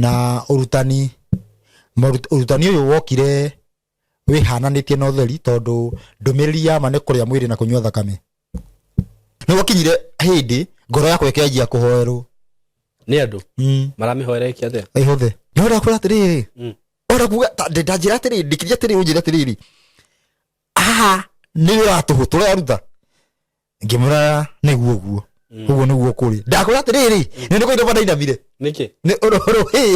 Na ũrutani ũrutani ũyũ wokire wĩhananĩtie na ũtheri, tondũ ndũmĩrĩri ya ma nĩ kũrĩa mwĩrĩ na kũnyua thakame. Nĩ gwakinyire hĩndĩ ngoro yakwa ĩkĩanjia kũhoerwo nĩ andũ. Maramĩhoera ĩke atĩa? Ĩhũthe. Nĩ ũrĩa kwĩra atĩrĩrĩ, ora kuga ndanjĩra atĩrĩrĩ, ndikĩria atĩrĩrĩ, ũnjĩre atĩrĩrĩ, haha nĩ wĩra wa tũhũ tũraruta. Ngĩmwĩra nĩguo ũguo, ũguo nĩguo kũrĩ. Ndakwĩra atĩrĩrĩ, nĩ nĩ kũinama ndainamire. Nĩkĩ? Nĩ ũrũrũ ĩ.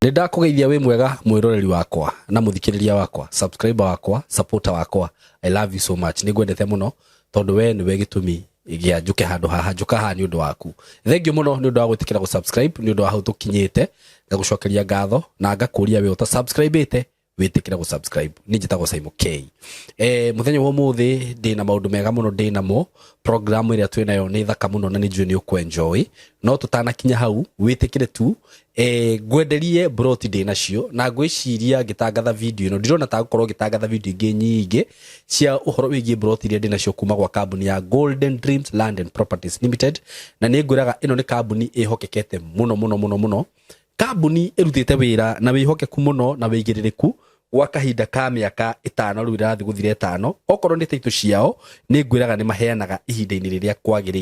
Nĩ ndakũgeithia wĩ mwega mwĩroreri wakwa na mũthikĩrĩria wakwa, subscriber wakwa, supporter wakwa. I love you so much. Nĩ ngwendete mũno tondũ we nĩwe gĩtũmi gĩa njũke handũ haha, njũka haha nĩ ũndũ waku. Thank you mũno nĩ ũndũ wa gwĩtĩkĩra gũ-subscribe, nĩ ũndũ wa hau tũkinyĩte. Ngagũcokeria ngatho na ngakũria we ũta subscribe-ĩte wĩtĩkĩre gũ-subscribe. Niĩ njĩtagwo Simon K. Mũthenya wa ũmũthĩ ndĩna maũndũ mega mũno ndĩnamo. Program ĩrĩa twĩnayo nĩ thaka mũno na nĩ njũĩ nĩ ũkũ-enjoy. No tũtanakinya hau wĩtĩkĩre tu ngwenderie broti ndĩnacio, na ngwĩciria ngĩtangatha video ĩno ndirona ta ngũkorwo ngĩtangatha video ingĩ nyingĩ cia ũhoro wĩgiĩ broti iria ndĩnacio kuma gwa kambuni ya Golden Dreams Land and Properties Limited. Na nĩ ngwĩraga ĩno nĩ kambuni ĩhokekete mũno mũno mũno mũno, kambuni ĩrutĩte wĩra na wĩhokeku mũno na wĩigĩrĩrĩku gwa kahinda ka mĩaka 5 rĩu ĩrathiĩ gũthira 5. Okorwo nĩ taitũ ciao nĩ ngwĩraga nĩ maheanaga ihinda-inĩ rĩrĩa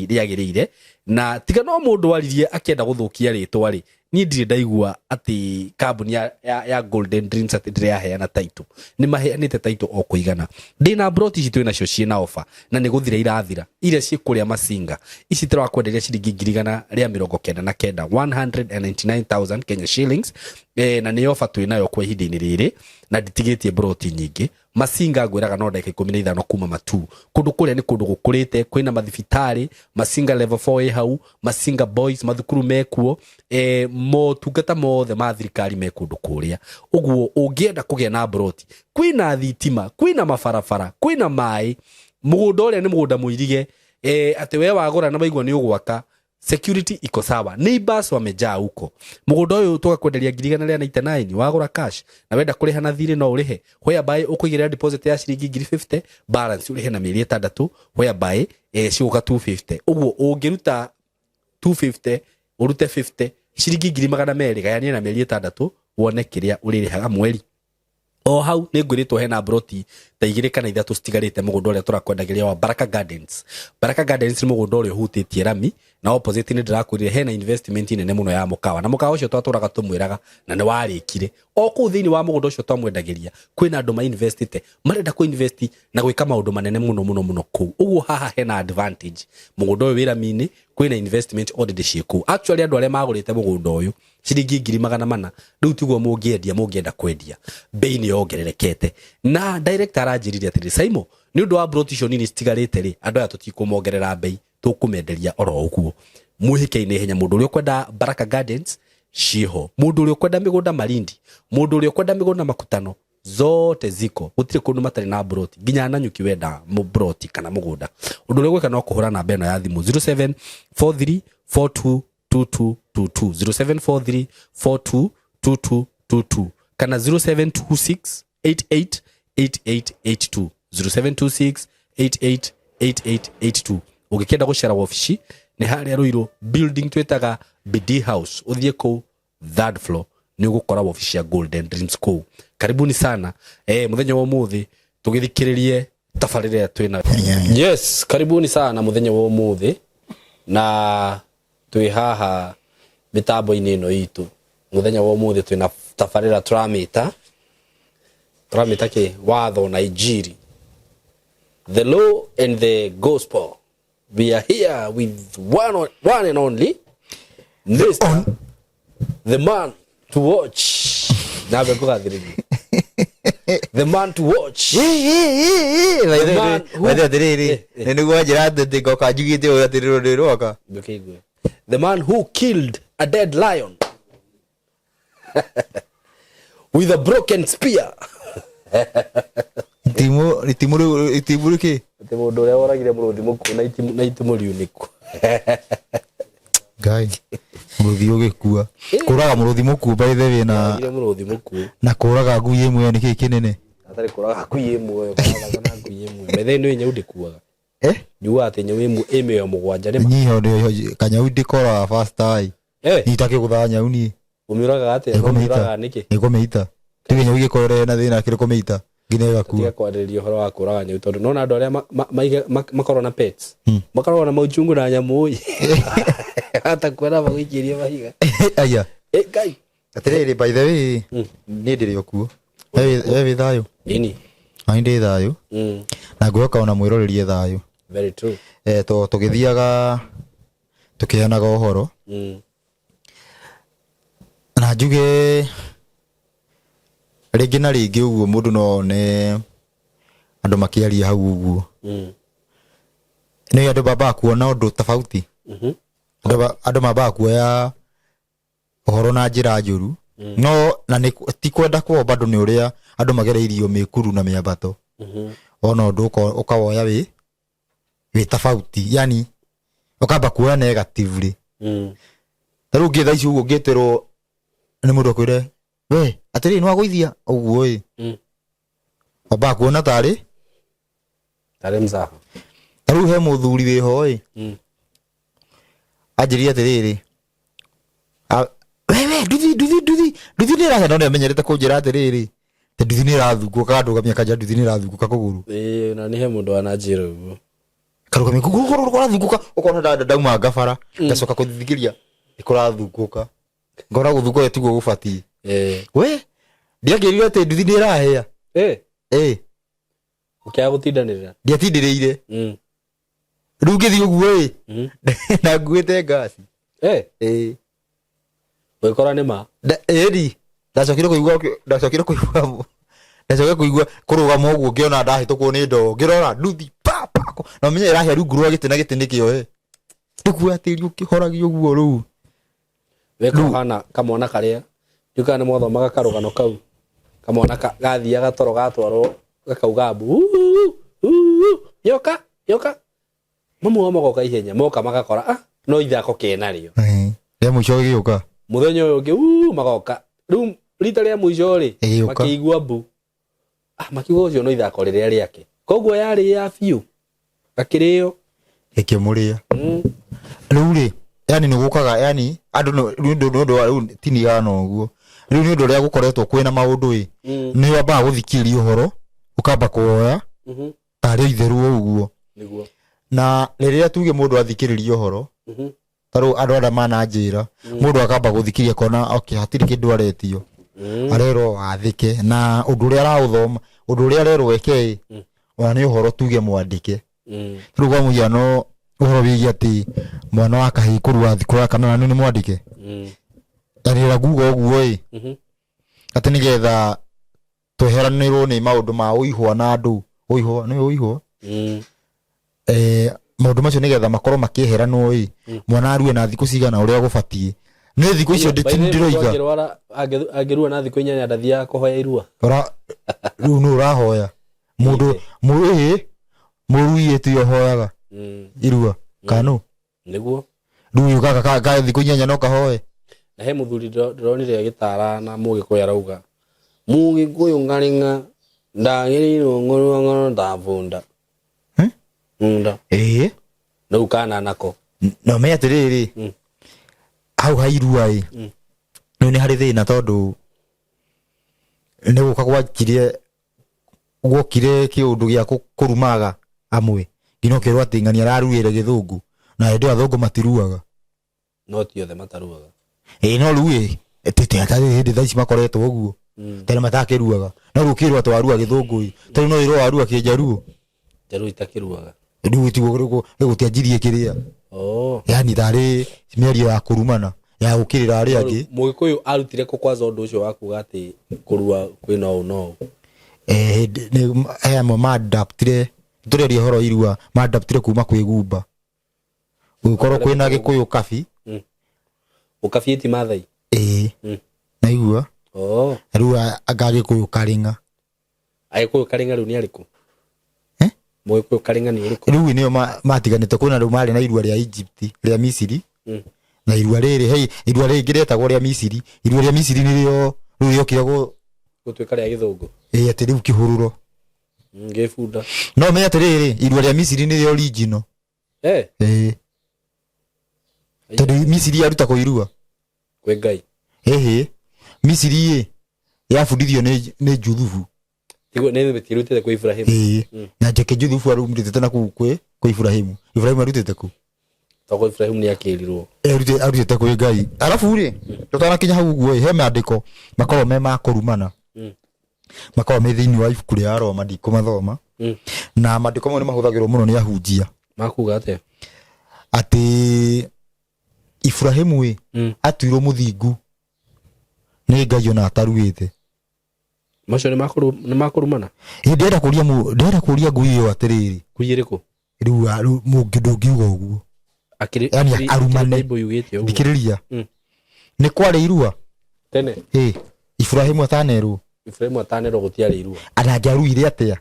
rĩagĩrĩire, na tiga no mũndũ aririe akĩenda gũthũkia rĩtwa rĩ, niĩ ndirĩ ndaigua atĩ kambuni ya Golden Dreams atĩ ndĩrĩ yaheana taitũ. Nĩ maheanĩte taitũ o kũigana. Ndĩna broti ici twĩ nacio ciĩna ofa na nĩ gũthira irathira, iria ciĩ kũrĩa Masinga. Ici tũrakwenderia ciringi ngiri igana rĩa mĩrongo kenda na kenda, 199,000 Kenya shillings. Na nĩ ofa twĩ nayo kwa ihinda-inĩ rĩrĩ, na nditigĩtie broti nyingĩ. Masinga ngwĩraga no ndagĩka 15 kuma Matuu. Kũndũ kũrĩa nĩ kũndũ gũkũrĩte, kwĩna mathibitarĩ, Masinga level 4 ĩ hau, Masinga Boys, mathukuru mekuo, motungata mothe ma thirikari me kũndũ kũrĩa. Ũguo ũngĩenda kũgĩa na broti, kwĩna thitima, kwĩna mabarabara, kwĩna maĩ, mũgũnda ũrĩa nĩ mũgũnda mũirige, atĩ we wagũra na waigua nĩ ũgwaka, security iko sawa, neighbors wamejaa huko. Mũgũnda ũyũ tũgakwenderia ngiri igana rĩa 99 wagũra cash, na wenda kũrĩha na thirĩ no ũrĩhe, whereby ũkũigĩrĩra deposit ya ciringi ngiri 50, balance ũrĩhe na mĩeri 6, whereby cigũka 250. Ũguo ũngĩruta 250 ũrute 50, ciringi ngiri magana merĩ, gayania na mĩeri 6 wone kĩrĩa ũrĩrĩhaga mweri. O hau nĩ ngwĩrĩtwo hena broti ta 2 kana 3 citigarĩte mũgũnda ũrĩa tũrakwendagĩria wa Baraka Gardens. Baraka Gardens nĩ mũgũnda ũrĩa ũhutĩtie rami, na opposite nĩ ndĩrakwĩrire hena investment nene mũno ya mũkawa, na mũkawa ũcio twatũraga tũmwĩraga na nĩ warĩkire. O kũu thĩinĩ wa mũgũnda ũcio twamwendagĩria kwĩna andũ ma investĩte, marenda kũ invest na gwĩka maũndũ manene mũno mũno mũno kũu. Ũguo haha hena advantage, mũgũnda ũyũ wĩ rami-inĩ, kwĩna investment already ciĩ kũu. Actually andũ arĩa magũrĩte mũgũnda ũyũ ciringi ngiri magana mana rĩu tiguo mũngĩendia, mũngĩenda kwendia bei nĩ yongererekete. Na director aranjĩrire atĩrĩ, Simon, nĩ ũndũ wa broti icio nini citigarĩte rĩ, andũ aya tũtikũmongerera bei, tũkũmenderia oro ũguo. Mwĩhĩke-inĩ ihenya, mũndũ ũrĩa ũkwenda Baraka Gardens ciĩho, mũndũ ũrĩa ũkwenda mĩgũnda Malindi, mũndũ ũrĩa ũkwenda mĩgũnda Makutano, zote ziko, gũtirĩ kũndũ matarĩ na broti, nginya Nanyuki wenda broti kana mũgũnda. Ũndũ ũrĩa ũgwĩka no kũhũra namba ĩno ya thimũ 0743422222, 0743422222 kana 0726888882, 0726888882. Ũngĩkĩenda gũcera wabici nĩ harĩa Ruiru building twĩtaga BD House, ũthiĩ kũu third floor nĩ ũgũkora wabici ya Golden Dreams kũu. Karibuni sana. Mũthenya wa ũmũthĩ tũgĩthikĩrĩrie tabarĩra ĩrĩa twĩna. Yes, karibuni sana mũthenya wa ũmũthĩ, na twĩ haha mĩtambo-inĩ ĩno itũ. Mũthenya wa ũmũthĩ twĩna tabarĩra tũramĩta kĩ? Watho na Injiri, the law and the gospel. We are here with one and only Mr. The man to watch. Nabe ngũgathĩrĩria the man to watch. The man who- Maithe atĩrĩrĩ, Eh. nĩ nĩguo njĩra atĩ ngoka njugĩte ũũ atĩ rũrĩ rwaka. Ndũkĩigue. The man who killed a dead lion with a broken spear. Itimũ itimũ rĩu itimũ rĩkĩ? Atĩ mũndũ ũrĩa woragire mũrũthi mũkuũ na itimũ riunĩku. Ngai, mũrũthi ũgĩkua. Kũraga mũrũthi mũkuũ by the way na Woragire mũrũthi mũkuũ. Na kũraga ngui ĩmwe nĩ kĩĩ kĩnene? Atarĩ kũraga ngui ĩ muoyo kũraga na ngui ĩ muoyo. Bethe nĩ nyau ndĩkuaga. Eh? Njugaga atĩ nyau ĩ mĩoyo 7 nĩ ma. Nyiho ndĩ kanyau ndĩkoraga first time. Eh, Nitakĩgũthaga nyau niĩ. Ũmĩũragaga atĩa? Nĩkũmĩita. Ũmĩũragaga nĩkĩ? Nĩkũmĩita. Tiga nyau igĩkorwo na thĩna kĩrĩ kũmĩita nginya ĩgakua. Tiga kwarĩrĩria ũhoro wa kũraga nyau tondũ nona andũ arĩa makoragwo na pets makoragwo na mauchungu na nyamũ ĩ. Hata kuona magũikĩrie mahiga. Aya. Eh, Ngai. Atĩrĩrĩ, by the way, niĩ ndĩrĩ o kuo. We wĩ thayũ? Ĩni. Nani ndĩ thayũ. Na ngwĩhoka ona mwĩrorerie thayũ. Very true. Eh, to tũgĩthiaga tũkĩheanaga ũhoro. Na njuge rĩngĩ na rĩngĩ ũguo mũndũ no one andũ makĩaria hau ũguo. Nĩ andũ mambaga kuona ũndũ tofauti. Andũ mambaga kuoya ũhoro na njĩra njũru. No na nĩ ti kwenda kwao bado nĩ ũrĩa andũ magereirio mĩkuru na mĩambato. Ona ũndũ ũkawoya wĩ tofauti. Yani ũkamba kuoya negatively. Ta rĩu ngĩ thaa ici ũguo ngĩtĩrwo nĩ mũndũ akwĩre we atĩrĩrĩ nĩ wagũithia ũguo ĩ. Wambaga kuona tarĩ Tarĩ mzaha. Ta rĩu he mũthuri wĩho ĩ. Anjĩrire atĩrĩrĩ, wewe nduthi nduthi nduthi nduthi nĩ ĩrahĩa, no nĩ amenyerete kũnjĩra atĩrĩrĩ te nduthi nĩ ĩrathungũka, akandũgamia akanja nduthi nĩ ĩrathungũka kũgũrũ. Ĩĩ, na nĩ he mũndũ wananjĩra ũguo. Karũgamia kũgũrũ kũgũrũ kũrathungũka, ũkona ndauma ngabara, ngacoka kũthikĩria nĩ kũrathungũka. Ngona gũthungũka tiguo gũbatiĩ. We, ndiakĩrire atĩ nduthi nĩ ĩrahĩa. Ũkĩaga gũtindanĩrĩra. Ndiatindĩrĩire. Rĩu ngĩthiĩ ũguo ĩ. Na nguĩte ngasi. Ũgĩkora nĩ ma. Ĩni. Ndacokire kũigua ndacokire kũigua ndacokire kũigua kũrũgama ũguo ngĩona ndahĩtũkwo nĩ ndoo. Ngĩrora nduthi pa pa. Na ũmenye ĩrahĩa rungu rwa gĩtĩ na gĩtĩ nĩkĩo ĩ. Ndĩkuoya tĩri ũkĩhoragia ũguo rĩu. Weka ũhana kamwana karĩa. Ndiũĩ kana nĩ mwathomaga karũgano kau. Kamwana gathiaga toro gatwarwo gakauga mbu. Uu, uu, nyoka, nyoka. Mamu wao magoka ihenya, moka magakora, no ithako kenarĩo. Rĩa mũico gĩgĩũka. Mũthenya ũyũ ũngĩ, magoka. Rĩu rita rĩa mũico rĩ, Ĩgĩũka. makĩigua mbu. Makiuga ũcio no ithako rĩrĩa rĩake. Koguo yarĩ ya biũ. Gakĩrĩo. Gĩkĩmũrĩa. Rĩu rĩ, yani nĩ gũkaga, yani andũ nĩ ũndũ, nĩ ũndũ wa rĩu tinigana ũguo. Rĩu nĩ ũndũ ũrĩa gũkoretwo kwĩna maũndũ ĩ, nĩ wambaga gũthikĩrĩria ũhoro, ũkamba kũwoya, tarĩ itherũ ũguo. Nĩguo. Na rĩrĩa tuge mũndũ athikĩrĩria ũhoro, ta rĩu andũ arĩa mananjĩra, mũndũ akamba gũthikĩrĩria akona, okay, hatirĩ kĩndũ aretio. Arerwo athĩke, na ũndũ ũrĩa araũthoma, ũndũ ũrĩa arerwo eke ĩ, ona nĩ ũhoro tuge mwandĩke. Rĩu kwa mũhiano ũhoro wĩgiĩ atĩ mwana wa kahĩĩ kũrua thikũ ya kanana nĩ mwandĩke. Na rĩrĩa nguga ũguo ĩ, atĩ nĩgetha tweheranĩrwo nĩ maũndũ ma ũihwa na andũ, ũihwa, nĩ ũihwa? Maũndũ macio nĩgetha makorwo makĩeheranwo ĩ, mwana arue na thikũ cigana ũrĩa gũbatiĩ. Nĩ thikũ icio By the way, ndĩroiga. mũndũ angĩrua na thikũ 8 ndathiaga kũhoya irua. Rĩu nũ ũrahoya? Mũndũ, ĩ, mũrui ĩtio ũhoyaga irua, kana nũ? Nĩguo. Rĩu gaka ka thikũ 8 no kahoe. Na he mũthuri ndĩronire agĩtara na Mũgĩkũyũ arauga, Mũgĩkũyũ ngarĩng'a ndagĩrĩirwo ng'ũrũ ng'ũrũ ta bunda. Bunda. Rĩu kana nako. No me atĩrĩrĩ, hau ha irua ĩ, rĩu nĩ harĩ thĩna tondũ nĩ gũka gwakirie, gwokire kĩũndũ gĩa kũrumaga amwe nginya ũkerwo atĩ ng'ani araruĩre gĩthũngũ na hĩndĩ ĩyo athũngũ matiruaga. No ti othe mataruaga. Ĩĩ, no rĩu ĩ, ĩtĩ hĩndĩ thaa ici makoretwo ũguo. Tene matakĩruaga. No rĩu ũkĩrwo atĩ warua gĩthũngũ ĩ, tondũ no ĩrwo warua kĩnjaruo. Njaruo itakĩruaga. Rĩu tiguo gũtianjirie kĩrĩa. Yani tarĩ mĩario ya kũrumana, ya gũkĩrĩra arĩa angĩ. Mũgĩkũyũ arutire kũ kwanza ũndũ ũcio wa kuga atĩ kũrua kwĩna ũũ na ũũ? Hĩndĩ, nĩ, he amwe ma-adaptire, tũrĩaria ũhoro irua, ma-adaptire kuma kwĩ Gumba. Gũgĩkorwo kwĩna Gĩkũyũ kabi. Ũkabi ti Maathai? Ĩĩ. Naigua? Rĩu anga Gĩkũyũ Karĩng'a. Agĩkũyũ Karĩng'a rĩu nĩ arĩkũ? Mũgĩkũyũ Karĩng'a nĩ ũrĩkũ? Rĩu nĩo matiganĩte, kwĩna rĩu marĩ na irua rĩa Egypt, rĩa Misiri. Na irua rĩrĩ, hey, irua rĩngĩ rĩetagwo rĩa Misiri. Irua rĩa Misiri nĩrĩo rĩu rĩokire Gũtuĩka rĩa gĩthũngũ. Ĩĩ, atĩ rĩu kĩhũrũro. Gĩbunda. No menye atĩrĩrĩ, irua rĩa Misiri nĩrĩo original. Ĩĩ, tondũ Misiri yaruta kũ irua? Kwĩ Ngai. Ĩhĩ, Misiri ĩ yabundithio nĩ Juthubu. Tiguo nĩ tirutĩte kwĩ Ibrahim. Ĩĩ. Na njeke Juthubu arutĩte na kũu kwĩ Ibrahimu. Ibrahimu arutĩte kũ? Tondũ Ibrahim nĩ akĩrirwo. Arutĩte kwĩ Ngai. Arabu rĩ, tũtanakinya hau ũguo ĩ, he maandĩko makoragwo me ma kũrumana. Makoragwo me thĩinĩ wa ibuku rĩa Roma, ndikũmathoma. Na maandĩko mau nĩ mahũthagĩrwo mũno nĩ ahunjia. Makuga atĩa? Atĩ Ibrahimu ĩ, atuirwo mũthingu nĩ Ngai ona ataruĩte. Macio nĩ makũrumana? Ĩ, ndĩrenda kũria ngui ĩyo atĩrĩrĩ. Ngui ĩrĩkũ? Rĩu rĩu mũngĩ ndũngiuga ũguo. Akĩrĩ Yani arumane. Bible yugĩte ũguo. Thikĩrĩria. Nĩ kwarĩ irua. Tene. Ĩ, Ibrahimu atanerwo. Ibrahimu atanerwo gũtiarĩ irua. Ona angĩaruire atĩa?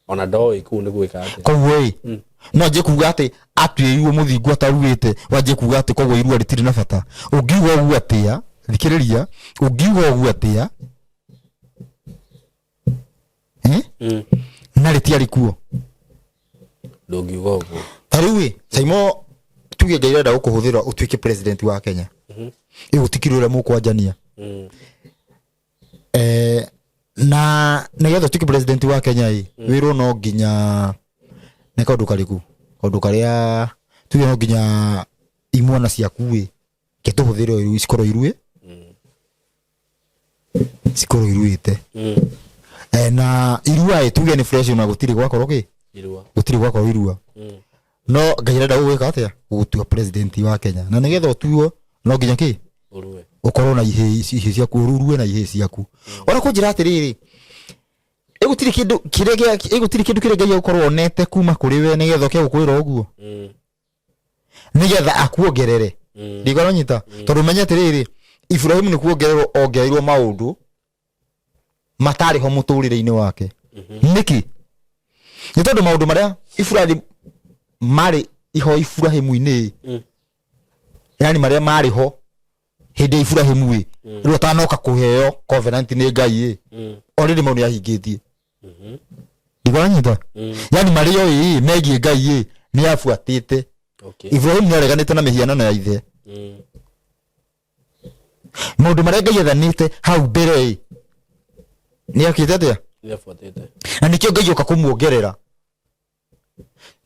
Ona ndoĩ kũu nĩ gwĩka atĩa. Koguo ĩ, no anjie kuga atĩ atuĩrirwo mũthingu ataruĩte, wanjie kuga atĩ koguo irua rĩtirĩ na bata. Ũngiuga ũguo atĩa? Thikĩrĩria, ũngiuga ũguo atĩa? Eh? Na rĩtiarĩ kuo. Ndũngiuga ũguo. Ta rĩu ĩ, Saimo, tuge Ngai arenda gũkũhũthĩra ũtuĩke president wa Kenya. Ĩ gũtikĩrĩ ũrĩa mũkwanjania. Na nĩgetha ũtuĩke president wa Kenya ĩ, wĩrwo no nginya nĩ kaũndũ karĩkũ? Kaũndũ karĩa tuge no nginya imwana ciaku ĩ, ke tũhũthĩre ũyũ cikorwo iruĩ. Cikorwo iruĩte. Na irua ĩ, tuge nĩ fresh na gũtirĩ gwakorwo kĩ? Irua. Gũtirĩ gwakorwo irua. No Ngai arenda gũgwĩka atĩa? Gũgũtua president wa Kenya. Na nĩgetha ũtuo no nginya kĩ? Ũrue. Ũkorwo na ihĩĩ ciaku, ũrue na ihĩĩ ciaku. Ona kũnjĩra atĩrĩrĩ, ĩ gũtirĩ kĩndũ kĩrĩa ĩ gũtirĩ kĩndũ kĩrĩa Ngai egũkorwo onete kuma kũrĩ we nĩgetha oke gũkwĩra ũguo. Nĩgetha akuongerere. Ndikora nyita. Tondũ menye atĩrĩrĩ, Ibrahimu nĩ kuongererwo ongereirwo maũndũ matarĩ ho mũtũrĩre-inĩ wake. Nĩkĩ? Nĩ tondũ maũndũ marĩa Ibrahimu marĩ iho Ibrahimu-inĩ, yani marĩa marĩ ho hĩndĩ ya Ibrahimu ĩ, rĩu atanoka kũheo covenant nĩ Ngai ĩ, already mau nĩ ahingĩtie. Ndikora nyita. Yani marĩa ĩ megiĩ Ngai ĩ nĩ abuatĩte. Ibrahimu nĩ areganĩte na mĩhianano ya ithe. Maũndũ marĩa Ngai athanĩte hau mbere ĩ nĩ akĩte atĩa? Nĩ abuatĩte. Na nĩkĩo Ngai oka kũmuongerera.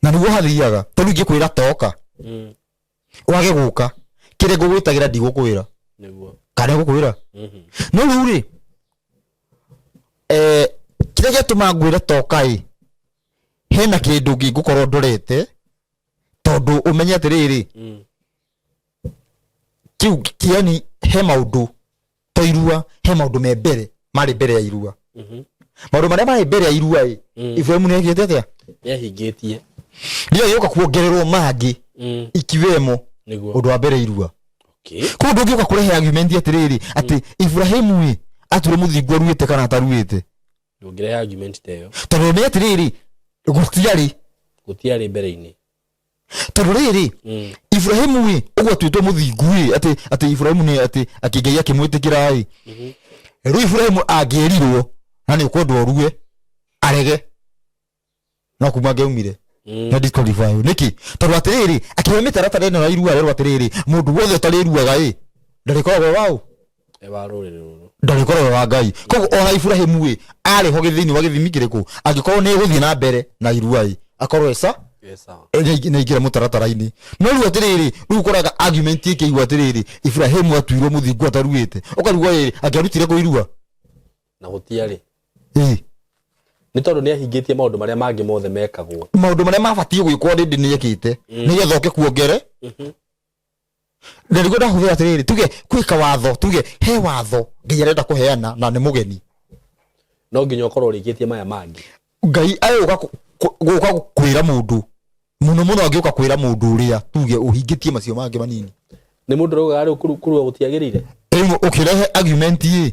Na nĩguo hathiaga, tondũ ingĩkwĩra toka, wage gũka, kĩrĩa ngũgwĩtagĩra ndigũkwĩra. Nĩguo. Kana ngũkwĩra? No rĩu rĩ, kĩrĩa gĩatũma ngwĩre toka ĩ, hena kĩndũ ngĩngũkorwo ndorete, tondũ ũmenye atĩrĩrĩ, kĩu yani he maũndũ to irua, he maũndũ me mbere, marĩ mbere ya irua. Maũndũ marĩa marĩ mbere ya irua ĩ, Ibrahimu nĩ ekĩte atĩa? Nĩ ahingĩtie. Rĩrĩa gĩũka kuongererwo mangĩ, ikiwemo Nĩguo. ũndũ wa mbere irua. Koguo ndũngĩũka kũrehe argument atĩrĩrĩ, atĩ Ibrahimu ĩ, ature mũthingu aruĩte kana ataruĩte. Ndũngĩrehe argument ta ĩyo. Tondũ nĩ atĩrĩrĩ, gũtiarĩ. Gũtiarĩ mbere-inĩ. Tondũ rĩrĩ, Ibrahimu ĩ, ũguo atuĩtwo mũthingu ĩ, atĩ Ibrahimu nĩ atĩ, atĩ Ngai akĩmwĩtĩkĩra ĩ. Rĩu Ibrahimu angĩerirwo na nĩ ũkwendwo ũrue, arege. No kuma angĩaumire. Na disqualify. Nĩkĩ? Tondũ atĩrĩrĩ, akĩhe mĩtaratara ĩno ya irua rerwo atĩrĩrĩ, mũndũ wothe ũtarĩruaga ĩ, ndarĩkoragwo waũ? E wa rũrĩrĩ rũrũ. Ndarĩkoragwo wa Ngai. Koguo ona Ibrahimu ĩ, arĩ ho thĩinĩ wa gĩthimi kĩrĩkũ? Angĩkorwo nĩ egũthiĩ na mbere na irua ĩ, akorwo esa? E sawa. Nĩ aingĩra mũtaratara-inĩ. No rĩu atĩrĩrĩ, rĩu ũkoraga argument ĩkĩigua atĩrĩrĩ, Ibrahimu atuirwo mũthingu ataruĩte. Ũkarigwo ĩ, angĩarutire kũ irua? Na gũtiarĩ. Ĩ. Nĩ tondũ nĩ ahingĩtie maũndũ marĩa mangĩ mothe mekagwo. Maũndũ marĩa mabatiĩ gwĩkwo rĩndĩ nĩ ekĩte. Nĩgetha oke kuongere. Na nĩguo ndahũthĩra atĩrĩrĩ, tuge kwĩ kawatho, tuge he watho Ngai arenda kũheana na nĩ mũgeni. No nginya ũkorwo ũrĩkĩtie maya mangĩ. Ngai agũka gũka kwĩra mũndũ, mũno mũno angĩũka kwĩra mũndũ ũrĩa tuge ũhingĩtie macio mangĩ manini. Nĩ mũndũ ũraugaga rĩu kũrua gũtiagĩrĩire? Rĩu ũkĩrehe argument ĩ,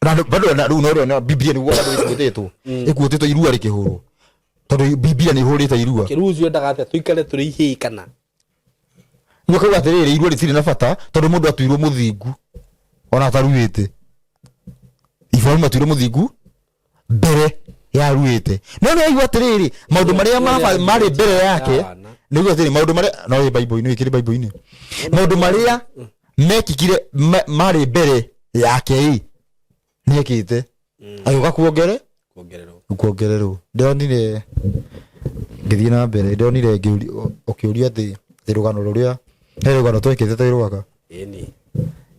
na bado na rĩu no ũrona Biblia nĩguo bado ĩkuĩtĩtwo. Ĩkuĩtĩtwo irua rĩkĩhũrwo. Tondũ Biblia nĩ ĩhũrĩte irua. Rĩu ũcio endaga atĩa tũikare tũrĩ ihĩĩ kana? Nĩ ũkauga atĩrĩrĩ, irua rĩtirĩ na bata tondũ mũndũ atuirwo mũthingu ona ataruĩte. Ibrahim atuire mũthingu mbere ya ruĩte. No nĩ aigua atĩrĩrĩ, maũndũ marĩa marĩ mbere yake, nĩguo atĩrĩ, maũndũ marĩa no ĩ Bible-inĩ, ĩkĩrĩ Bible-inĩ, maũndũ marĩa mekĩkire marĩ mbere yake ĩ nĩekĩte, agĩũka kuongere Kuongererwo. Kuongererwo. Ndĩronire ngĩthiĩ na mbere, ndĩronire ũkĩũria atĩ rũgano rũrĩa, he rũgano twekĩte twĩ rwaka. Ĩni.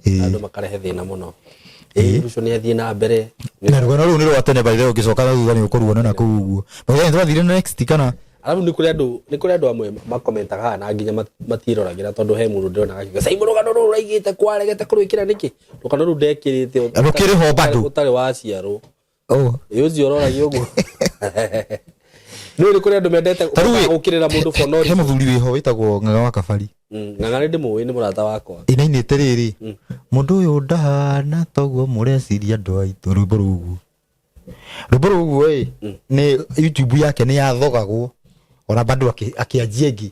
Ĩĩ. Andũ makarehe thĩna mũno. Ĩĩ, Ruco nĩ athiĩ na mbere. Na rũgano rũu nĩ rwa tene, by the way, ũngĩcoka na thutha nĩ ũkũruona na kũu ũguo. By the way, twathire next kana? Arabu nĩ kũrĩ andũ amwe makomentaga haha na nginya matiroragĩra, tondũ he mũndũ ndĩrona akiuga, "Simon, rũgano rũrũ ũraigĩte kwaregete kũrwĩkĩra nĩkĩ?" Rũgano rũu ndekĩrĩte Rũkĩrĩ ho bado. ũtarĩ waciarwo. Oh. Ĩ, ũcio ũroragia ũguo nĩ nĩ kũrĩ andũ mendete Ta rĩu gũkĩrĩra mũndũ for no he reason. Mũthuri wĩho wĩtagwo Ng'ang'a wa Kabari. Ng'ang'a nĩ ndĩmũĩ, nĩ mũrata wakwa. Ĩnainĩte rĩrĩ, "Mũndũ ũyũ ndahana toguo mũreciria andũ aitũ." Rwĩmbo rũu ũguo, rwĩmbo rũu ũguo ĩ, nĩ YouTube yake nĩ yathogagwo ona bado akĩanjia ĩngĩ.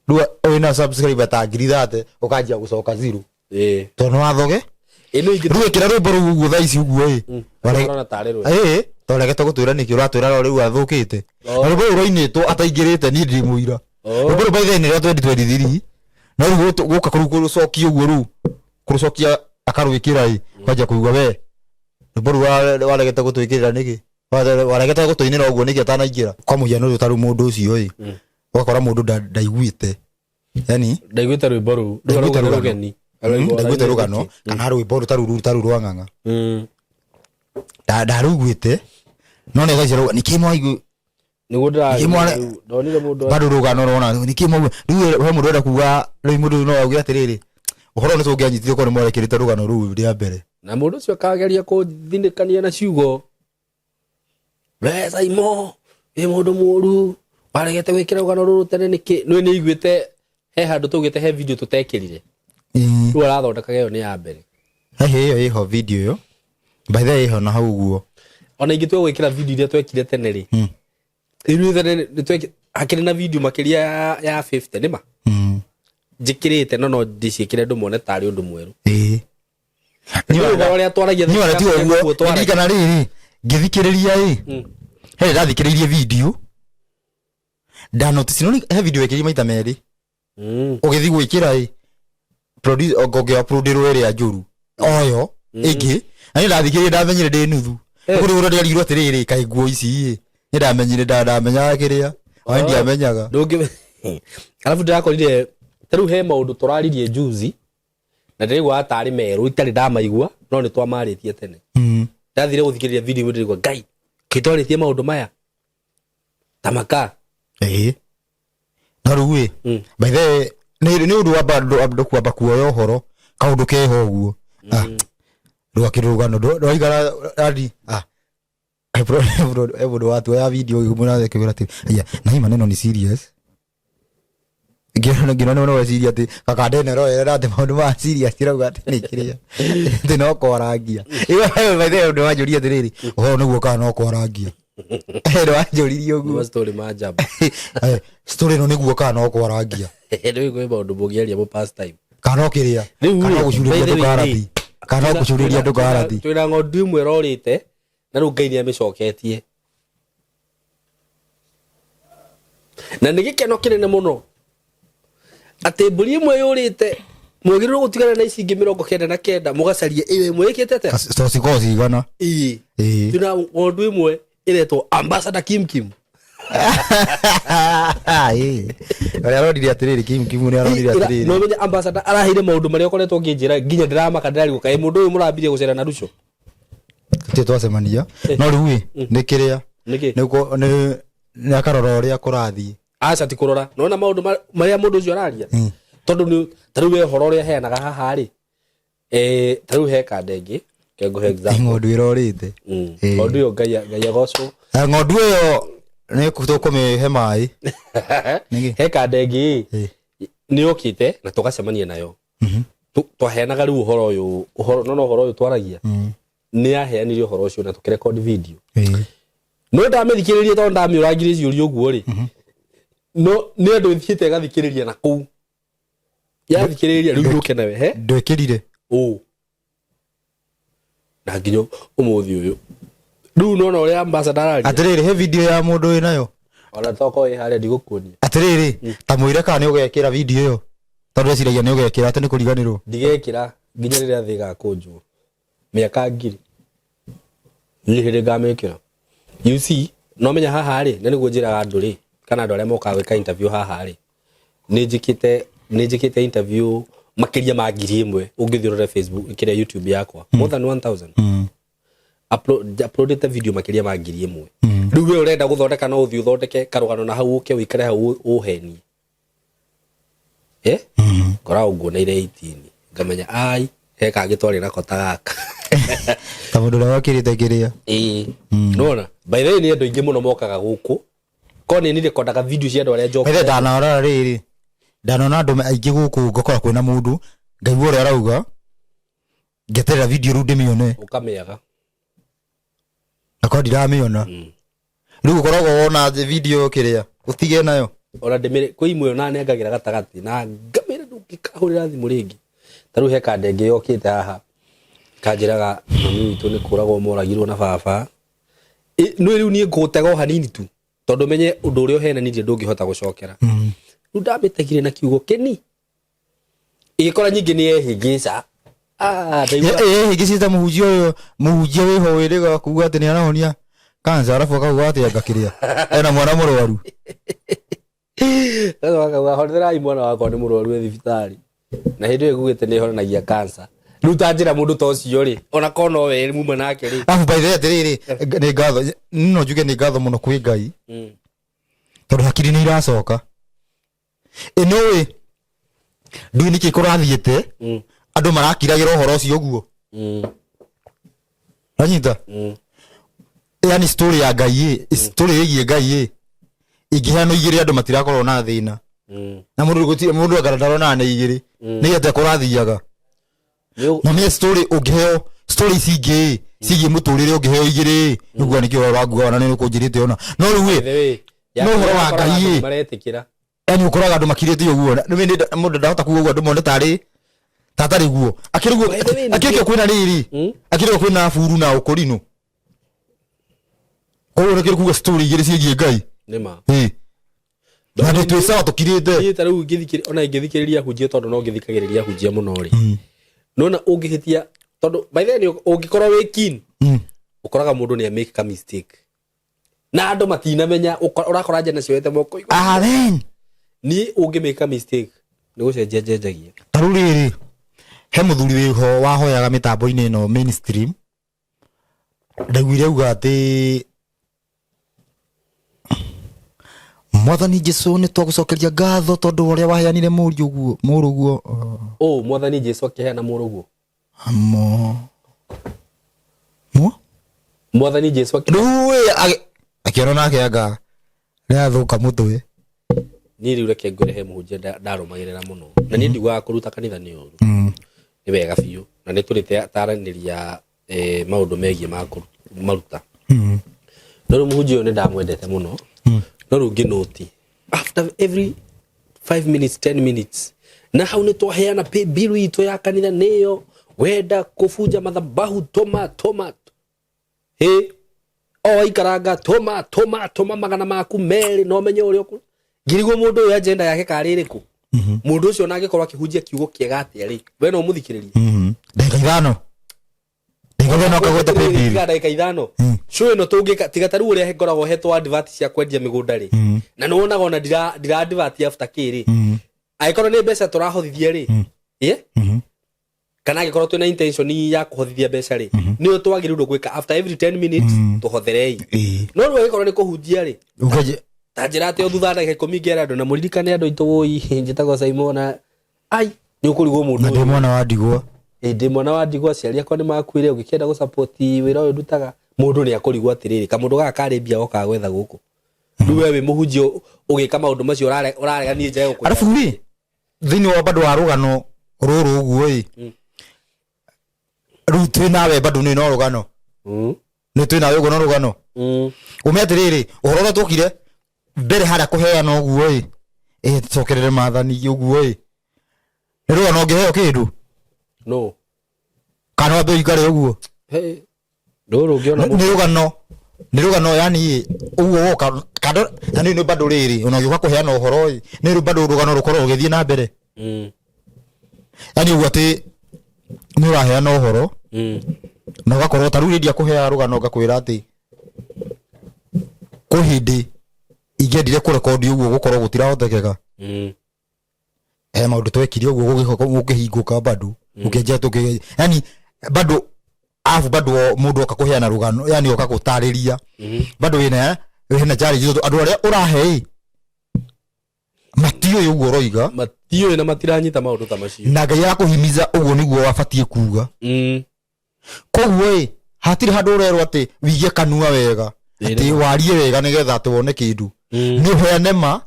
Rĩu wĩna subscriber ta 30,000, ũkanjia gũcoka zero, tondũ nĩ wathoge. Ĩno ingĩ Rĩu ĩkĩra rwĩmbo rũu ũguo thaa ici ũguo ĩ. Marona tarĩ rwe. Ĩĩ, tondũ tũgũtwĩra nĩkĩ ũratwĩra no rĩu athũkĩte. Oh. Na rwĩmbo rũu rwainĩtwo ataingĩrĩte, niĩ ndĩ mũira. Oh. Rwĩmbo rũu by the way nĩ rwa 2023, no rĩu gũka kũu kũrũcokia ũguo, rĩu kũrũcokia akarwĩkĩra ĩ, kwanjia kũigua we rwĩmbo rũu waregete gũtwĩkĩrĩra nĩkĩ? Waregete gũtũinĩra ũguo nĩkĩ atanaingĩra? Kwa mũhiano rĩu, ta rĩu mũndũ ũcio ĩ, ũgakora mũndũ ndaiguĩte, yani Ndaiguĩte rwĩmbo rũu. Ndaiguĩte Rũu rũgano. rũgeni. Ndaiguĩte rũgano kana rwĩmbo rũu ta rũu rwa Ng'ang'a. Ndarũiguĩte, no nĩ thaa ici arauga nĩkĩ mwaigu Nĩguo Nĩkĩ ndonire mũndũ bado rũgano rona nĩkĩ mwaigu. Rĩu he mũndũ ũrenda kuga, rĩu mũndũ no auge atĩrĩrĩ, ũhoro nĩ tũngĩanyitire korwo nĩ mwarekĩrĩte rũgano rũu rĩa mbere. Na mũndũ ũcio akageria kũthinĩkania na ciugo, "We Saimo, wĩ mũndũ mũru, waregete gwĩkĩra rũgano rũrũ tene nĩkĩ?" Nĩ iguĩte he handũ tũgĩte he video tũtekĩrire. Rĩu arathondekaga ĩyo nĩ ya mbere. He ĩyo ĩho video ĩyo, by the way, ĩho na hau ũguo. Ona ingĩtua gwĩkĩra video iria twekire tene rĩ, ithuĩ tene nĩ hakĩrĩ na video makĩria ya 50 nĩma njĩkĩrĩte, no ndĩciĩkĩre ndũmone tarĩ ũndũ mwerũ. Nĩ ũhoro ũrĩa twaragia. Niĩ ona ti ũguo. Ũguo twaragia. Ndirikana rĩrĩ ngĩthikĩrĩria ĩ, he ndathikĩrĩirie video, ndanotice no he video wekĩrire maita merĩ. Ũgĩthiĩ gwĩkĩra ĩ, produce ũngĩ uploadirwo ĩrĩa njũru oyo ĩngĩ, na niĩ ndathikĩrĩria ndamenyire ndĩ nuthu. Kũrĩ ũrĩa ndĩarirwo atĩrĩrĩ, kaĩ nguo ici ĩ, nĩ ndamenyire ndamenyaga kĩrĩa ona ndiamenyaga. Ndũngĩ arabu ndĩrakorire ta rĩu he maũndũ tũraririe juzi na ndĩraigua tarĩ merũ itarĩ ndamaigua, no nĩ twamarĩtie tene. Ndathire gũthikĩrĩria video ĩmwe, ndĩraigua ngai kĩtwarĩtie maũndũ maya tamaka. Ĩĩ, no rĩu ĩ, by the way, nĩ ũndũ wa andũ andũ kwamba kuoya ũhoro kaũndũ keho ũguo. Ah, rwakĩrĩ rũgano rwaigara radi, ah, he mũndũ watuoya video ũgĩmwĩra, akĩmwĩra atĩ aya na hii maneno ni serious. Ngĩona nĩ weciria atĩ kakande roerera atĩ maũndũ ma serious irauga atĩ nĩ kĩrĩa atĩ no kwarangia. Ĩyo, by the way, ũndũ wanjũria atĩrĩrĩ, ũhoro nĩguo kana no kwarangia, nĩ wanjũririe ũguo. Nĩ story ma njamba. Story ĩno nĩguo kana no kwarangia? Rĩu kwĩ maũndũ mũngĩaria mũ pastime. Kana no kĩrĩa Rĩu kana rĩ, no gũcurĩria by andũ the way, karati, rĩ, kana no gũcurĩria andũ karati. Twĩna ng'ondu ĩmwe ĩrorĩte na rĩu Ngai nĩ amĩcoketie, na nĩ gĩkeno kĩnene mũno atĩ mbũri ĩmwe yũrĩte, mwagĩrĩirwo gũtigana na ici ingĩ 99 mũgacaria ĩyo ĩmwe ĩkĩte atĩa? To cikorwo cigana? Ĩĩ. Ĩĩ. Twĩna ng'ondu ĩmwe ĩretwo Ambassador Kim Kim. Ĩĩ. Ũrĩa aronire atĩrĩrĩ, Kim Kim nĩ aronire atĩrĩrĩ. No menye ambassador araheire maũndũ marĩa ũkoretwo ũkĩnjĩra, nginya ndĩramaka, ndĩrarigwo kaĩ mũndũ ũyũ mũrambirie gũcera na Ruco. Tũtirĩ twacemania, no rĩu ĩ, nĩ kĩrĩa Nĩkĩ? Nĩ akarora ũrĩa kũrathiĩ. Aca, ti kũrora, nona maũndũ marĩa mũndũ ũcio araria, tondũ nĩ ta rĩu we ũhoro ũrĩa aheanaga haha rĩ, ta rĩu he kanda ĩngĩ kengũhe example. Ng'ondu ĩrorĩte. Ng'ondu ĩyo, Ngai agocwo. Ng'ondu ĩyo nĩ tũkũmĩhe maĩ. Nĩkĩ? He kanda ĩngĩ nĩ yokĩte na tũgacemania nayo. Twaheanaga rĩu ũhoro ũyũ, ũhoro no ũhoro ũyũ twaragia, nĩ yaheanire ũhoro ũcio na tũkĩrecord video. No ndamĩthikĩrĩria tondũ ndamĩũrangire ciũria ũguo rĩ, no nĩ andũ ĩthiĩte ĩgathikĩrĩria na kũu yathikĩrĩria rĩu yũke nawe he Ndwĩkĩrire? Ũ. Na nginya ũmũthĩ ũyũ rĩu nona ũrĩa ambassador araria. Atĩrĩrĩ, he video ya mũndũ wĩ nayo. Ona tokorwo ĩ harĩa ndigũkuonia. Atĩrĩrĩ, ta mwĩre kana nĩ ũgekĩra video ĩyo, tondũ eciragia nĩ ũgekĩra atĩ nĩ kũriganĩrwo. Ndigekĩra nginya rĩrĩa thĩ ĩgakũnjwo mĩaka 1000, niĩ hĩndĩ ngamĩkĩra. You see, no menya haha rĩ, na nĩguo njĩraga andũ rĩ, kana andũ arĩa mokaga gwĩka interview haha rĩ, nĩ njĩkĩte interview makĩria ma 1000. Ũngĩthiĩ ũrore Facebook, kĩrĩa, YouTube yakwa, more than 1000. Uploadĩte video makĩria ma 1000. Rĩu we ũrenda gũthondeka, no ũthiĩ ũthondeke karũgano na hau, ũke ũikare hau ũhenie, eh? Ngoragwo nguoneire 18, ngamenya ai he kangĩ twarĩ nako ta gaka. Ta mũndũ ũrĩa wakĩrĩte kĩrĩa. Ĩĩ, nona by the way, nĩ andũ aingĩ mũno mokaga gũkũ ko nĩ nirekondaga video cia andũ arĩa Maithe. Njokete. Ndanarora rĩrĩ, ndanona andũ aingĩ gũkũ, ngakora kwĩna mũndũ ngaigua ũrĩa arauga, ngeterera video rĩu ndĩmĩone. Ũkamĩaga. Nakorwo ndiramĩona. Rĩu ũkoragwo wona video kĩrĩa ũtige nayo. Ona ndĩmĩre kwĩ imwe ona nengagĩra gatagatĩ na ngamĩra ndũngĩkahũrĩra thimũ rĩngĩ. Ta rĩu he kanda ĩngĩ yokĩte haha kanjĩraga mami witũ nĩ kũragwo moragirwo na baba. Nĩ rĩu niĩ ngũgũtega o hanini tu tondũ menye ũndũ ũrĩa ũhenanirie ndũngĩhota gũcokera. Rĩu ndamĩtegire na kiugo kĩni, ĩgĩkora nyingĩ nĩ yehĩngĩca. Ah, ndaigua. Hĩngĩcĩte mũhunjia ũyũ, mũhunjia wĩho wĩrĩga kuga atĩ nĩ arahonia kansa, arabu akauga atĩ anga kĩrĩa ena mwana mũrwaru. Sasa wakauga horerai mwana wakwa nĩ mũrwaru e thibitarĩ, na hĩndĩ ĩyo ĩgugĩte nĩ ĩhonanagia cancer. Rĩu ta njĩra mũndũ ta ũcio rĩ, ona korwo no we muma nake rĩ. Arabu by the way, atĩrĩrĩ, nĩ ngatho, no njuge nĩ ngatho mũno kwĩ Ngai, tondũ hakiri nĩ iracoka. Ĩno ĩ ndui nĩkĩ kũrathiĩte, andũ marakiragĩra ũhoro ũcio ũguo. Nanyita? Yani story ya Ngai ĩ, story ĩgiĩ Ngai ĩ, ingĩheanwo igĩrĩ andũ matirakorwo na thĩna. Na mũndũ gũtirĩ mũndũ anga ndaronaga nĩ igĩrĩ, nĩ atĩa kũrathiaga. Na nĩ story ũngĩheo, story ici ingĩ ĩ ciĩgiĩ mũtũrĩre, ũngĩheo igĩrĩ ĩ nĩguo nĩkĩo ũranguaga na nĩ ũkũnjĩrĩte ona no rĩu ĩ No ũhoro wa Ngai ĩ. Maretĩkĩra. Yani ũkoraga andũ makirĩte ũguo, mũndũ ndahota kuga ũguo, andũ mone tarĩ tatarĩ guo akĩrĩ guo. By the way, Akĩrĩ kwĩna rĩrĩ, akĩrĩ kwĩna buru na ũkũrinũ, koguo nĩkĩrĩ kuga story igĩrĩ ciĩgiĩ Ngai. Nĩ ma. Ĩ na andũ twĩ sawa tũkirĩte. Niĩ ta rĩu ona ingĩthikĩrĩria hunjia, tondũ no ngĩthikagĩrĩria hunjia mũno rĩ, nona ũngĩhĩtia, tondũ by the way ũngĩkorwo wĩ keen, ũkoraga mũndũ nĩ amake ka mistake na andũ matinamenya, ũrakora njana cioete moko igũrũ. Amen. Niĩ ũngĩ make a mistake nĩ gũcenjia njenjagia. Ta rĩu rĩrĩ, he mũthuri wĩho wahoyaga mĩtambo-inĩ ĩno mainstream, ndaiguire auga atĩ Mwathani Jesu, nĩ twagũcokeria ngatho tondũ wa ũrĩa waheanire mũriũ guo, mũrũguo. Ũ Mwathani Jesu akĩheana mũrũguo? Mo mo. Mwathani Jesu akĩ Rĩu ĩ, akĩona nake anga nĩathũka mũtwe. Niĩ rĩu reke ngwĩre, he mũhunjia ndarũmagĩrĩra mũno, na niĩ ndiugaga kũruta kanitha nĩ ũru. Nĩ wega biũ, na nĩ tũrĩ taranĩria maũndũ megiĩ ma maruta. No rĩu mũhunjia ũyũ nĩ ndamwendete mũno, no rĩu ngĩnũti after every 5 minutes, 10 minutes, na hau nĩ twaheana pay bill itũ ya kanitha, nĩyo wenda kũbunja mathabahu, tũma tũma hĩ o waikaranga, tũma tũma tũma 200 na ũmenye ũrĩa ngirigwo mũndũ ũyũ agenda yake karĩ ĩrĩkũ. Mũndũ ũcio ona angĩkorwo akĩhunjia kiugo kĩega atĩa rĩ, we no ũmũthikĩrĩrie? Ndagĩka 5, ndagĩka 5 akagweta pay bill. Tiga ndagĩka 5. Show ĩno tũngĩka tiga ta rĩu ũrĩa ngoragwo hetwo advert cia kwendia mĩgũnda rĩ, na nĩ wonaga ona ndira advert after kĩ rĩ, angĩkorwo nĩ mbeca tũrahothithia rĩ, ĩ kana angĩkorwo twĩna intention ya kũhothithia mbeca rĩ, nĩyo twagĩrĩirwo gwĩka after every 10 minutes, tũhotherei. No rĩu angĩkorwo nĩ kũhunjia rĩ, ta njĩra atĩ o thutha wa ndagĩka 10 ngera andũ na mũririkane andũ aitũ, wũi njĩtagwo Simona, ai nĩ ũkũrigwo mũndũ Na ndĩ ũyũ. mwana wa ndigwa. Ĩ, ndĩ mwana wa ndigwa, aciari akwa nĩ makuire, ũngĩkĩenda gũsupport wĩra ũyũ ndutaga, mũndũ nĩ akũrigwo atĩrĩrĩ, kamũndũ gaka karĩ mbia gokaga gwetha gũkũ. Rĩu we wĩ mũhunjia ũgĩka maũndũ macio, ũrarega niĩ njage gũkũnyita. Arabu rĩ, thĩinĩ wa bado wa rũgano rũrũ ũguo ĩ, rĩu twĩ nawe bado nĩ no rũgano, nĩ twĩ nawe ũguo no rũgano. Ume atĩrĩrĩ, ũhoro ũrĩa twokire mbere harĩa kũheana ũguo ĩ, ĩ tũcokerere maathani ũguo ĩ, nĩ rũgano ũngĩheo kĩndũ No. Kana wambe ũikare ũguo. Hey, rũrũ ũngĩona Nĩ rũgano yani ũguo woka kando, yani nĩ bado rĩrĩ ona ũgĩũka kũheana ũhoro ĩ, nĩ rĩu bado rũgano rũkorwo rũgĩthiĩ na mbere. Yani ũguo atĩ nĩ ũraheana ũhoro na ũgakorwo ta rĩu rĩndia kũheaga rũgano, ngakwĩra atĩ kwĩ hĩndĩ ingĩendire kũrekondi ũguo gũkorwo gũtirahotekeka. He maũndũ twekire ũguo gũkĩhingũka bado gũkĩanjia tũkĩ yani bado afu bado mũndũ oka kũheana rũgano, yani oka gũtarĩria, bado wĩna challenge tondũ andũ arĩa ũrahe ĩ matiũĩ ũguo ũroiga. Matiũĩ na matiranyita maũndũ ta macio. Na Ngai arakũhimiza ũguo nĩguo wabatiĩ kuga. Koguo ĩ hatirĩ handũ ũrerwo atĩ wige kanua wega, atĩ warie wega nĩgetha atĩ wone kĩndũ. Nĩ ũheane ma,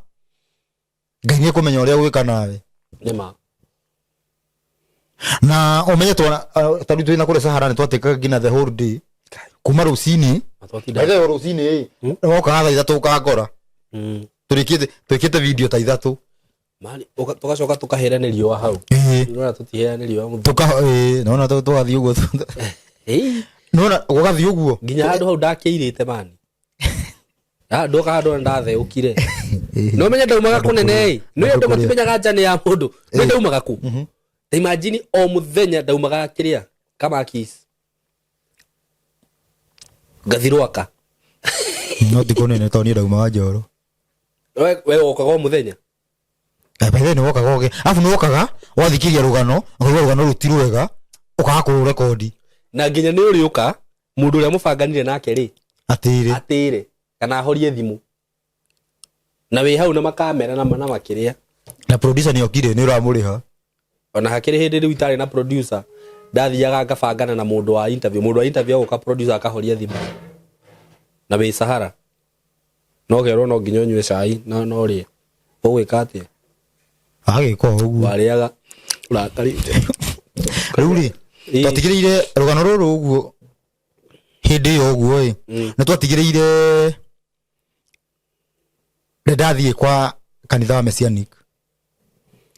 Ngai nĩ ekũmenya ũrĩa gwĩka nawe. Nĩma. Na ũmenye twana ta rĩu twĩna kũrĩa Sahara nĩ twatĩkaga nginya the whole day kuma rũcinĩ. Matwatinda. By the way, rũcinĩ ĩ wokaga thaa 3 ũkangora tũrĩkĩte video ta 3. Mani, tũgacoka tũkaheranĩrio riũa hau. Nĩwona tũtiheanĩ riũa mũthenya. Tuka ĩĩ, nona tũgathiĩ ũguo. Ĩĩ. Nona gũgathiĩ ũguo. Nginya handũ hau ndakĩirĩte mani. Ah, ndoka handũ na ndatheũkire. No menye ndaumaga kũnene ĩ. Nĩ andũ kũrĩa. matimenyaga njane ya mũndũ. Nĩ ndaumaga kũ? Ta imagine o mũthenya ndaumaga kĩrĩa Kamakis. Ngathi Rwaka. No ti kũnene tondũ niĩ ndaumaga Njoro. We wokaga o mũthenya. Eh, by the way, nĩ wokaga ũgĩ arabu nĩ wokaga wathikĩria rũgano, ũkaigua rũgano rũu ti rwega, ũkaga kũrũrekondi. Na nginya nĩ ũrĩũka mũndũ ũrĩa mũbanganire nake rĩ atĩrĩ atĩre kana ahorie thimũ na wĩ hau na makamera na makĩrĩa. Na producer nĩ okire, nĩ ũramũrĩha. Ona hakĩrĩ hĩndĩ rĩu itarĩ na producer, ndathiaga ngabangana na mũndũ wa interview, mũndũ wa interview agoka, producer akahoria thimũ na wĩ Sahara no kerwo no nginya ũnyue cai na no ũrĩe, ũgwĩka atĩa? Agĩka o ũguo. Warĩaga ũrakarĩte. Rĩu rĩ twatigĩrĩire rũgano rũrũ ũguo hĩndĩ ĩyo ũguo ĩ nĩ twatigĩrĩire nĩ ndathiĩ kwa kanitha wa Messianic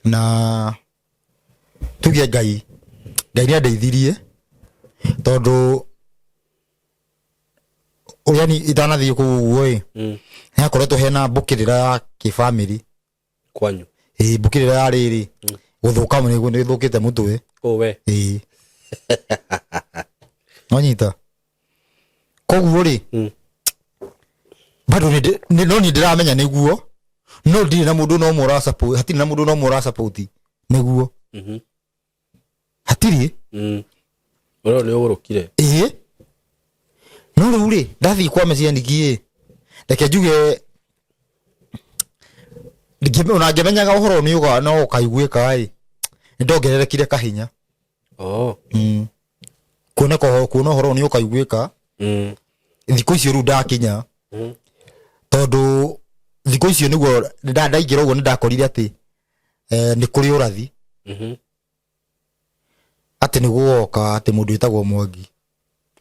na tuge Ngai nĩ andeithirie tondũ ũrĩa ni itanathiĩ kũu ũguo ĩ nĩ hakoretwo hena mbũkĩrĩra ya kĩbamĩrĩ. Kwanyu? Ĩ, mbũkĩrĩra ya rĩrĩ gũthũka nĩ thũkĩte mũtwe. O we. Ĩ, nonyita koguo rĩ bado no niĩ ndĩramenya nĩguo, no ndirĩ na mũndũ no ũmwe ũra hatirĩ na mũndũ no ũmwe ũra nĩguo. Hatirĩ. Ũrĩa nĩ ũgũrũkire. Ĩĩ, no rĩu rĩ ndathiĩ kwa Messianic ĩ, reke njuge ona ngĩmenyaga ũhoro nĩ ũga no ũkaiguĩka ĩ, nĩ ndongererekire kahinya. Kuoneka ũhoro, kuona ũhoro nĩ ũkaiguĩka. Thikũ icio rĩu ndakinya tondũ thikũ icio nĩguo ndaingĩra ũguo nĩ ndakorire atĩ nĩ kũrĩ ũrathi atĩ nĩ gũgoka atĩ mũndũ wĩtagwo Mwangi.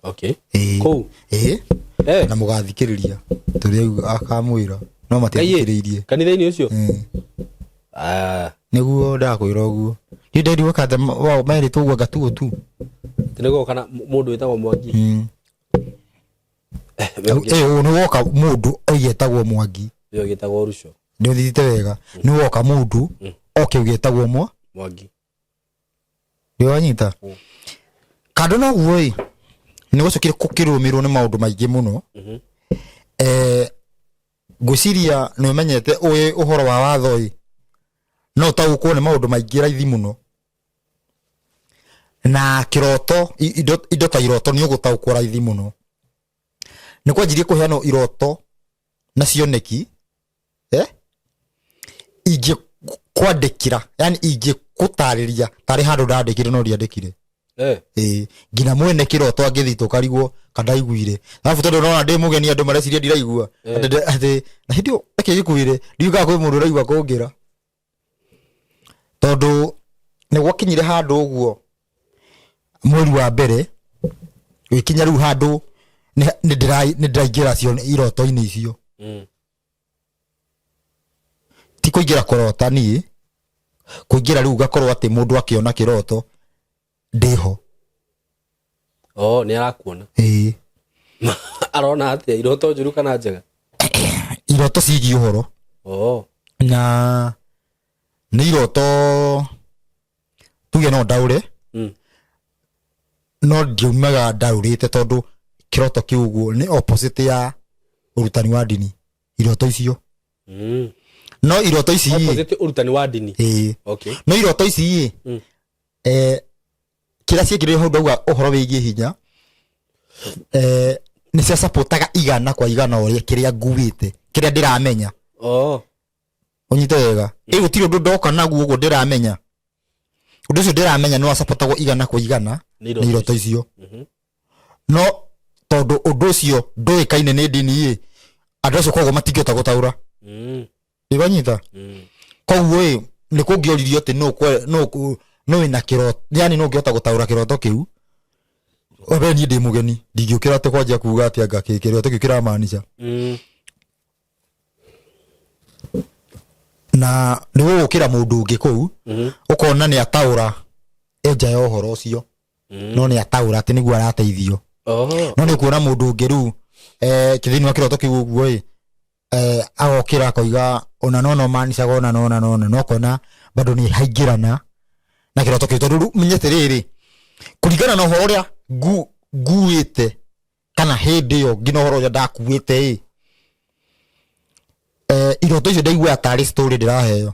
Ĩĩ. Kũu. Ĩĩ. Eh. Na mũgathikĩrĩria tũrĩa akamwĩra no matiathikĩrĩirie. Kanitha-inĩ ũcio? Eh. Ah, Nĩguo ndakwĩra ũguo niĩ nderirwo kanda wao merĩtwo ũguo ngatuo tu. Atĩ nĩ gũgoka na mũndũ wĩtagwo Mwangi. We Ĩ, nĩ woka mũndũ oigetagwo Mwangi. We ũgĩtagwo Ruco. Nĩ ũthithite wega, nĩ woka mũndũ oke ũgĩtagwo mwa Mwangi. Nĩ wanyita kando noguo ĩ nĩ gũcokire kũkĩrũmĩrwo nĩ maũndũ maingĩ mũno. Ngwĩciria nĩ ũmenyete ũĩ ũhoro wa watho ĩ no ũtaũkwo nĩ maũndũ maingĩ raithi mũno na kĩroto indo ta iroto nĩ ũgũtaũkwo raithi mũno. Nĩ kwanjirie kũheanwo iroto na cioneki ingĩ kwandĩkĩra, yani ingĩgũtarĩria tarĩ handũ ndandĩkire no ndiandĩkire. Ĩĩ, nginya mwene kĩroto angĩthiĩ tũkarigwo kana ndaiguire, arabu tondũ nona ndĩ mũgeni andũ mareciria ndiraigua. Atĩ na hĩndĩ ĩyo reke gĩkwĩre ndiũĩ kana kwĩ mũndũ ũraigua kũngĩra tondũ nĩ gwakinyire handũ ũguo mweri wa mbere gĩkinya rĩu handũ nĩ ndĩraingĩra cio iroto-inĩ icio. Ti kũingĩra kũrota niĩ kũingĩra rĩu ngakorwo atĩ mũndũ akĩona kĩroto ndĩho. Oh, nĩ arakuona. Ĩĩ. Arona atĩa, iroto njũru kana njega? Iroto ciĩgiĩ ũhoro. Oh. Na nĩ iroto tuge no ndaũre, no ndiumaga ndaũrĩte tondũ kĩroto kĩu ũguo nĩ opposite ya ũrutani wa ndini, iroto icio. No iroto ici, Opposite ũrutani wa ndini. Ĩĩ. Okay. No iroto ici, kĩrĩa ciĩkĩrĩire hau ndauga ũhoro wĩgiĩ hinya, nĩ cia supportaga igana kwa igana ũrĩa kĩrĩa nguĩte, kĩrĩa ndĩramenya. Oh. Ũnyite wega, ĩ gũtirĩ ũndũ ndoka naguo ũguo ndĩramenya, ũndũ ũcio ndĩramenya nĩ wasupportagwo igana kwa igana nĩ nĩ iroto icio. No tondũ ũndũ ũcio ndũĩkaine nĩ ndini ĩ, andũ acio koguo matingĩhota gũtaũra. Nĩwanyita? Koguo ĩ nĩ kũngĩoririo atĩ nũ nũ wĩna kĩroto, yani nũ ũngĩhota gũtaũra kĩroto kĩu, we niĩ ndĩ mũgeni, ndingĩũkĩra atĩ kwanjia kuga atĩ anga kĩroto kĩu kĩramaanisha. Na nĩ gũgũkĩra mũndũ ũngĩ kũu, ũkona nĩ ataũra enja ya ũhoro ũcio, no nĩ ataũra atĩ nĩguo arateithio. Oh. No nĩ ũkuona mũndũ ũngĩ rĩu, thĩinĩ wa kĩroto kĩu ũguo ĩ, agokĩra akoiga ona no no manicaga ona no na no na no kona bado nĩ haingĩrana na kĩroto kĩu, tondũ rĩu menye atĩrĩrĩ, kũringana na ũhoro ũrĩa nguĩte kana hĩndĩ ĩyo nginya ũhoro ũrĩa ndakuĩte ĩ, iroto icio ndaiguaga tarĩ story ndĩraheo.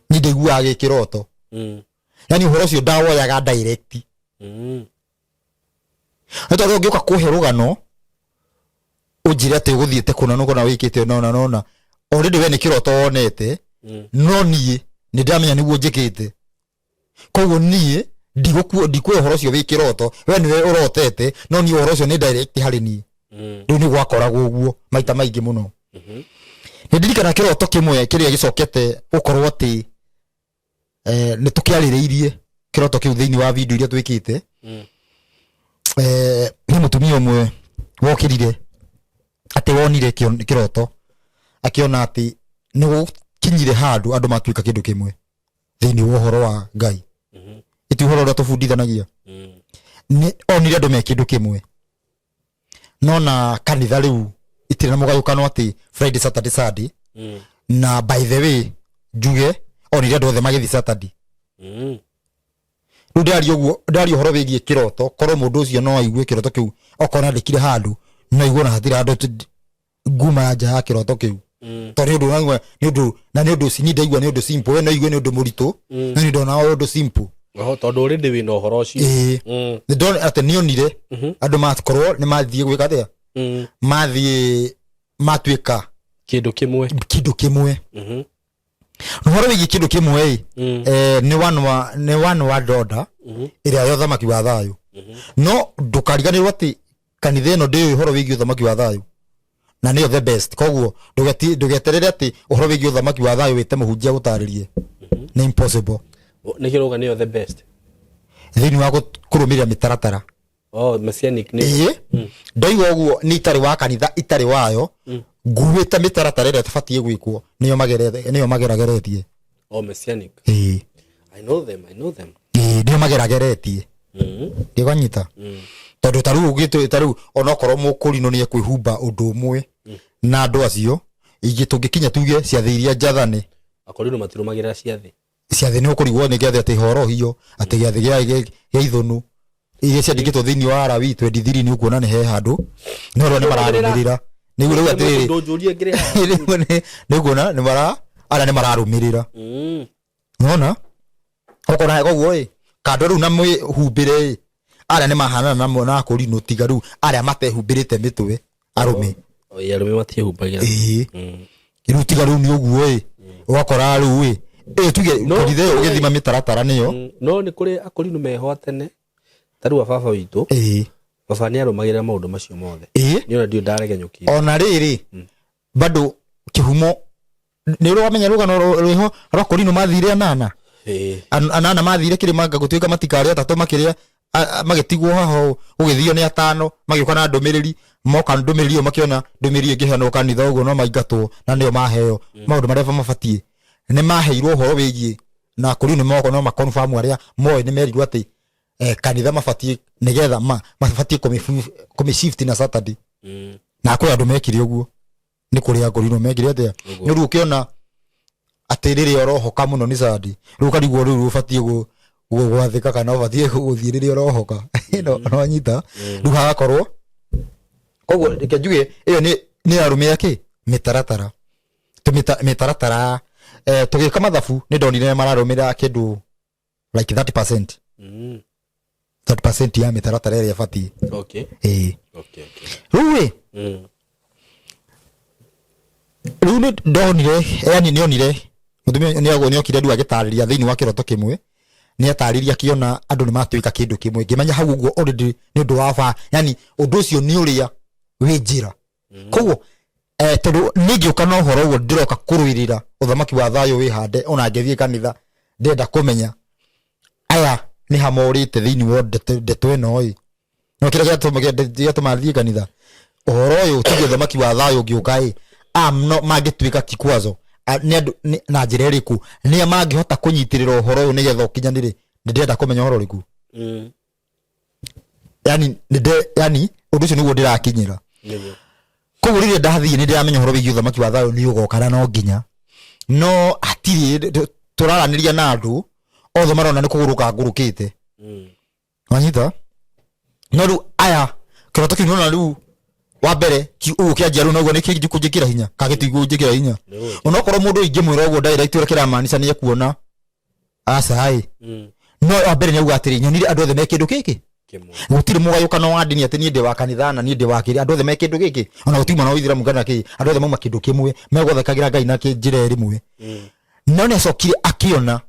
Niĩ ndaiguaga gĩ kĩroto. Yani ũhoro ũcio ndawoyaga direct. Nĩ tondũ ũngĩũka kũhe rũgano ũnjĩre atĩ ũgũthiĩte kũna na kũna, wĩkĩte ũna na ũna, already we nĩ kĩroto wonete. No niĩ nĩ ndĩramenya nĩguo njĩkĩte, koguo niĩ ndikuoya ũhoro ũcio wĩ kĩroto, we nĩwe ũrotete, no niĩ ũhoro ũcio nĩ direct harĩ niĩ. Rĩu nĩ gwakoragwo ũguo maita maingĩ mũno. Nĩ ndirikana kĩroto kĩmwe kĩrĩa gĩcokete gũkorwo atĩ, nĩ tũkĩarĩrĩirie kĩroto kĩu thĩinĩ wa video iria twĩkĩte. Nĩ mũtumia ũmwe wokĩrire atĩ wonire kĩroto akĩona atĩ nĩ gũkinyire handũ andũ matuĩka kĩndũ kĩmwe thĩinĩ wa ũhoro wa Ngai. Ĩti ũhoro ũrĩa tũbundithanagia. Nĩ onire andũ me kĩndũ kĩmwe, no na kanitha rĩu itirĩ na mũgayũkano atĩ Friday, Saturday, Sunday. Na by the way njuge onire andũ othe magĩthiĩ Saturday. Rĩu ndaria ũguo, ndaria ũhoro wĩgiĩ kĩroto, korwo mũndũ ũcio no aigue kĩroto kĩu, okorwo nandĩkire handũ no aigue ona hatirĩ handũ nguma nja ya kĩroto kĩu. Tondũ nĩ ũndũ ũraigua, nĩ ũndũ na nĩ ũndũ niĩ ndaigua nĩ ũndũ simple, we no igue nĩ ũndũ mũritũ, no niĩ ndona ũndũ simple. Oho, tondũ already wĩna ũhoro ũcio. Ĩĩ. Nĩ ndona atĩ nĩonire andũ makorwo nĩ mathiĩ gwĩka atĩa, mathiĩ matuĩka kĩndũ kĩmwe. Kĩndũ kĩmwe. Na ũhoro wĩgiĩ kĩndũ kĩmwe ĩ, nĩ one world order ĩrĩa ya ũthamaki wa thayũ. No ndũkariganĩrwo atĩ kanitha ĩno ndĩũĩ ũhoro wĩgiĩ ũthamaki wa thayũ na nĩyo the best, koguo ndũgeterere atĩ ũhoro wĩgiĩ ũthamaki wa thayũ wĩte mũhunjia gũtarĩrie, nĩ impossible. Nĩkĩo ũrauga nĩyo the best? Thĩinĩ wa kũrũmĩrĩra mĩtaratara. Oh, messianic nĩ. Ĩĩ, ndoiga ũguo nĩ itarĩ wa kanitha itarĩ wayo, nguĩte mĩtaratara ĩrĩa tũbatiĩ gwĩkwo, nĩyo nĩyo magerageretie. Oh, messianic. Ĩĩ. I know them, I know them. Ĩĩ, nĩyo magerageretie. Ndĩkwanyita, tondũ ta rĩu ũngĩtũ ta rĩu onokorwo mũkũrinũ nĩ ekwĩhumba ũndũ ũmwe na andũ acio ingĩ, tũngĩkinya tuge ciathĩ iria njathane. Akorinũ matirũmagĩrĩra ciathĩ. Ciathĩ nĩ ũkũrigwo nĩ gĩathĩ atĩ horohio, atĩ gĩathĩ gĩa ithũnũ iria ciandĩkĩtwo thĩinĩ wa Arawi 23, nĩ ũkuona nĩ he handũ, no rĩu nĩ mararũmĩrĩra nĩguo rĩu atĩrĩrĩ. Ndũnjũrie ngĩrĩ haha. Rĩu nĩ ũkuona nĩ mara arĩa nĩ mararũmĩrĩra. Nona okorwo koguo ĩ kando rĩu na mwĩhumbĩre ĩ, arĩa nĩ mahanana na akũrinũ, tiga rĩu arĩa matehumbĩrĩte mĩtwe, arũme. Oi, arũme matiĩhumbagĩra. Ĩĩ. Rĩu tiga rĩu nĩ ũguo ĩ, ũgakora rĩu ĩ tuge No, kanitha ĩyo ũgĩthima mĩtaratara nĩyo. No nĩ kũrĩ akorinũ meho a tene, ta rĩu a baba witũ. Baba nĩ arũmagĩrĩra maũndũ macio mothe. Niĩ ona ndirĩ ndaregenyũkia. Ona rĩrĩ bado kĩhumo nĩ ũramenya rũgano rwĩho rwa Korino mathire anana. Anana mathire kĩrĩma nga gũtuĩka matikarĩa, atatũ makĩrĩa, magĩtigwo haha ũũ, gũgĩthio nĩ atano magĩũka na ndũmĩrĩri, moka ndũmĩrĩri ĩyo makĩona ndũmĩrĩri ĩngĩheanwo kanitha ũguo no maingatwo, na nĩo maheo maũndũ marĩa mabatiĩ, nĩ maheirwo ũhoro wĩgiĩ na Korino moko no makonfamu arĩa moĩ nĩ merirwo atĩ Kanitha mabatiĩ nĩgetha mabatiĩ kũmĩ shift na Saturday. Na kwĩ andũ mekire ũguo, nĩ kũrĩ angorino mekire atĩa. Ũguo. Nĩ rĩu ũkĩona atĩ rĩrĩa ũrohoka mũno nĩ Sunday, rĩu ũkarigwo rĩu ũbatiĩ gwathĩka kana ũbatiĩ gũthiĩ rĩrĩa ũrohoka. No nyita rĩu hagakorwo koguo reke njuge ĩyo nĩ arũme akĩ mĩtaratara. Mĩtaratara tũgĩka mathabu nĩ ndonire mararũmĩrĩra kĩndũ like 30%. 30% ya mĩtaratara ĩrĩa ĩbatiĩ. Ĩĩ. Rĩu ĩ, rĩu nĩ ndonire, yani nĩonire mũtumia nĩokire rĩu agĩtarĩria thĩinĩ wa kĩroto kĩmwe, nĩatarĩria akĩona andũ nĩ matuĩka kĩndũ kĩmwe. Ngĩmenya hau ũguo already nĩ ũndũ wa ba, yani ũndũ ũcio nĩ ũrĩa wĩ njĩra. Koguo tondũ niĩ ngĩũka na ũhoro ũguo ndĩroka kũrũĩrĩra ũthamaki wa thayũ wĩhande, ona ngĩthiĩ kanitha ndĩrenda kũmenya aya nĩ hamorĩte thĩinĩ wa ndeto ĩno ĩ. No kĩrĩa gĩatũma thiĩ kanitha ũhoro ũyũ tuge ũthamaki wa thayũ ũngĩũka ĩ, no mangĩtuĩka kikwazo nĩ andũ na njĩra ĩrĩkũ nĩa mangĩhota kũnyitĩrĩra ũhoro ũyũ nĩgetha ũkinyanĩre. Nĩ ndĩrenda kũmenya ũhoro ũrĩkũ. Yani yani ũndũ ũcio nĩguo ndĩrakinyĩra. Koguo rĩrĩa ndathiĩ nĩ ndĩramenya ũhoro wĩgiĩ ũthamaki wa thayũ nĩ ũgoka na no nginya no hatirĩ tũraranĩria na andũ othe marona nĩ kũgũrũka ngũrũkĩte. Wanyita? No rĩu aya kĩroto kĩu nĩwona rĩu wa mbere ũguo kĩanjia rĩu noguo nĩ kĩnjĩkĩra hinya kana gĩtigũnjĩkĩra hinya. Onokorwo mũndũ ingĩmwĩra ũguo direct ũrĩa kĩramaanisha nĩ ekuona aca ĩ. No wa mbere nĩ auga atĩrĩ, nyonire andũ othe me kĩndũ gĩkĩ. Kĩmwe. Gũtirĩ mũgayũkano wa ndini atĩ niĩ ndĩ wa kanitha na niĩ ndĩ wa kĩrĩa, andũ othe me kĩndũ gĩkĩ, ona gũtirĩ mwana wa ithĩramu kana kĩ, andũ othe mauma kĩndũ kĩmwe, megwathĩkagĩra Ngai na njĩra ĩrĩmwe. No nĩ acokire akĩona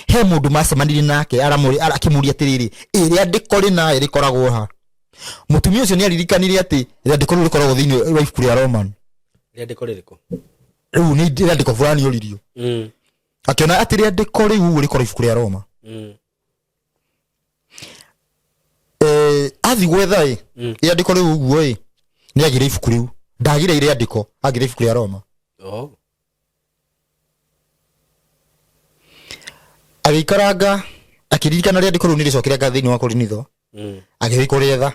he mũndũ macemanirie nake akĩmũria atĩrĩrĩ, ĩ rĩandĩko rĩna rĩkoragwo ha? Mũtumia ũcio nĩ aririkanire atĩ rĩandĩko rĩu rĩkoragwo thĩinĩ wa ibuku rĩa Roman. Rĩandĩko rĩrĩkũ? Rĩu nĩ rĩandĩko fulani oririo. Akĩona atĩ rĩandĩko rĩu rĩkoragwo ibuku rĩa Roma. Athi gwetha ĩ, rĩandĩko rĩu ũguo ĩ, nĩ agire ibuku rĩu. Ndagire rĩandĩko, agire ibuku rĩa Roma. Agĩikaranga akĩririkana rĩandĩko rĩu nĩ rĩcokire anga thĩinĩ wa Korinitho. Agĩthiĩ kũrĩetha.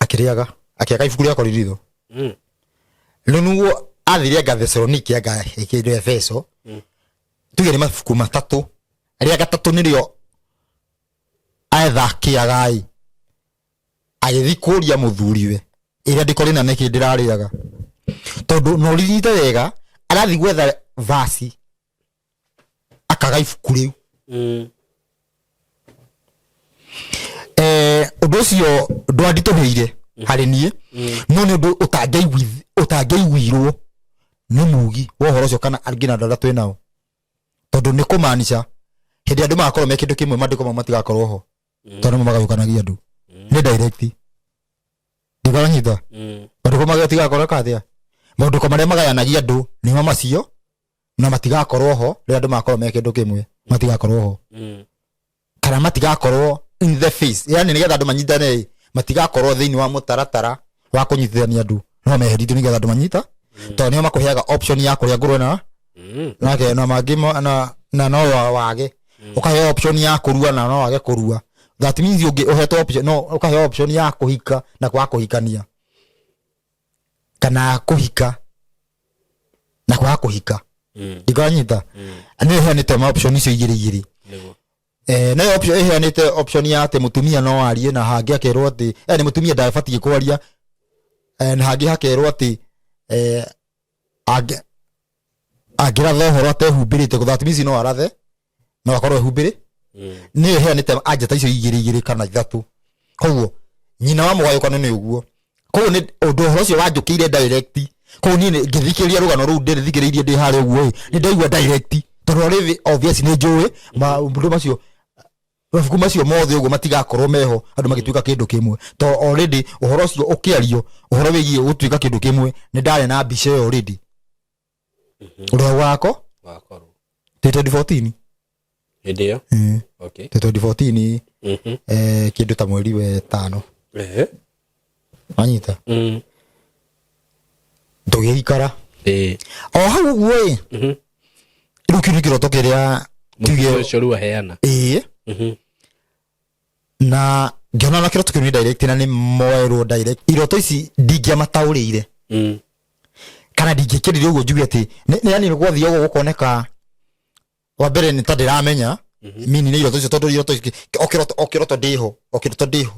Akĩrĩaga, akĩaga ibuku rĩa Korinitho. Rĩu nĩguo athire anga Thesalonike anga kĩndũ Efeso. Tuge nĩ mabuku matatũ. Rĩa gatatũ nĩrĩo etha akĩaga ĩ. Agĩthiĩ kũria mũthuriwe ĩrĩandĩko rĩna nĩkĩ ndĩrarĩaga, tondũ no ririte wega arathiĩ gwetha vasi akaga ibuku rĩu. Ũndũ ũcio ndwanditũhĩire harĩ niĩ, no nĩ ũndũ ũtangĩaiguirwo nĩ mugi wa ũhoro ũcio kana angĩ na andũ arĩa twĩ nao, tondũ nĩ kũmaanisha hĩndĩ andũ magakorwo me kĩndũ kĩmwe, mandĩko mau matigakorwo ho, tondũ nĩmo magayũkanagia andũ. Nĩ direct ndikaranyita. Maandĩko matigakorwo kathĩa, maũndũ marĩa magayanagia andũ nĩmo macio, na matigakorwo ho rĩrĩa andũ magakorwo me kĩndũ kĩmwe, matigakorwo ho kana matigakorwo in the face, yani nĩgetha andũ manyitane, matigakorwo thĩinĩ wa mũtaratara wa kũnyitithania andũ, no meheritio nĩgetha andũ manyita, tondũ nĩo makũheaga option ya kũrĩa ngũrwe na nake na mangĩ na no wage ũkaheo option ya kũrua na no wage kũrua. That means ũngĩ ũhetwo option, no ũkaheo option ya kũhika na kwaga kũhikania, kana kũhika na kwaga kũhika. Ndikanyita. Nĩ ĩheanĩte ma option icio igĩrĩ igĩrĩ. No option ĩheanĩte option ya atĩ mũtumia no arie, na hangĩ akerwo atĩ nĩ mũtumia ndabatiĩ kwaria, na hangĩ hakerwo atĩ angĩratha ũhoro atehumbĩrĩte, that means no arathe no akorwo ehumbĩrĩ. Nĩ ĩheanĩte anja ta icio igĩrĩ igĩrĩ kana ithatũ. Koguo nyina wa mũgayũkano nĩ ũguo. Koguo nĩ ũndũ ũhoro ũcio wanjũkĩire direct. Koguo niĩ ngĩthikĩrĩria rũgano rũu ndĩrĩthikĩrĩirie ndĩ harĩa ũguo ĩ, nĩ ndaigua direct, tondũ already obvious nĩ njũĩ maũndũ macio, mabuku macio mothe ũguo matigakorwo meho andũ magĩtuĩka kĩndũ kĩmwe, to already ũhoro ũcio ũkĩario ũhoro wĩgiĩ gũtuĩka kĩndũ kĩmwe, nĩ ndarĩ na mbica ĩyo already ũrĩa wako Wakorwo. Tĩ 2014. Hĩndĩ ĩyo. Tĩ 2014. Kĩndũ ta mweri wetano. Wanyita? Tũgĩikara o hau ũguo ĩ. Rĩu kĩu nĩ kĩroto kĩrĩa Tuge- Mũtino ũcio rĩu aheana. Ĩĩ. Na ngĩona na kĩroto kĩu nĩ direct na nĩ moerwo direct. Iroto ici ndingĩamataũrĩire kana ndingĩkĩrire ũguo njuge atĩ nĩ yani gwathiĩ ũguo gũkoneka wa mbere nĩ ta ndĩramenya mini nĩ iroto icio, tondũ iroto ici o kĩroto, o kĩroto ndĩho, o kĩroto ndĩho,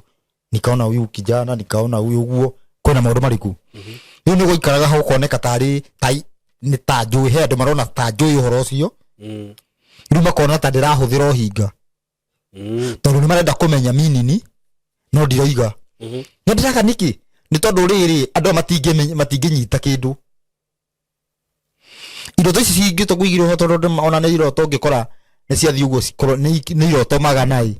nikaona huyu kijana, nikaona huyu ũguo, kwĩna maũndũ marĩkũ. Rĩu nĩ gũikaraga ho ũkoneka tarĩ ta nĩ ta njũĩ, he andũ marona ta njũĩ ũhoro ũcio. Rĩu makona ta ndĩrahũthĩra ũhinga tondũ nĩ marenda kũmenya minini no ndiroiga. Nĩ ndĩraga nĩkĩ? Nĩ tondũ rĩrĩ, andũ aya matingĩnyita kĩndũ. Iroto ici cingĩtwo kũigĩrwo ho, tondũ ona nĩ iroto ũngĩkora nĩ ciathiĩ ũguo, cikorwo nĩ iroto magana ĩ.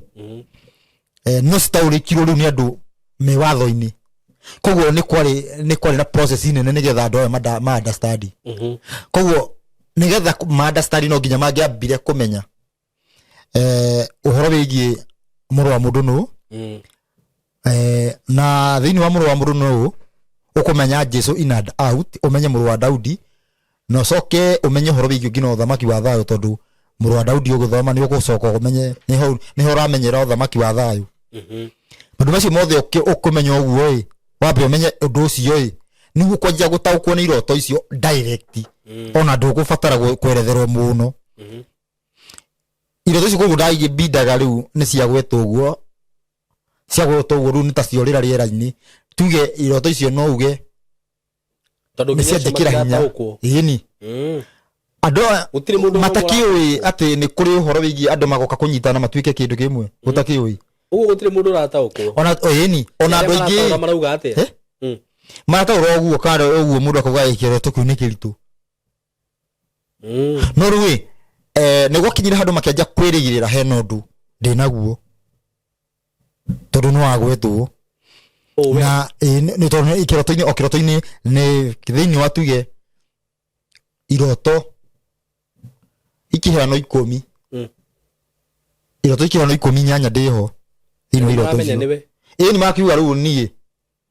No citaũrĩkirwo rĩu nĩ andũ me watho-inĩ, koguo nĩ kwarĩ na process nene nĩgetha andũ aya ma understand. Koguo nĩgetha ma understand, no nginya mangĩambire kũmenya ũhoro wĩgiĩ mũrũ wa mũndũ nũ. Na thĩinĩ wa mũrũ wa mũndũ nũ, ũkũmenya Jesu in and out, ũmenye mũrũ wa Daudi, na ũcoke ũmenye ũhoro wĩgiĩ nginya ũthamaki wa thayũ, tondũ mũrũ wa Daudi ũgĩthoma nĩ ũgũcoka ũmenye nĩho ũramenyera ũthamaki wa thayũ. Maũndũ macio mothe ũkũmenya ũguo ĩ, wambe ũmenye ũndũ ũcio ĩ, nĩguo kwanjia gũtaũkwo nĩ iroto icio direct. Ona ndũgũbatara kweretherwo mũno iroto icio. Koguo ndaigĩbindaga rĩu nĩ ciagwetwo ũguo, ciagwetwo ũguo, rĩu nĩ ta ciorĩra rĩera-inĩ. Tuge iroto icio no uge tondũ nĩ nginya acio cianjĩkĩra hinya. matirataũkwo. Ĩni. Andũ aya Gũtirĩ mũndũ ũmwe. matakĩũĩ atĩ nĩ kũrĩ ũhoro wĩgiĩ andũ magoka kũnyitana matuĩke kĩndũ kĩmwe, gũtakĩũĩ. Ũguo gũtirĩ mũndũ ũrataũkwo. Ona ĩni, ona andũ Arĩa aingĩ marataũra marauga atĩa? Eh? Marataũra ũguo kana ũguo, mũndũ akauga "Ĩ, kĩroto kĩu nĩ kĩritũ." No rĩu ĩ, nĩ gwakinyire handũ makĩanjia kwĩrĩgĩrĩra hena ũndũ ndĩnaguo, tondũ nĩ wagwetwo. Oh, we. Na ĩ, nĩ tondũ nĩ kĩroto-inĩ, o kĩroto-inĩ nĩ thĩinĩ wa tuge iroto ikĩheanwo 10, iroto ikĩheanwo 18 ndĩho thĩinĩ wa iroto Maramenya icio. nĩwe. Ĩ, nĩ makiuga rĩu niĩ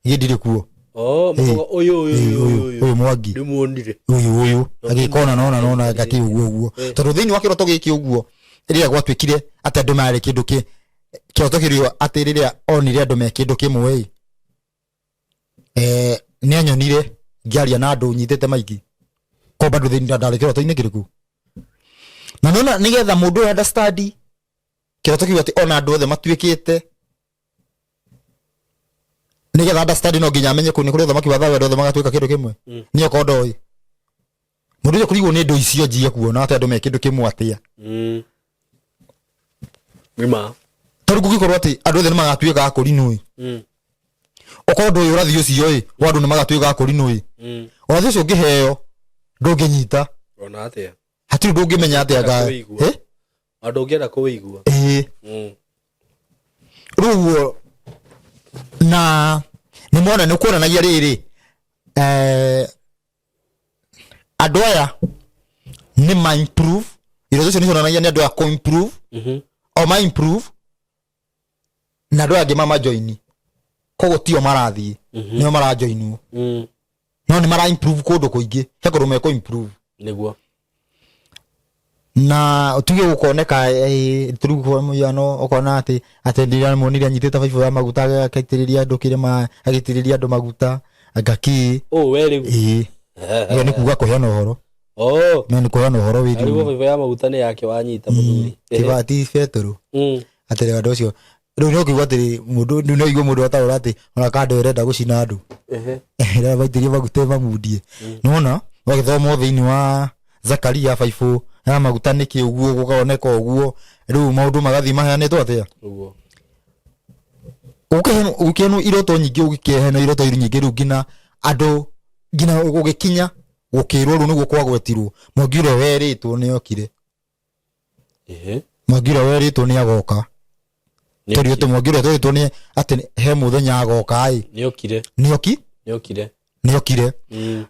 gĩ ndirĩ kuo. Oh, makauga ũyũ ũyũ Ĩ, ũyũ ũyũ ũyũ ũyũ Mwangi. Ndĩmuonire. Ũyũ ũyũ agĩkona nona nona ngakĩ ũguo ũguo. Tondũ thĩinĩ wa kĩroto gĩkĩ ũguo, rĩrĩa gwatuĩkire atĩ andũ marĩ kĩndũ kĩ kĩroto kĩrĩa, atĩ rĩrĩa onire andũ me kĩndũ kĩmwe ĩ, nĩ anyonire ngĩaria na andũ nyitĩte maiki ko bado thĩinĩ ndarĩ kĩroto-inĩ kĩrĩkũ. Na nona nĩgetha mũndũ ũyũ understand kĩroto kĩu, atĩ ona andũ othe matuĩkĩte, nĩgetha understand, no nginya amenye kũu nĩ kũrĩ ũthamaki wa thayũ, andũ othe magatuĩka kĩndũ kĩmwe. Niĩ okorwo ndoĩ mũndũ ũcio kũrigwo nĩ ndũ icio njie kuona atĩ andũ me kĩndũ kĩmwe atĩa. Nĩma. Tondũ kũngĩkorwo atĩ andũ othe nĩ magatuĩka a kũrinũ ĩ, okorwo ndũĩ ũrathi ũcio ĩ wa andũ nĩ magatuĩka a kũrinũ ĩ, ũrathi ũcio ũngĩheo ndũngĩnyita. Ona atĩa? Hatirĩ ũndũ ũngĩmenya atĩa nga. Kũigua. Eh? Andũ ũngĩenda kũwĩigua. Ĩĩ. Rĩu ũguo na nĩ mona nĩ kuonanagia rĩrĩ, andũ aya nĩ ma improve. Iroto icio nĩ cionanagia nĩ andũ aya kũ improve, o ma improve na andũ aya angĩ mamajoini, koguo tio marathiĩ, nĩo marajoinwo. No nĩ mara improve kũndũ kũingĩ, he kũndũ mekũ improve. Nĩguo. Na tuge gũkoneka tũrĩu kwa mũhiano ũkona atĩ ndĩramuonire anyitĩte baibũ ya maguta, agaitĩrĩria andũ kĩrĩma, agĩitĩrĩria andũ maguta ngakĩ. Oh, we rĩu. Ĩĩ, ĩyo nĩ kuga kũheana ũhoro. Oh. No nĩ kũheana ũhoro Arigwo wĩgiĩ baibũ ya maguta nĩ yake wanyita mũthuri. Tiba ti Betũrũ. Atĩrĩ andũ acio rĩu nĩ ũkĩigua atĩrĩ, mũndũ rĩu no ũigue mũndũ ataũra atĩ ona kando ĩrenda gũcina andũ, ĩrĩa maitĩrie maguta ĩmamundie. Nĩwona wagĩthoma thĩinĩ wa Zakaria baibũ ya maguta nĩkĩ ũguo gũkoneka ũguo, rĩu maũndũ magathiĩ maheanĩtwo atĩa. Ũguo. Gũkĩheanwo iroto nyingĩ, gũkĩheanwo iroto nyingĩ, rĩu nginya andũ nginya gũgĩkinya gũkĩrwo rĩu nĩguo kwagwetirwo Mwangi ũrĩa werĩtwo nĩ okire. Mwangi ũrĩa werĩtwo nĩ agoka. Tondũ atĩ Mwangi ũrĩa werĩtwo nĩ atĩ he mũthenya agoka ĩ. Nĩokire. Nĩ oki. Nĩokire. Nĩ okire.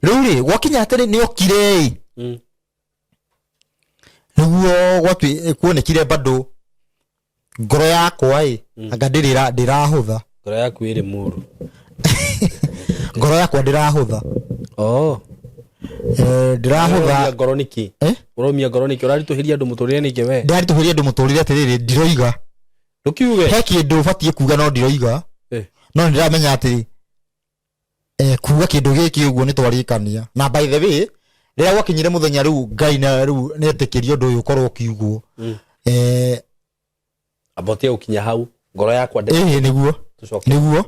Rĩu rĩ, gwakinya atĩrĩ nĩ okire ĩ, nĩguo gwatwi kuonekire bado ngoro yakwa ĩ anga ndĩrĩra ndĩrahũtha. Ngoro yaku ĩrĩ mũru. Ngoro yakwa ndĩrahũtha. Oh. Ndĩrahũtha. Ũromia ngoro nĩkĩ? Eh? Ũromia ngoro nĩkĩ? Ũraritũhĩria andũ mũtũrĩre nĩkĩ we? Ndĩraritũhĩria andũ mũtũrĩre atĩrĩrĩ, ndiroiga. Ndũkiuge. He kĩndũ ũbatiĩ kuga no ndiroiga. No nĩndĩramenya atĩ kuga kĩndũ gĩkĩ ũguo nĩ twarĩkania. Na by the way, rĩrĩa gwakinyire mũthenya rĩu Ngai na rĩu nĩetĩkĩria ũndũ ũyũ ũkorwo ũkiugwo. Amba ũtige gũkinya hau ngoro yakwa ndĩ Ĩĩ nĩguo. Tũcoke. Nĩguo.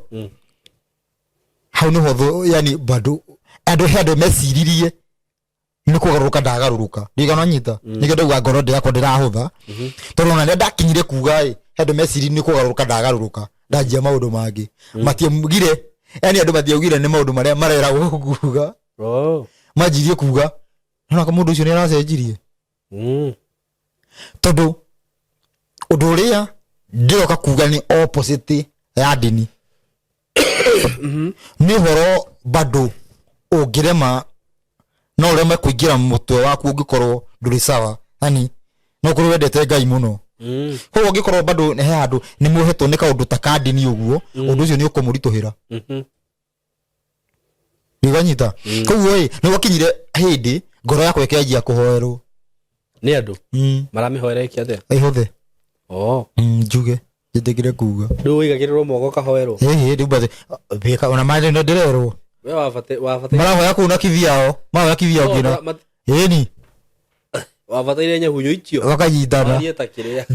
Hau nĩho yani bado andũ, he andũ meciririe nĩ kũgarũrũka ndagarũrũka, ndigana nyita. Nĩkĩo ndauga ngoro yakwa ndĩrahũtha, tondũ ona rĩrĩa ndakinyire kuga ĩ, he andũ meciririe nĩ kũgarũrũka ndagarũrũka, ndanjia maũndũ mangĩ. Matiaugire, yani andũ matiaugire nĩ maũndũ marĩa mareragwo kuga. Manjirie kuga nona mũndũ ũcio nĩ aracenjirie. Tondũ ũndũ ũrĩa ndĩroka kuga nĩ opposite ya ndini, nĩ ũhoro bado ũngĩrema, no ũreme kũingĩra mũtwe waku ũngĩkorwo ndũrĩ sawa, yani no ũkorwo wendete Ngai mũno. Koguo ũngĩkorwo bado he handũ nĩ muohetwo nĩ kaũndũ ta ka ndini ũguo, ũndũ ũcio nĩ ũkũmũritũhĩra. Nĩũranyita? Koguo ĩ, nĩ gwakinyire hĩndĩ ngoro yakwa ĩkĩanjia kũhoerwo. Nĩ andũ maramĩhoera ĩke atĩa? Ĩhũthe. Oh. Njuge njĩtĩkĩre kuga. Rĩu ũigagĩrĩrwo moko ũkahoerwo? Ĩhĩ, rĩu bathi bĩka ona marĩ nĩ ndĩrerwo. We wabate wabate Marahoya kũu na kithiao, mahoya kithiao No, nginya. Ĩni. Wabataire nyahunyo icio. Wakanyitana. Warie ta kĩrĩa.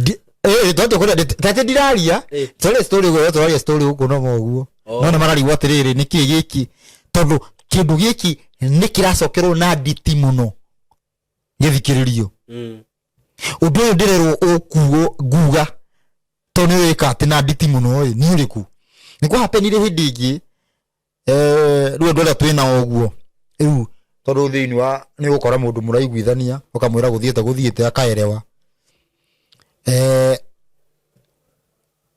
Tondũ kũrĩa tate ndiraria. Tũraria story ũguo, tũraria story gũkũ no ũguo. No nĩ mararigwo atĩrĩrĩ, nĩkĩ gĩkĩ, tondũ kĩndũ gĩkĩ nĩ kĩracokerwo na nditi mũno gĩthikĩrĩrio. Ũndũ ũyũ ndĩrerwo ũkuo nguga tondũ nĩ wĩka atĩ na nditi mũno ĩ, nĩ ũrĩkũ? Nĩ kwa hapenire hĩndĩ ĩngĩ, rĩu andũ arĩa twĩnao ũguo rĩu, tondũ thĩinĩ wa nĩ ũgũkora mũndũ mũraiguithania ũkamwĩra gũthiĩte gũthiĩte akaerewa.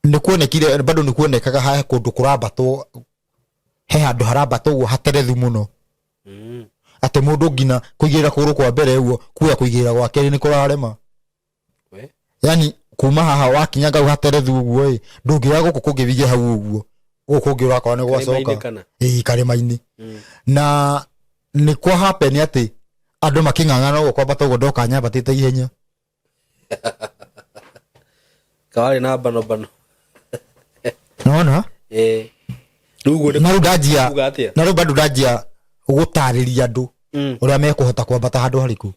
Nĩ kuonekire bado nĩ kuonekaga he kũndũ kũrambatwo, he handũ harambatwo ũguo haterethu mũno. Atĩ mũndũ nginya kũigĩrĩra kũgũrũ kwa mbere ũguo, kuoya kũigĩrĩra gwa kerĩ nĩ kũrarema. We? Yani kuma haha wakinya ngau haterethu ũguo ĩ, ndũngĩoya gũkũ kũngĩ wige hau ũguo, gũkũ kũngĩ ũrakora nĩ gwacoka. Karĩma-inĩ kana? Ĩĩ, karĩma-inĩ. Na nĩ kwa happen atĩ andũ makĩng'ang'ana ũguo kwambata ũguo, ndoka nyambatĩte ihenya. Kawarĩ na mbano mbano. Nona? Rĩu ũguo nĩ Na rĩu ndanjia kuga atĩa? Na rĩu bado ndanjia gũtarĩria andũ ũrĩa mekũhota kwambata handũ harĩkũ.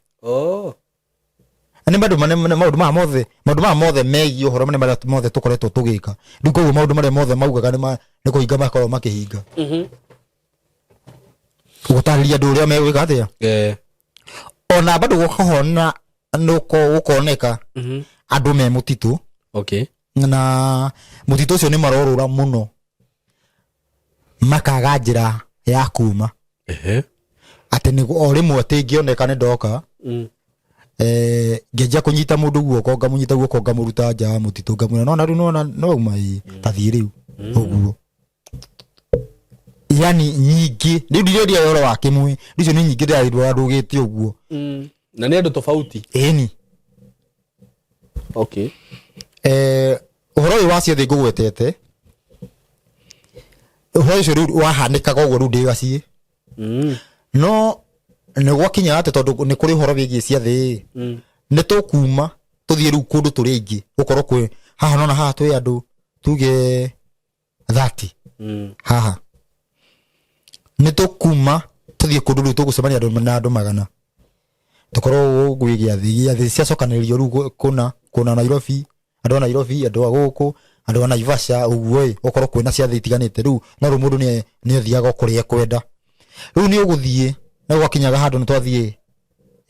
Na nĩ maũndũ manene, maũndũ maya mothe, maũndũ maya mothe megiĩ ũhoro nĩ marĩa mothe tũkoretwo tũgĩka rĩu. Koguo maũndũ marĩa mothe maugaga nĩ kũhinga makoragwo makĩhinga. Gũtarĩria andũ ũrĩa megwĩka atĩa. Ona bado gũkahona gũkoneka andũ me mũtitũ. Na mũtitũ ũcio nĩ marorũra mũno makaga njĩra ya kuma. Atĩ nĩ o rĩmwe atĩ ngĩoneka nĩ ndoka. Ngĩanjia kũnyita mũndũ guoko, ngamũnyita guoko, ngamũruta nja wa mũtitũ, ngamwĩra nona rĩu nona no uma ĩ, tathiĩ rĩu ũguo. Yani nyingĩ rĩu ndirendia ũhoro wa kĩmwe, icio nĩ nyingĩ ndĩrarirwo ndũgĩte ũguo. Na nĩ andũ tofauti? Ĩni. Ũhoro ũyũ wa ciothe ngũgwetete, ũhoro ũcio rĩu wahanĩkaga ũguo rĩu ndĩ gaciĩ. No nĩ gwakinya atĩ tondũ nĩ kũrĩ ũhoro wĩgiĩ ciathĩ, nĩ tũkuma tũthiĩ rĩu kũndũ tũrĩ aingĩ, gũkorwo kwĩ haha nona haha twĩ andũ tuge 30. Haha nĩ tũkuma tũthiĩ kũndũ rĩu tũgũcemania andũ na andũ 100, tũkorwo gwĩ gĩathĩ, gĩathĩ ciacokanĩrĩrio rĩu kũna kũna Nairobi, andũ a Nairobi, andũ a gũkũ, andũ a Naivasha ũguo ĩ, gũkorwo kwĩna ciathĩ itiganĩte rĩu. No rĩu mũndũ nĩ athiaga o kũrĩa ekwenda, rĩu nĩ ũgũthiĩ na gwakinyaga handũ nĩ twathiĩ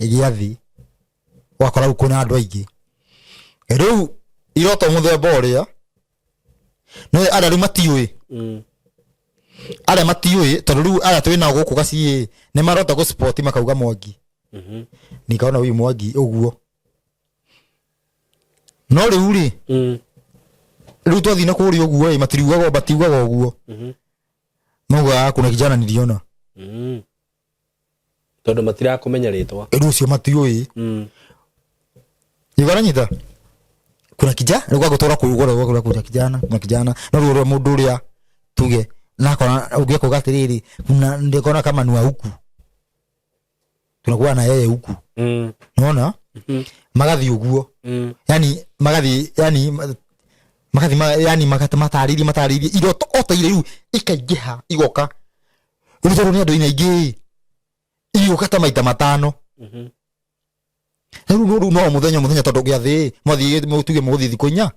gĩathĩ, ũgakora rĩu kwĩna andũ aingĩ, rĩu iroto mũthemba ũrĩa no arĩa rĩu matiũĩ. Arĩa matiũĩ, tondũ rĩu arĩa twĩnao gũkũ gaciĩ nĩ marota gũ spot makauga Mwangi. Nikaona huyu Mwangi ũguo, no rĩu rĩ, rĩu twathiĩ na kũrĩa ũguo ĩ, matiriugaga, matiugaga ũguo. Maugaga kuna kijana niliona. Tondũ matirakũmenya rĩtwa. Rĩu ũcio matiũĩ. Nĩũranyita kuna kijana rĩu gwagũtũra kũu gũra kuna kijana, kuna kijana, no rĩu ũrĩa mũndũ ũrĩa tuge nakora ũngĩkuga atĩrĩrĩ, kuna ndikona kama ni wa huku. Tunakuwa na yeye huku. Unaona? Magathiĩ ũguo. Yani magathiĩ, yani magathiĩ yani matarĩrie iroto o ta iria rĩu ikaingĩha igoka. Rĩu tondũ nĩ andũ aingĩ igũka ta maita 5. Rĩu no mũthenya mũthenya tondũ gĩathĩ mwathiĩ tuge mũgũthiĩ thikũ 4,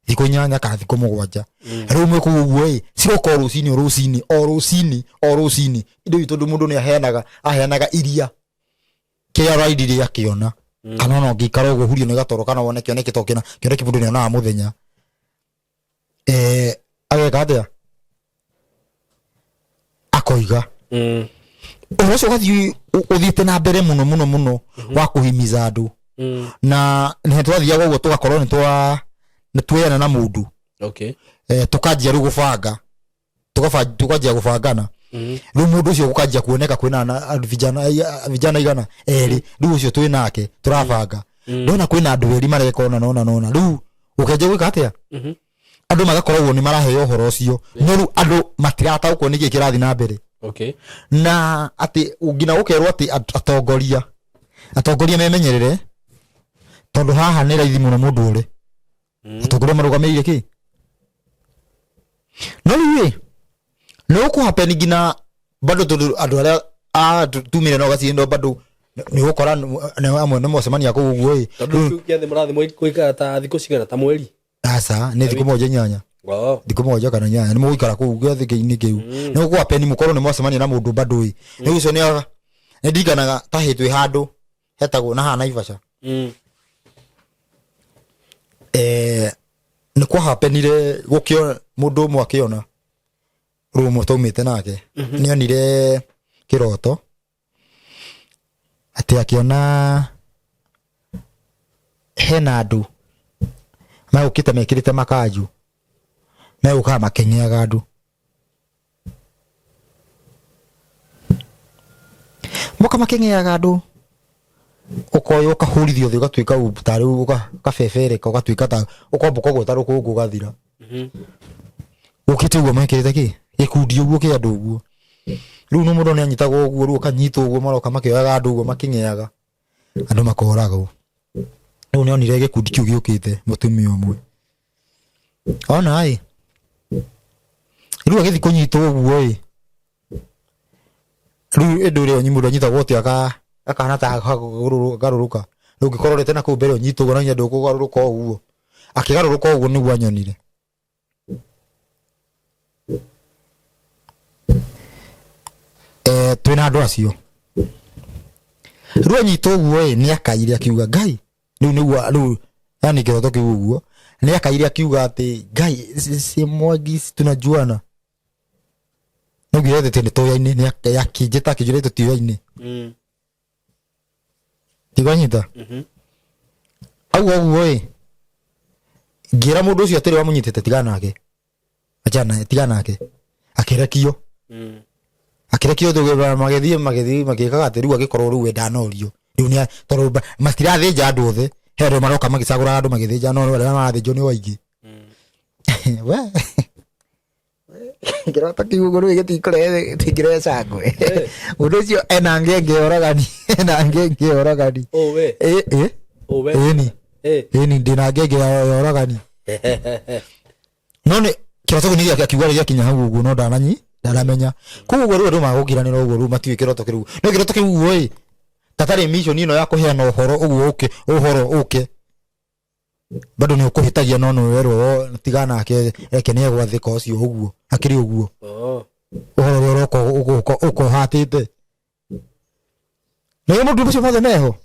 thikũ 8 kana thikũ 7. Rĩu mwĩ kũu ũguo ĩ, ciroka o rũcinĩ, o rũcinĩ, o rũcinĩ, o rũcinĩ. Indo ici tondũ mũndũ nĩ aheanaga iria kĩrĩa raidi rĩa kĩona. Kana ona ũngĩikara ũguo hurio nĩ gatoro kana wone kĩoneki to kĩna kĩoneki mũndũ nĩonaga mũthenya. Ageka atĩa? Akoiga. Ũhoro ũcio ũgathiĩ ũthiĩte na mbere mũno mũno mũno wa kũhimiza andũ. Na nĩ twathiaga ũguo tũgakorwo nĩ tweyana na mũndũ. Tũkanjia rĩu gũbanga. Tũkanjia gũbangana. Rĩu mũndũ ũcio gũkanjia kuoneka kwĩna andũ vijana igana erĩ. Rĩu ũcio twĩ nake tũrabanga. Ndona kwĩna andũ erĩ mareka ona nona nona. Rĩu ũkĩanjia gwĩka atĩa? Andũ magakoragwo nĩ maraheo ũhoro ũcio. No rĩu andũ matirataũkwo nĩkĩ kĩrathiĩ na mbere. Na atĩ nginya gũkerwo atĩ atongoria memenyerere tondũ haha nĩ raithi mũno mũndũ ũrĩ. Atongoria marũgamĩrĩire kĩ? No rĩu ĩ, nĩ ũkũhappen nginya bado tondũ andũ arĩa tumire no gacindo bado nĩ ũgũkora nĩ amwe nĩ mwacemania kũu ũguo ĩ. Tondũ kĩu gĩathĩ mũrathiĩ gũikara ta thikũ cigana ta mweri? Aca, nĩ thikũ 7 8. Thikũ 7 kana 8 nĩ mũgũikara kũu gĩathĩ-inĩ kĩu. Nĩ ũkũhappen mũkorwo nĩ mwacemania na mũndũ bado ĩ. Rĩu ũcio nĩ ndirikanaga ta hĩndĩ twĩ handũ hetagwo na haha Naivasha. Nĩ kwahapenire gũkĩo mũndũ ũmwe akĩona rĩu ũmwe twaumĩte nake. Nĩ onire kĩroto atĩ akĩona hena andũ megũkĩte mekĩrĩte makanjũ megũkaga makĩng'eaga andũ. Moka makĩng'eaga andũ ũkoywo ũkahũrithio thĩ ũgatuĩka ta rĩu ũkabebereka ũgatuĩka ta ũkombũka ũguo ta rũkũngũ ũgathira. Ũkĩte ũguo mekĩrĩte kĩ? Gĩkundi ũguo kĩa andũ ũguo. Rĩu no mũndũ nĩ anyitagwo ũguo rĩu ũkanyitwo ũguo maroka makĩoyaga andũ ũguo makĩng'eaga andũ makoragwo. Rĩu nĩ onire gĩkundi kĩu gĩũkĩte mũtumia ũmwe. Ona ĩ rĩu agĩthiĩ kũnyitwo ũguo ĩ rĩu ĩndũ ĩrĩa mũndũ anyitagwo atĩ akahana ta garũrũka. Rĩu ũngĩkorwo ũrĩte na kũu mbere ũnyitwo ũguo no nginya ndũkũgarũrũka ũguo. Akĩgarũrũka ũguo nĩguo anyonire. Twĩna andũ acio. Rĩu anyitwo ũguo ĩ nĩ akaire akiuga Ngai rĩu nĩguo rĩu yani kĩroto kĩu ũguo nĩ akaire akiuga atĩ Ngai si Mwangi si tunajuana. Nĩaugire atĩ nĩ tũyaine nĩ akĩnjĩta akĩnjĩra tũtiũyaine. Tigwanyita? Auga ũguo ĩ ngĩra mũndũ ũcio atĩrĩ wamũnyitĩte tigana nake. Achana tigana nake. Akĩrekio. Akĩrekio magĩthiĩ magĩthiĩ magĩkaga atĩ rĩu agĩkorwo rĩu we ndanorio. Rĩu nĩ tondũ matirathĩnja andũ othe. He andũ maroka magĩcagũraga andũ magĩthĩnja no arĩa marathĩnjwo nĩ o aingĩ. We. Kĩroto kĩu ũguo rĩu gĩtikũrehe gĩtingĩrehe cangwe. Mũndũ ũcio ena ngenge ya ũragani, ena ngenge ya ũragani. Oh, we. Ĩ. Oh, we. Ĩni. Ĩni ndĩna ngenge ya ũragani. No nĩ kĩroto kĩu nĩ gĩakiuga rĩrĩa gĩakinya hau ũguo no ndanamenya. Koguo ũguo rĩu andũ magũkiranĩra ũguo rĩu matiũĩ kĩroto kĩu. No kĩroto kĩu ũguo ĩ, tatarĩ mission ĩno ya kũheana ũhoro ũguo ũke, ũhoro ũke. Bado nĩ ũkũhĩtagia no nĩ werwo tigana nake reke nĩ egwathĩka ũcio ũguo akĩrĩ ũguo. Ũhoro ũrĩa ũroka ũka ũhatĩte. Nĩ maũndũ macio mothe meho.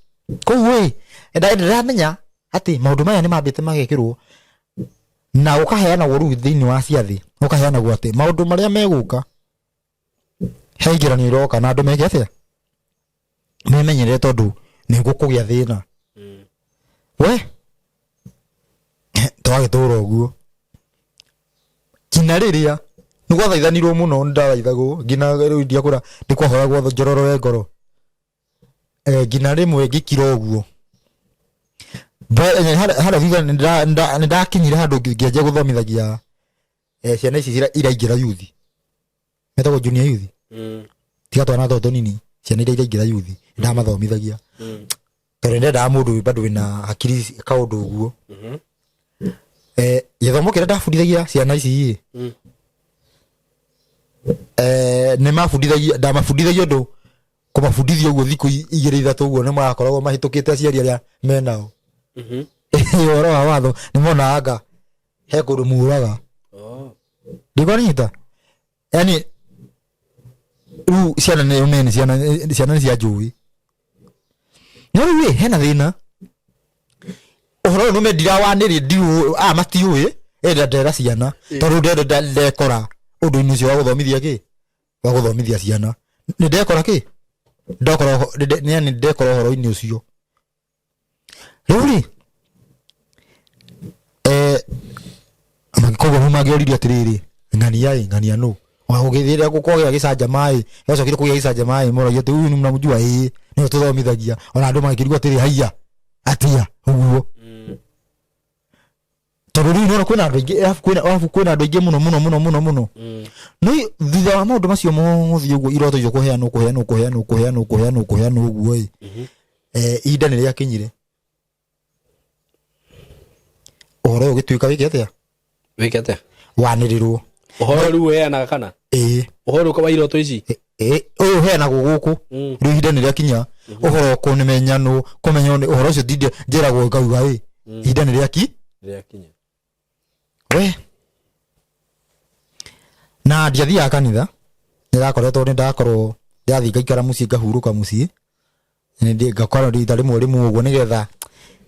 Koguo ĩ, ndĩramenya atĩ maũndũ maya nĩ mambĩte magekĩrwo na ũkaheanagwo rĩu thĩinĩ wa ciathĩ, ũkaheanagwo atĩ maũndũ marĩa megũka he igeranio iroka na andũ meke atĩa? Memenyerere tondũ nĩ gũkũgĩa thĩna. We twagĩtũra ũguo nginya rĩrĩa nĩ gwathaithanirwo mũno, nĩ ndathaithagwo nginya rĩu ndiakũra, nĩ kwahoyagwo njororo we ngoro. Nginya rĩmwe ngĩkira ũguo. Harĩa thutha nĩ ndakinyire handũ ngĩanjia gũthomithagia ciana ici iraingĩra youth. Metagwo junior youth. Tiga twana tũtũ tũnini. Ciana iria iraingĩra yuthi ndamathomithagia tondũ ndendaga mũndũ bado wĩna hakiri kaũndũ ũguo. Gĩthomo kĩrĩa ndabundithagia ciana ici ĩ, nĩ mabundithagia, ndamabundithagia ũndũ kũmabundithia ũguo thikũ 2 3 ũguo nĩ marakoragwo mahĩtũkĩte aciari arĩa menao. Ũhoro wa watho nĩ monaga anga he kũndũ muraga. Ndikwanyiita yani rĩu ciana nĩ ũmenye ciana, ciana nĩ cia njũĩ. No rĩu ĩ, hena thĩna ũhoro ũyũ nĩme ndirawanĩrĩ ndiũĩ aya matiũĩ ĩndĩ ndera ciana tondũ ndenda ndekora ũndũ-inĩ ũcio wa gũthomithia kĩ wa gũthomithia ciana nĩ ndekora kĩ ndokora yani ndekora ũhoro-inĩ ũcio. Rĩu rĩ, koguo rĩu mangĩoririe atĩrĩrĩ, ng'ania ĩ, ng'ania nũ rĩrĩa gũkogĩa gĩcanjama ĩ, gĩacokire kũgĩa gĩcanjama ĩ, moragia atĩ huyu mnamjua? Ĩĩ, nĩwe tũthomithagia. Ona andũ magĩkĩrigwo atĩrĩ, haiya atia ũguo? Tondũ rĩu nĩwona kwĩna andũ aingĩ, arabu kwĩna andũ aingĩ mũno mũno mũno mũno mũno. No thutha wa maũndũ macio mothe ũguo, iroto icio kũheanwo kũheanwo kũheanwo kũheanwo kũheanwo kũheanwo ũguo ĩ, ihinda nĩ rĩakinyire ũhoro ũyũ ũgĩtuĩka wĩke atĩa? Wĩke atĩa? Wanĩrĩrwo. Ũhoro rĩu ũheanaga kana? Ĩĩ. Ũhoro ũka wa iroto ici? Ĩĩ, ũyũ ũheanagwo gũkũ. Rĩu ihinda nĩ rĩakinya ũhoro kũmenyanwo kũmenywo nĩ ũhoro ũcio ndinde njĩragwo ngauga ĩ, ihinda nĩ rĩaki rĩakinya. We na ndiathiaga kanitha, nĩrakoretwo nĩ ndakorwo ndathiĩ ngaikara mũciĩ ngahurũka mũciĩ. Nĩ ngakorwo rita rĩmwe rĩmwe ũguo nĩgetha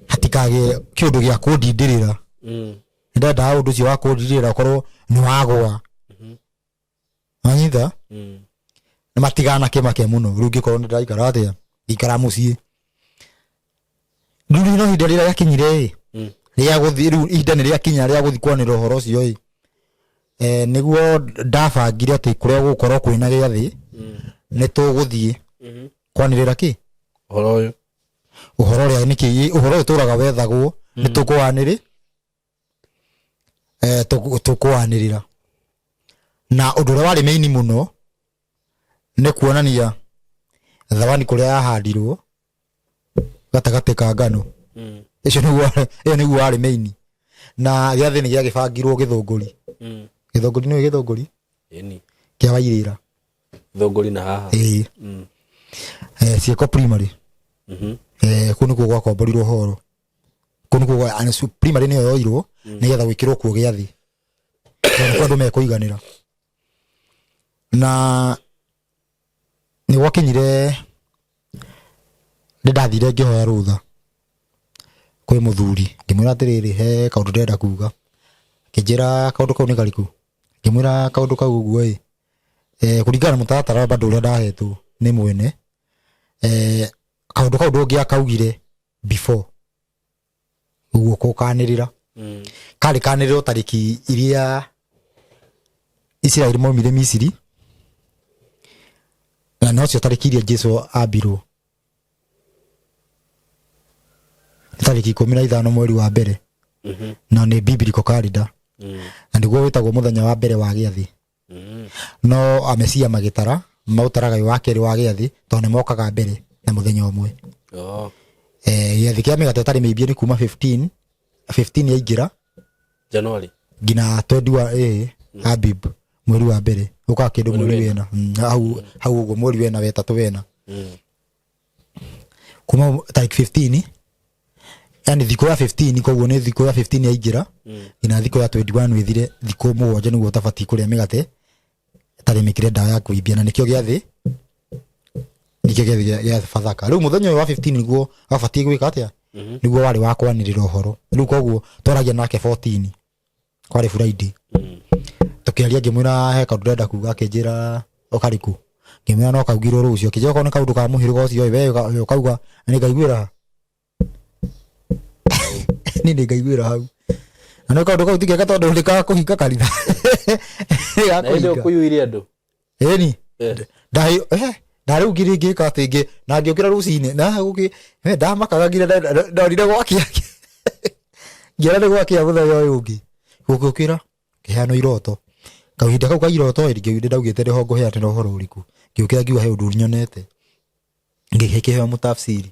hatikagĩe kĩũndũ gĩa kũndindĩrĩra. Nĩndendaga ũndũ ũcio wa kũndindĩrĩra ũkorwo nĩ wagwa. Wanyita? Nĩ matiganakĩmake mũno rĩu ngĩkorwo nĩ ndĩraikara atĩa, ngĩikara mũciĩ rĩu. No ihinda rĩrĩa rĩakinyire ĩ, rĩa gũthiĩ rĩu, ihinda nĩ rĩakinya rĩa gũthiĩ kwanĩrĩra ũhoro ũcio ĩ, nĩguo ndabangire atĩ kũrĩa gũgũkorwo kwĩna gĩathĩ nĩ tũgũthiĩ kwanĩrĩra kĩ? Ũhoro ũyũ. Ũhoro ũrĩa nĩkĩ ũhoro ũyũ tũraga wethagwo nĩ tũkwanĩrĩ tũkwanĩrĩra. Na ũndũ ũrĩa warĩ mĩini mũno nĩ kuonania thawani kũrĩa yahandirwo gatagatĩ ka ngano. Ĩcio nĩguo, ĩyo nĩguo warĩ mĩini. Na gĩathĩ nĩ gĩagĩbangirwo Gĩthũngũri. Gĩthũngũri nĩũĩ Gĩthũngũri? Ĩni. Kĩa Wairĩra. Gĩthũngũri na haha. Ĩĩ. Ciĩko primary. Kũu nĩkuo gwakomborirwo horo, kũu nĩkuo primary nĩyo yoirwo nĩgetha gwĩkĩrwo kuo gĩathĩ tondũ nĩkuo andũ mekũiganĩra. Na nĩ gwakinyire nĩ ndathire ngĩhoya rũtha kwĩ mũthuri, ngĩmwĩra atĩrĩrĩ, he kaũndũ ndĩrenda kuga. Akĩnjĩra kaũndũ kau nĩ karĩkũ? Ngĩmwĩra kaũndũ kau ũguo ĩ, kũringana na mũtaratara bado ũrĩa ndahetwo nĩ mwene, kaũndũ kau ndũngĩakaugire before ũguo kũkanĩrĩra. Karĩ kanĩrĩrwo tarĩki iria Isiraeli maumire Misiri, na nocio tarĩki iria Jesu ambirwo, nĩ tarĩki 15 mweri wa mbere, na nĩ biblical calendar, na nĩguo wĩtagwo mũthenya wa mbere wa gĩathĩ. No amesia magĩtara maũtaraga wĩ wa kerĩ wa gĩathĩ tondũ nĩ mokaga mbere na mũthenya ũmwe. Gĩathĩ kĩa mĩgate ĩtarĩ mĩimbie nĩ kuma 15 15 yaingĩra January nginya 21 Abib, mweri wa mbere ũkaga kĩndũ Mweri mweri wena. wena. Hau hau ũguo mweri wena wetatũ wena kuma tarĩki 15, yani thikũ ya 15, koguo nĩ thikũ ya 15 yaingĩra nginya thikũ ya 21 ĩthire, thikũ 7 nĩguo ũtabatiĩ kũrĩa mĩgate ĩtarĩ mĩkĩre ndawa ya kũimbia, na nĩkĩo gĩathĩ, nĩkĩo gĩathĩ gĩa Bathaka. Rĩu mũthenya ũyũ wa 15 nĩguo wabatiĩ gwĩka atĩa? Nĩguo warĩ wa kwanĩrĩra ũhoro. Rĩu koguo twaragia nake 14, kwarĩ Friday, tũkĩaria, ngĩmwĩra he kaũndũ ndĩrenda kuga. Akĩnjĩra ũkarĩkũ? Ngĩmwĩra no kaugirwo rũciũ. Akĩnjĩra okorwo nĩ kaũndũ ka mũhĩrĩga ũcio ĩ, we ũkauga na nĩngaiguĩra ha niĩ nĩngaiguĩra hau, na nĩ kaũndũ kau ti kega tondũ nĩ ka kũhinga kanitha. Nĩ ga Na hĩndĩ ĩyo kũhinga. kũiyũire andũ. Ĩni. Nda rĩu ngiri ngĩka atĩ ngĩ na ngĩũkĩra rũcinĩ na gũkĩ ndamakaga nginya ndonire gwakĩa, ngĩona nĩ gwakĩa mũthenya ũyũ ũngĩ gũkĩũkĩra ngĩheanwo iroto. Kahinda kau ka iroto ĩ, ngĩu ndaugĩte nĩho ngũheanĩra ũhoro ũrĩkũ. Ngĩũkĩra ngiuga he ũndũ nyonete. Ngĩkĩheo mũtafsiri.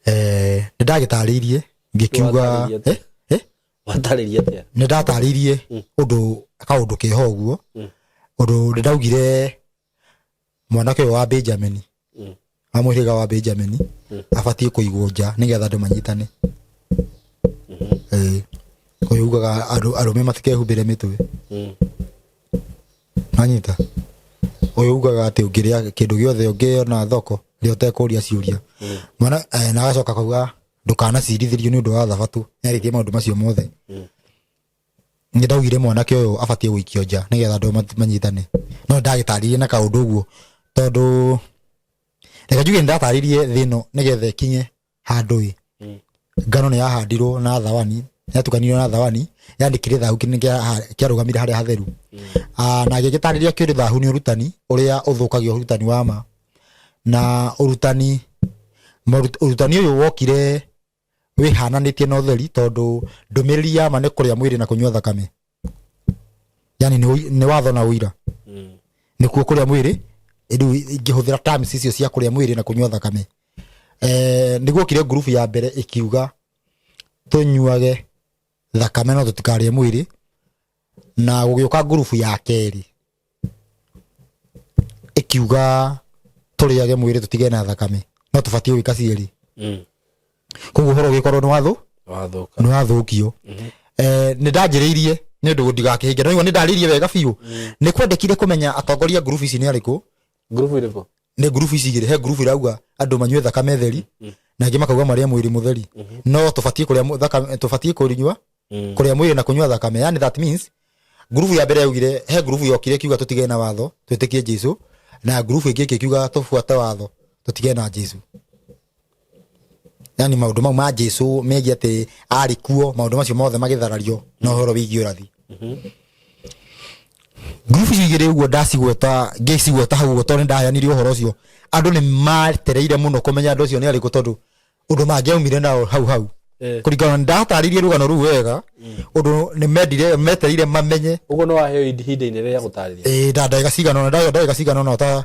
Nĩ ndagĩtarĩirie ngĩkiuga Watarĩria atĩa? eh, eh, Watarĩria atĩa? Nĩ ndatarĩirie ũndũ kaũndũ keho ũguo. Ũndũ nĩ ndaugire mwanake ũyũ wa Benjamin, wa mũhĩrĩga wa Benjamin, abatiĩ kũigwo nja nĩgetha andũ manyitane. Ũyũ ugaga andũ arũme matikehumbĩre mĩtwe. Nanyita ũyũ ugaga atĩ ũngĩrĩa kĩndũ gĩothe ũngĩona thoko rĩa ũtekũria ciũria. Mwana na agacoka akauga ndũkanacirithĩrio nĩ ũndũ wa thabatũ. Nĩarĩtie maũndũ macio mothe. Nĩ ndaugire mwanake ũyũ abatiĩ gũikio nja nĩgetha andũ manyitane. No ndagĩtarĩrie na kaũndũ ũguo tondũ reke njuge nĩ ndatarĩrie thĩ ĩno nĩgetha ĩkinye handũ ĩ. Ngano nĩ yahandirwo na thawani, yatukanirwo na thawani, yani kĩrĩ thahu kĩnene kĩarũgamire harĩa hatheru. Na agĩgĩtarĩria kĩrĩ thahu nĩ ũrutani ũrĩa ũthũkagia ũrutani wa ma. Na ũrutani ũyũ wokire wĩhananĩtie na ũtheri tondũ ndũmĩrĩri ya ma nĩ kũrĩa mwĩrĩ na kũnyua thakame. Yani nĩ watho na ũira. Nĩkuo kũrĩa mwĩrĩ, rĩu ingĩhũthĩra terms icio cia kũrĩa mwĩrĩ na kũnyua thakame. Nĩguokire ngurubu ya mbere ĩkiuga tũnyuage thakame no tũtikarĩe mwĩrĩ, na gũgĩũka ngurubu ya kerĩ ĩkiuga tũrĩage mwĩrĩ tũtige na thakame, no tũbatiĩ gwĩka cierĩ. Koguo ũhoro ũgĩkorwo nĩ wathũ Wathũka. Nĩ wathũkio. Nĩ ndanjĩrĩirie nĩ ũndũ ndigakĩhinge, no nĩ ndarĩirie wega biũ. Nĩ kwendekire kũmenya atongoria ngurubu ici nĩ arĩkũ. Ngurubu ĩrĩkũ? Nĩ ngurubu ici igĩrĩ. He ngurubu irauga andũ manyue thakame theri, na angĩ makauga marĩe mwĩrĩ mũtheri, no tũbatiĩ kũrĩa thakame, tũbatiĩ kũnyua, kũrĩa mwĩrĩ na kũnyua thakame. Yani that means ngurubu ya mbere yaugire, he ngurubu yokire ĩkiuga tũtige na watho twĩtĩkie Jesu, na ngurubu ĩngĩ ĩkiuga tũbuate watho tũtige na Jesu. Yani maũndũ mau ma Jesu megiĩ atĩ arĩ kuo, maũndũ macio mothe magĩtharario na ũhoro wĩgiĩ ũrathi. Ngurubu icio igĩrĩ ũguo ndacigweta, ngĩcigweta hau ũguo tondũ nĩ ndaheanire ũhoro ũcio, andũ nĩ matereire mũno kũmenya andũ acio nĩ arĩkũ, tondũ ũndũ mangĩaumire nao hau hau kũringana na ndatarĩirie rũgano rũu wega, ũndũ nĩ mendire metereire mamenye. Ũguo nĩ waheo ihinda inene rĩa gũtarĩria. Ĩĩ, ndagĩka cigana ũna, ndagĩka cigana ũna, ta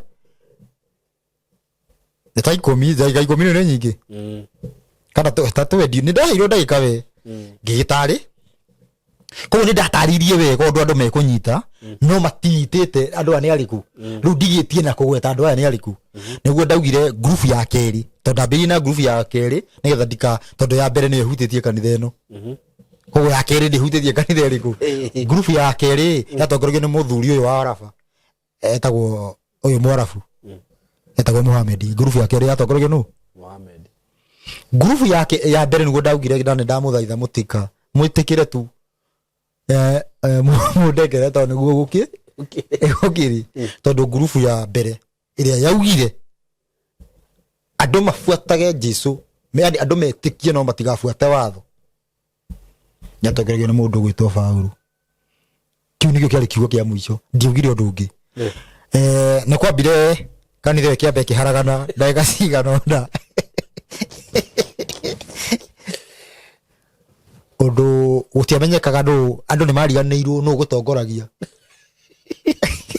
nĩ ta 10, ndagĩka 10 nĩ nyingĩ kana ta 20. Nĩ ndaheirwo ndagĩka we ngĩgĩtarĩ koguo nĩ ndatarĩirie wega ũndũ andũ mekũnyita, no matinyitĩte andũ aya nĩ arĩkũ. Rĩu ndigĩtie na kũgweta andũ aya nĩ arĩkũ. Nĩguo ndaugire ngurubu ya kerĩ, tondũ ndambĩrĩirie na ngurubu ya kerĩ nĩgetha ndika, tondũ ya mbere nĩyo ĩhutĩtie kanitha ĩno, koguo ya kerĩ ndĩhutĩtie kanitha ĩrĩkũ. Ngurubu ya kerĩ yatongoragio nĩ mũthuri ũyũ wa Arafa etagwo ũyũ Mwarabu etagwo Muhammad. Ngurubu ya kerĩ yatongoragio nũ? Mohamed. Ngurubu yake ya mbere nĩguo ndaugire na nĩ ndamũthaitha mũtika mwĩtĩkĩre tu, mũndengere tondũ nĩguo gũkĩrĩ, tondũ ngurubu ya mbere ĩrĩa yaugire andũ mabuatage Jesu, yani andũ metĩkie no matigabuate watho, yatongoragio nĩ mũndũ ũgwĩtwo Paũlũ. Kĩu nĩkĩo kĩarĩ kiugo kĩa mũico, ndiaugire ũndũ ũngĩ. Nĩ kwambire kanitha ĩyo ĩkĩamba ĩkĩharagana ndagĩka cigana ũna, ũndũ gũtiamenyekaga nũ, andũ nĩ mariganĩirwo nũ gũtongoragia.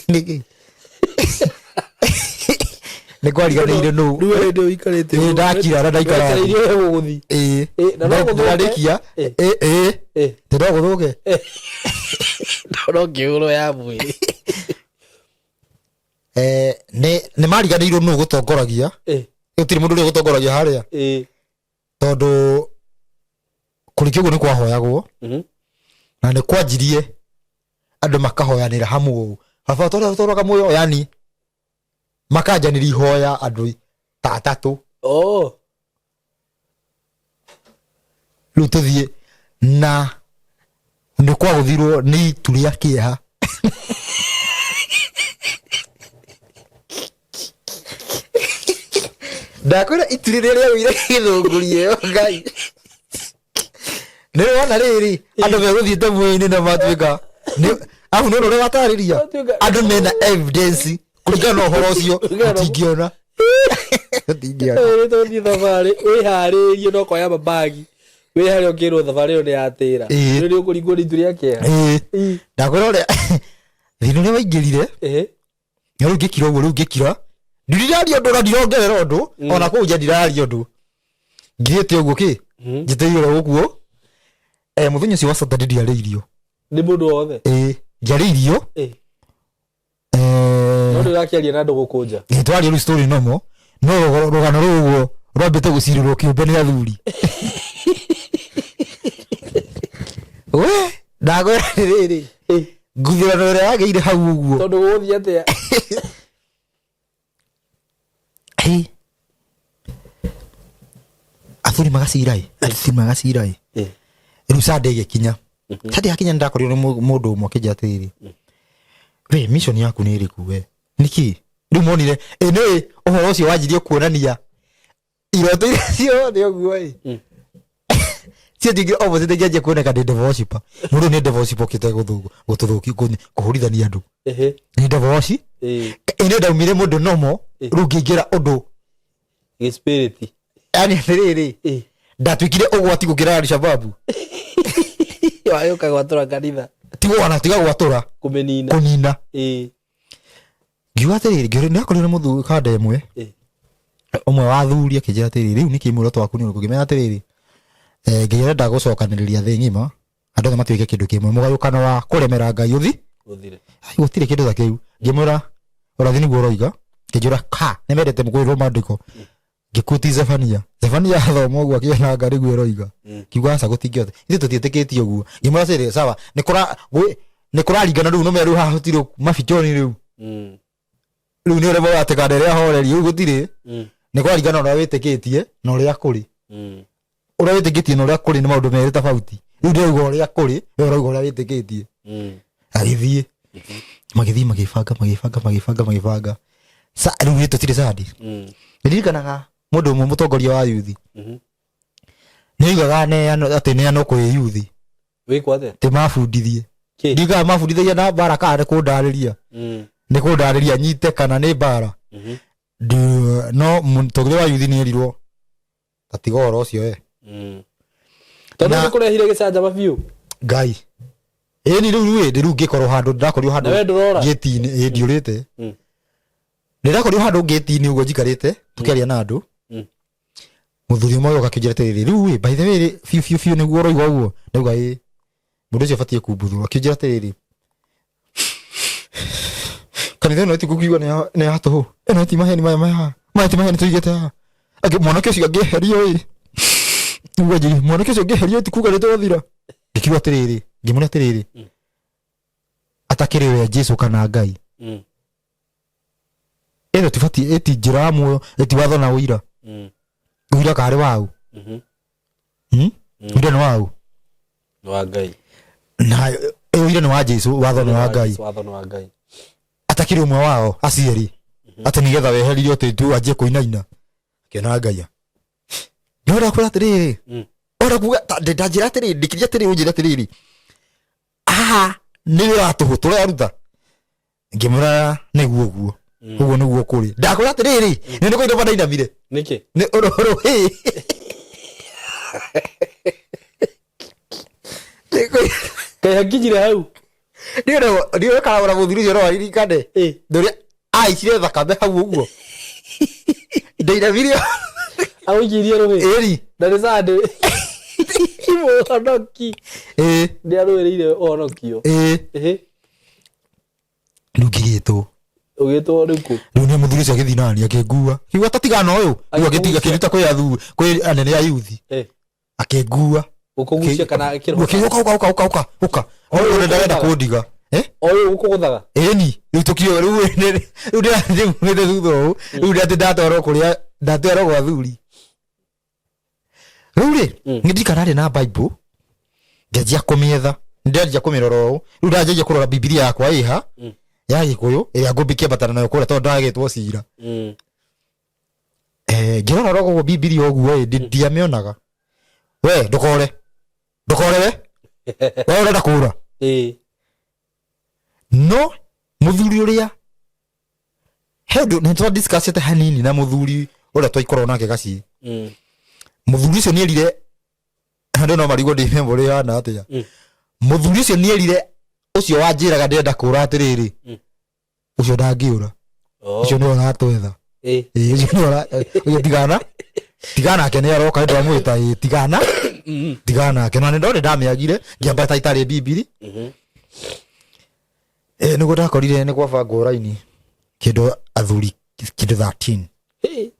Nĩkĩ nĩ kwariganĩire nũ? Rĩu we hĩndĩ ĩyo ũikarĩte Ĩĩ, ndakira na ndaikara thĩ. Wetereire ũrĩa gũgũthiĩ. Ĩĩ. Ĩĩ, na no gũthũke. Ndarĩkia. Ĩĩ. Ĩĩ. Ĩĩ. Tĩ no gũthũke. No ngĩhũrwo ya mwĩrĩ. Nĩ mariganĩirwo nũ gũtongoragia. Gũtirĩ mũndũ ũrĩa gũtongoragia harĩa, tondũ kũrĩkia ũguo nĩ kwahoyagwo na nĩ kwanjirie andũ makahoyanĩra hamwe ũũ, baba tũrĩa tũroga muoyo, yani makanjanĩria ihoya andũ ta atatũ. Rĩu tũthiĩ na nĩ kwagũthirwo nĩ itu rĩa kĩeha. Ndakwĩra itu rĩrĩa rĩaugire gĩthũngũri ĩyo Ngai nĩ wona rĩrĩ andũ megũthiĩte muoyo-inĩ na matuĩka abu nĩ ũrĩa watarĩria andũ mena evidence kũringana na ũhoro ũcio. Mũtingĩona. Mũtingĩona. Tũthiĩ thabarĩ wĩharĩrie no koya mabagi wĩ harĩa ũkĩrwo thabarĩ ĩyo nĩ yatĩra. Rĩu nĩ ũkũringwo nĩ itu rĩa kĩeha. Ĩĩ. Ndakwĩra ũrĩa thĩna ũrĩa waingĩrire. Na rĩu ngĩkira ũguo, rĩu ngĩkira Ndiraria ũndũ na ndirongerera ũndũ, ona kũu nja ndiraria ũndũ. Ngirĩte ũguo kĩ njĩtĩire ũguo. Mũthenya ũcio wa Saturday ndiarĩirio. Nĩ mũndũ wothe? Ĩĩ, ndiarĩirio. No ndĩrakĩaria na andũ gũkũ nja. Ĩ, twaria rĩu story nomo, no rũgano rũu ũguo rwambĩte gũcirĩrwo kĩũmbe nĩ athuri. We ndakwĩra rĩrĩ, nguthũrano ĩrĩa yagĩire hau ũguo. Tondũ gũgũthiĩ atĩa? Hĩ. Athuri magacira ĩ, athuri magacira ĩ. Rĩu Sunday ĩgĩkinya. Sunday yakinya nĩndakorirwo nĩ mũndũ ũmwe akĩnjĩra atĩrĩrĩ, we mission yaku nĩ ĩrĩkũ we? Nĩkĩ? Rĩu monire ĩ nĩ ũhoro ũcio wanjirie kuonania iroto iria ciothe ũguo ĩ. Cianjĩkire opposite, ngĩanjia kuoneka ndĩ devil worshipper. Mũndũ nĩ devil worshipper okĩte gũtũthũkia, kũhũrithania andũ. Nĩ devil worship. Ĩ nĩ ndaumire mũndũ nomo, rĩu ngĩingĩra ũndũ. Gĩspiriti. Yani atĩrĩrĩ, ndatuĩkire ũgwati gũkĩra Alshababu. Wagĩũka gwatũra kanitha. Tigwana, tiga gwatũra. Kũmĩnina. Kũnina. Ngiuga atĩrĩrĩ, ngĩũria, nĩakorirwo nĩ mũthuri kanda ĩmwe. Ũmwe wa athuri akĩnjĩra atĩrĩrĩ, rĩu nĩkĩ muoroto waku nĩ ũrĩkũ? Ngĩmera atĩrĩrĩ, Ngai arenda gũcokanĩrĩria thĩ ng'ima, andũ othe matuĩke kĩndũ kĩmwe, mũgayũkano wa kũremera Ngai ũthi. Ũthire. Ai, gũtirĩ kĩndũ ta kĩu. Ngĩmwĩra ũrathi nĩguo ũroiga. Ngĩnjĩra ka nĩmendete kwĩrwo maandĩko. Ngĩkuti Zefania. Zefania athoma ũguo akĩona nga nĩguo ĩroiga. Kiuga aca gũtingĩhota. Ithuĩ tũtiĩtĩkĩtie ũguo. Ngĩmwĩra atĩrĩ, sawa, nĩ kũraringana rĩu nũme rĩu haha tũtirĩ mabichoni rĩu. Rĩu nĩ ũrĩa atĩ kanda ĩrĩa horeri rĩu gũtirĩ. Nĩ kũraringana na ũrĩa wĩtĩkĩtie na ũrĩa kũrĩ. Ũrĩa wĩtĩkĩtie na ũrĩa kũrĩ nĩ maũndũ merĩ tofauti. Rĩu ndĩrauga ũrĩa kũrĩ, we ũrauga ũrĩa wĩtĩkĩtie. Agĩthiĩ. Magĩthiĩ magĩbanga, magĩbanga, magĩbanga, magĩbanga. Sa rĩu nĩ tũtirĩ sadi. Nĩndirikanaga mũndũ ũmwe mũtongoria wa yuthi. Nĩ oigaga neano, atĩ neano kwĩ yuthi. Wĩkwo atĩa? Atĩ mabundithie. Kĩ? Ndiugaga mabundithagia na mbara kana nĩ kũndarĩria. Nĩ kũndarĩria nyite kana nĩ mbara. No mũtongoria wa yuthi nĩ erirwo tatiga ũhoro ũcio we. Tondũ Na- nĩ kũrehire gĩcanjama biũ. Ngai. Ĩni rĩu rĩ, rĩu ngĩkorwo handũ, ndakorirwo handũ Na we ndũrora? gĩti-inĩ, ĩ ndiũrĩte. Nĩ ndakorirwo handũ gĩti-inĩ ũguo njikarĩte, tũkĩaria na andũ. Mũthuri ũmwe agĩũka akĩnjĩra atĩrĩrĩ, rĩu ĩ, by the way rĩ, biũ biũ biũ nĩguo ũroiga ũguo? Ndauga ĩ. Mũndũ ũcio abatiĩ kumbuthũrwo. Akĩnjĩra atĩrĩrĩ, kanitha ĩno ĩtikukiuga nĩ ya tũhũ. Ĩno ti maheni maya maya haha. Maya ti maheni tũigĩte haha. Angĩ mwanake ũcio angĩeherio ĩ. Nĩguo anjĩrire, mwanake ũcio angĩeherio tikuga nĩ twathira. Ngĩkiuga atĩrĩrĩ, ngĩmwĩra atĩrĩrĩ, atakĩrĩ we Jesu kana Ngai. Ĩno tibatiĩ, ĩti njĩra ya muoyo, ĩti watho na ũira. Ũira karĩ waũ? Ũira nĩ waũ? Nĩ wa Ngai. Na ũira nĩ wa Jesu, watho nĩ wa Ngai. Watho nĩ wa Ngai. Atakĩrĩ ũmwe wao aciari atĩ nĩgetha weheririo atĩ tu anjie kũinaina. Akĩona Ngai. Nĩ ũrĩa kwĩra atĩrĩrĩ, ũrĩa kuga ndanjĩra atĩrĩrĩ, ndĩkirie atĩrĩrĩ, ũnjĩre atĩrĩrĩ, haha nĩ wĩra wa tũhũ tũraruta. Ngĩmwĩra nĩguo ũguo. Ũguo nĩguo kũrĩ. Ndakwĩra atĩrĩrĩ, nĩ nĩ kũinama ndainamire. Nĩkĩ? Nĩ ũrũrũ ĩ. Kaĩ hakinyire hau? Ndiũĩ kana ona mũthuri ũcio no aririkane. Ndũrĩa aicire thakame hau ũguo. Ndainamire. Agũikĩirie rũhĩ. Ĩri. Na nĩ Sunday. Mũhonoki. Ĩ. Nĩ arũĩrĩire ũhonokio. Ĩ. Ĩhĩ. Rĩu ngĩgĩtwo. Ũgĩtwo rĩu kũ? Rĩu nĩ mũthuri ũcio agĩthiĩ nani akĩngua. Akiuga tatigana ũyũ. Rĩu agĩtiga akĩruta kwĩ athuri, kwĩ anene a yuthi. Akĩngua. Gũkũgucia kana akĩroho? Ũka, ũka, ũka, ũka, ũka, ũka. Ũyũ ndarenda kũndiga. O ũyũ gũkũgũthaga? Ĩni, rĩu tũkio, rĩu rĩu ndĩrathiĩ thutha ũũ. Rĩu ndĩ atĩ ndatwarwo kũrĩa, ndatwarwo gwa athuri. Rĩu rĩ, nĩ ndirikana ndarĩ na Bible, ngĩanjia kũmĩetha. Nĩndanjia kũmĩrora ũũ. Rĩu ndanjagia kũrora Bibilia yakwa ĩha, ya Gĩkũyũ, ĩrĩa ngũmbi kĩambatana nayo kũrĩa tondũ ndagĩtwo cira. Ngĩrora ũguo Bibilia ũguo ĩ, ndiamĩonaga. We, ndũkore. Ndũkore we. We ũrenda kũũra. No, mũthuri ũrĩa, he ũndũ nĩ twa discussĩte hanini na mũthuri ũrĩa twaikorwo nake gaciĩ. Mũthuri ũcio nĩerire, andũ no marigwo ndĩ memory ĩhana atĩa. Mũthuri ũcio nĩerire ũcio wanjĩraga ndĩrenda kũũra atĩrĩrĩ, ũcio ndangĩũra. Ũcio nĩwe ũratwetha. Ĩĩ, ũcio nĩ ũcio tigana tigana nake nĩ aroka nĩ ndamwĩta. Ĩĩ, tigana tigana nake, na nĩ ndonĩ ndamĩagire ngĩambata itarĩ bibiri. Ĩĩ, nĩguo ndakorire nĩ gwabangwo raini kĩndũ athuri kĩndũ 13 nĩ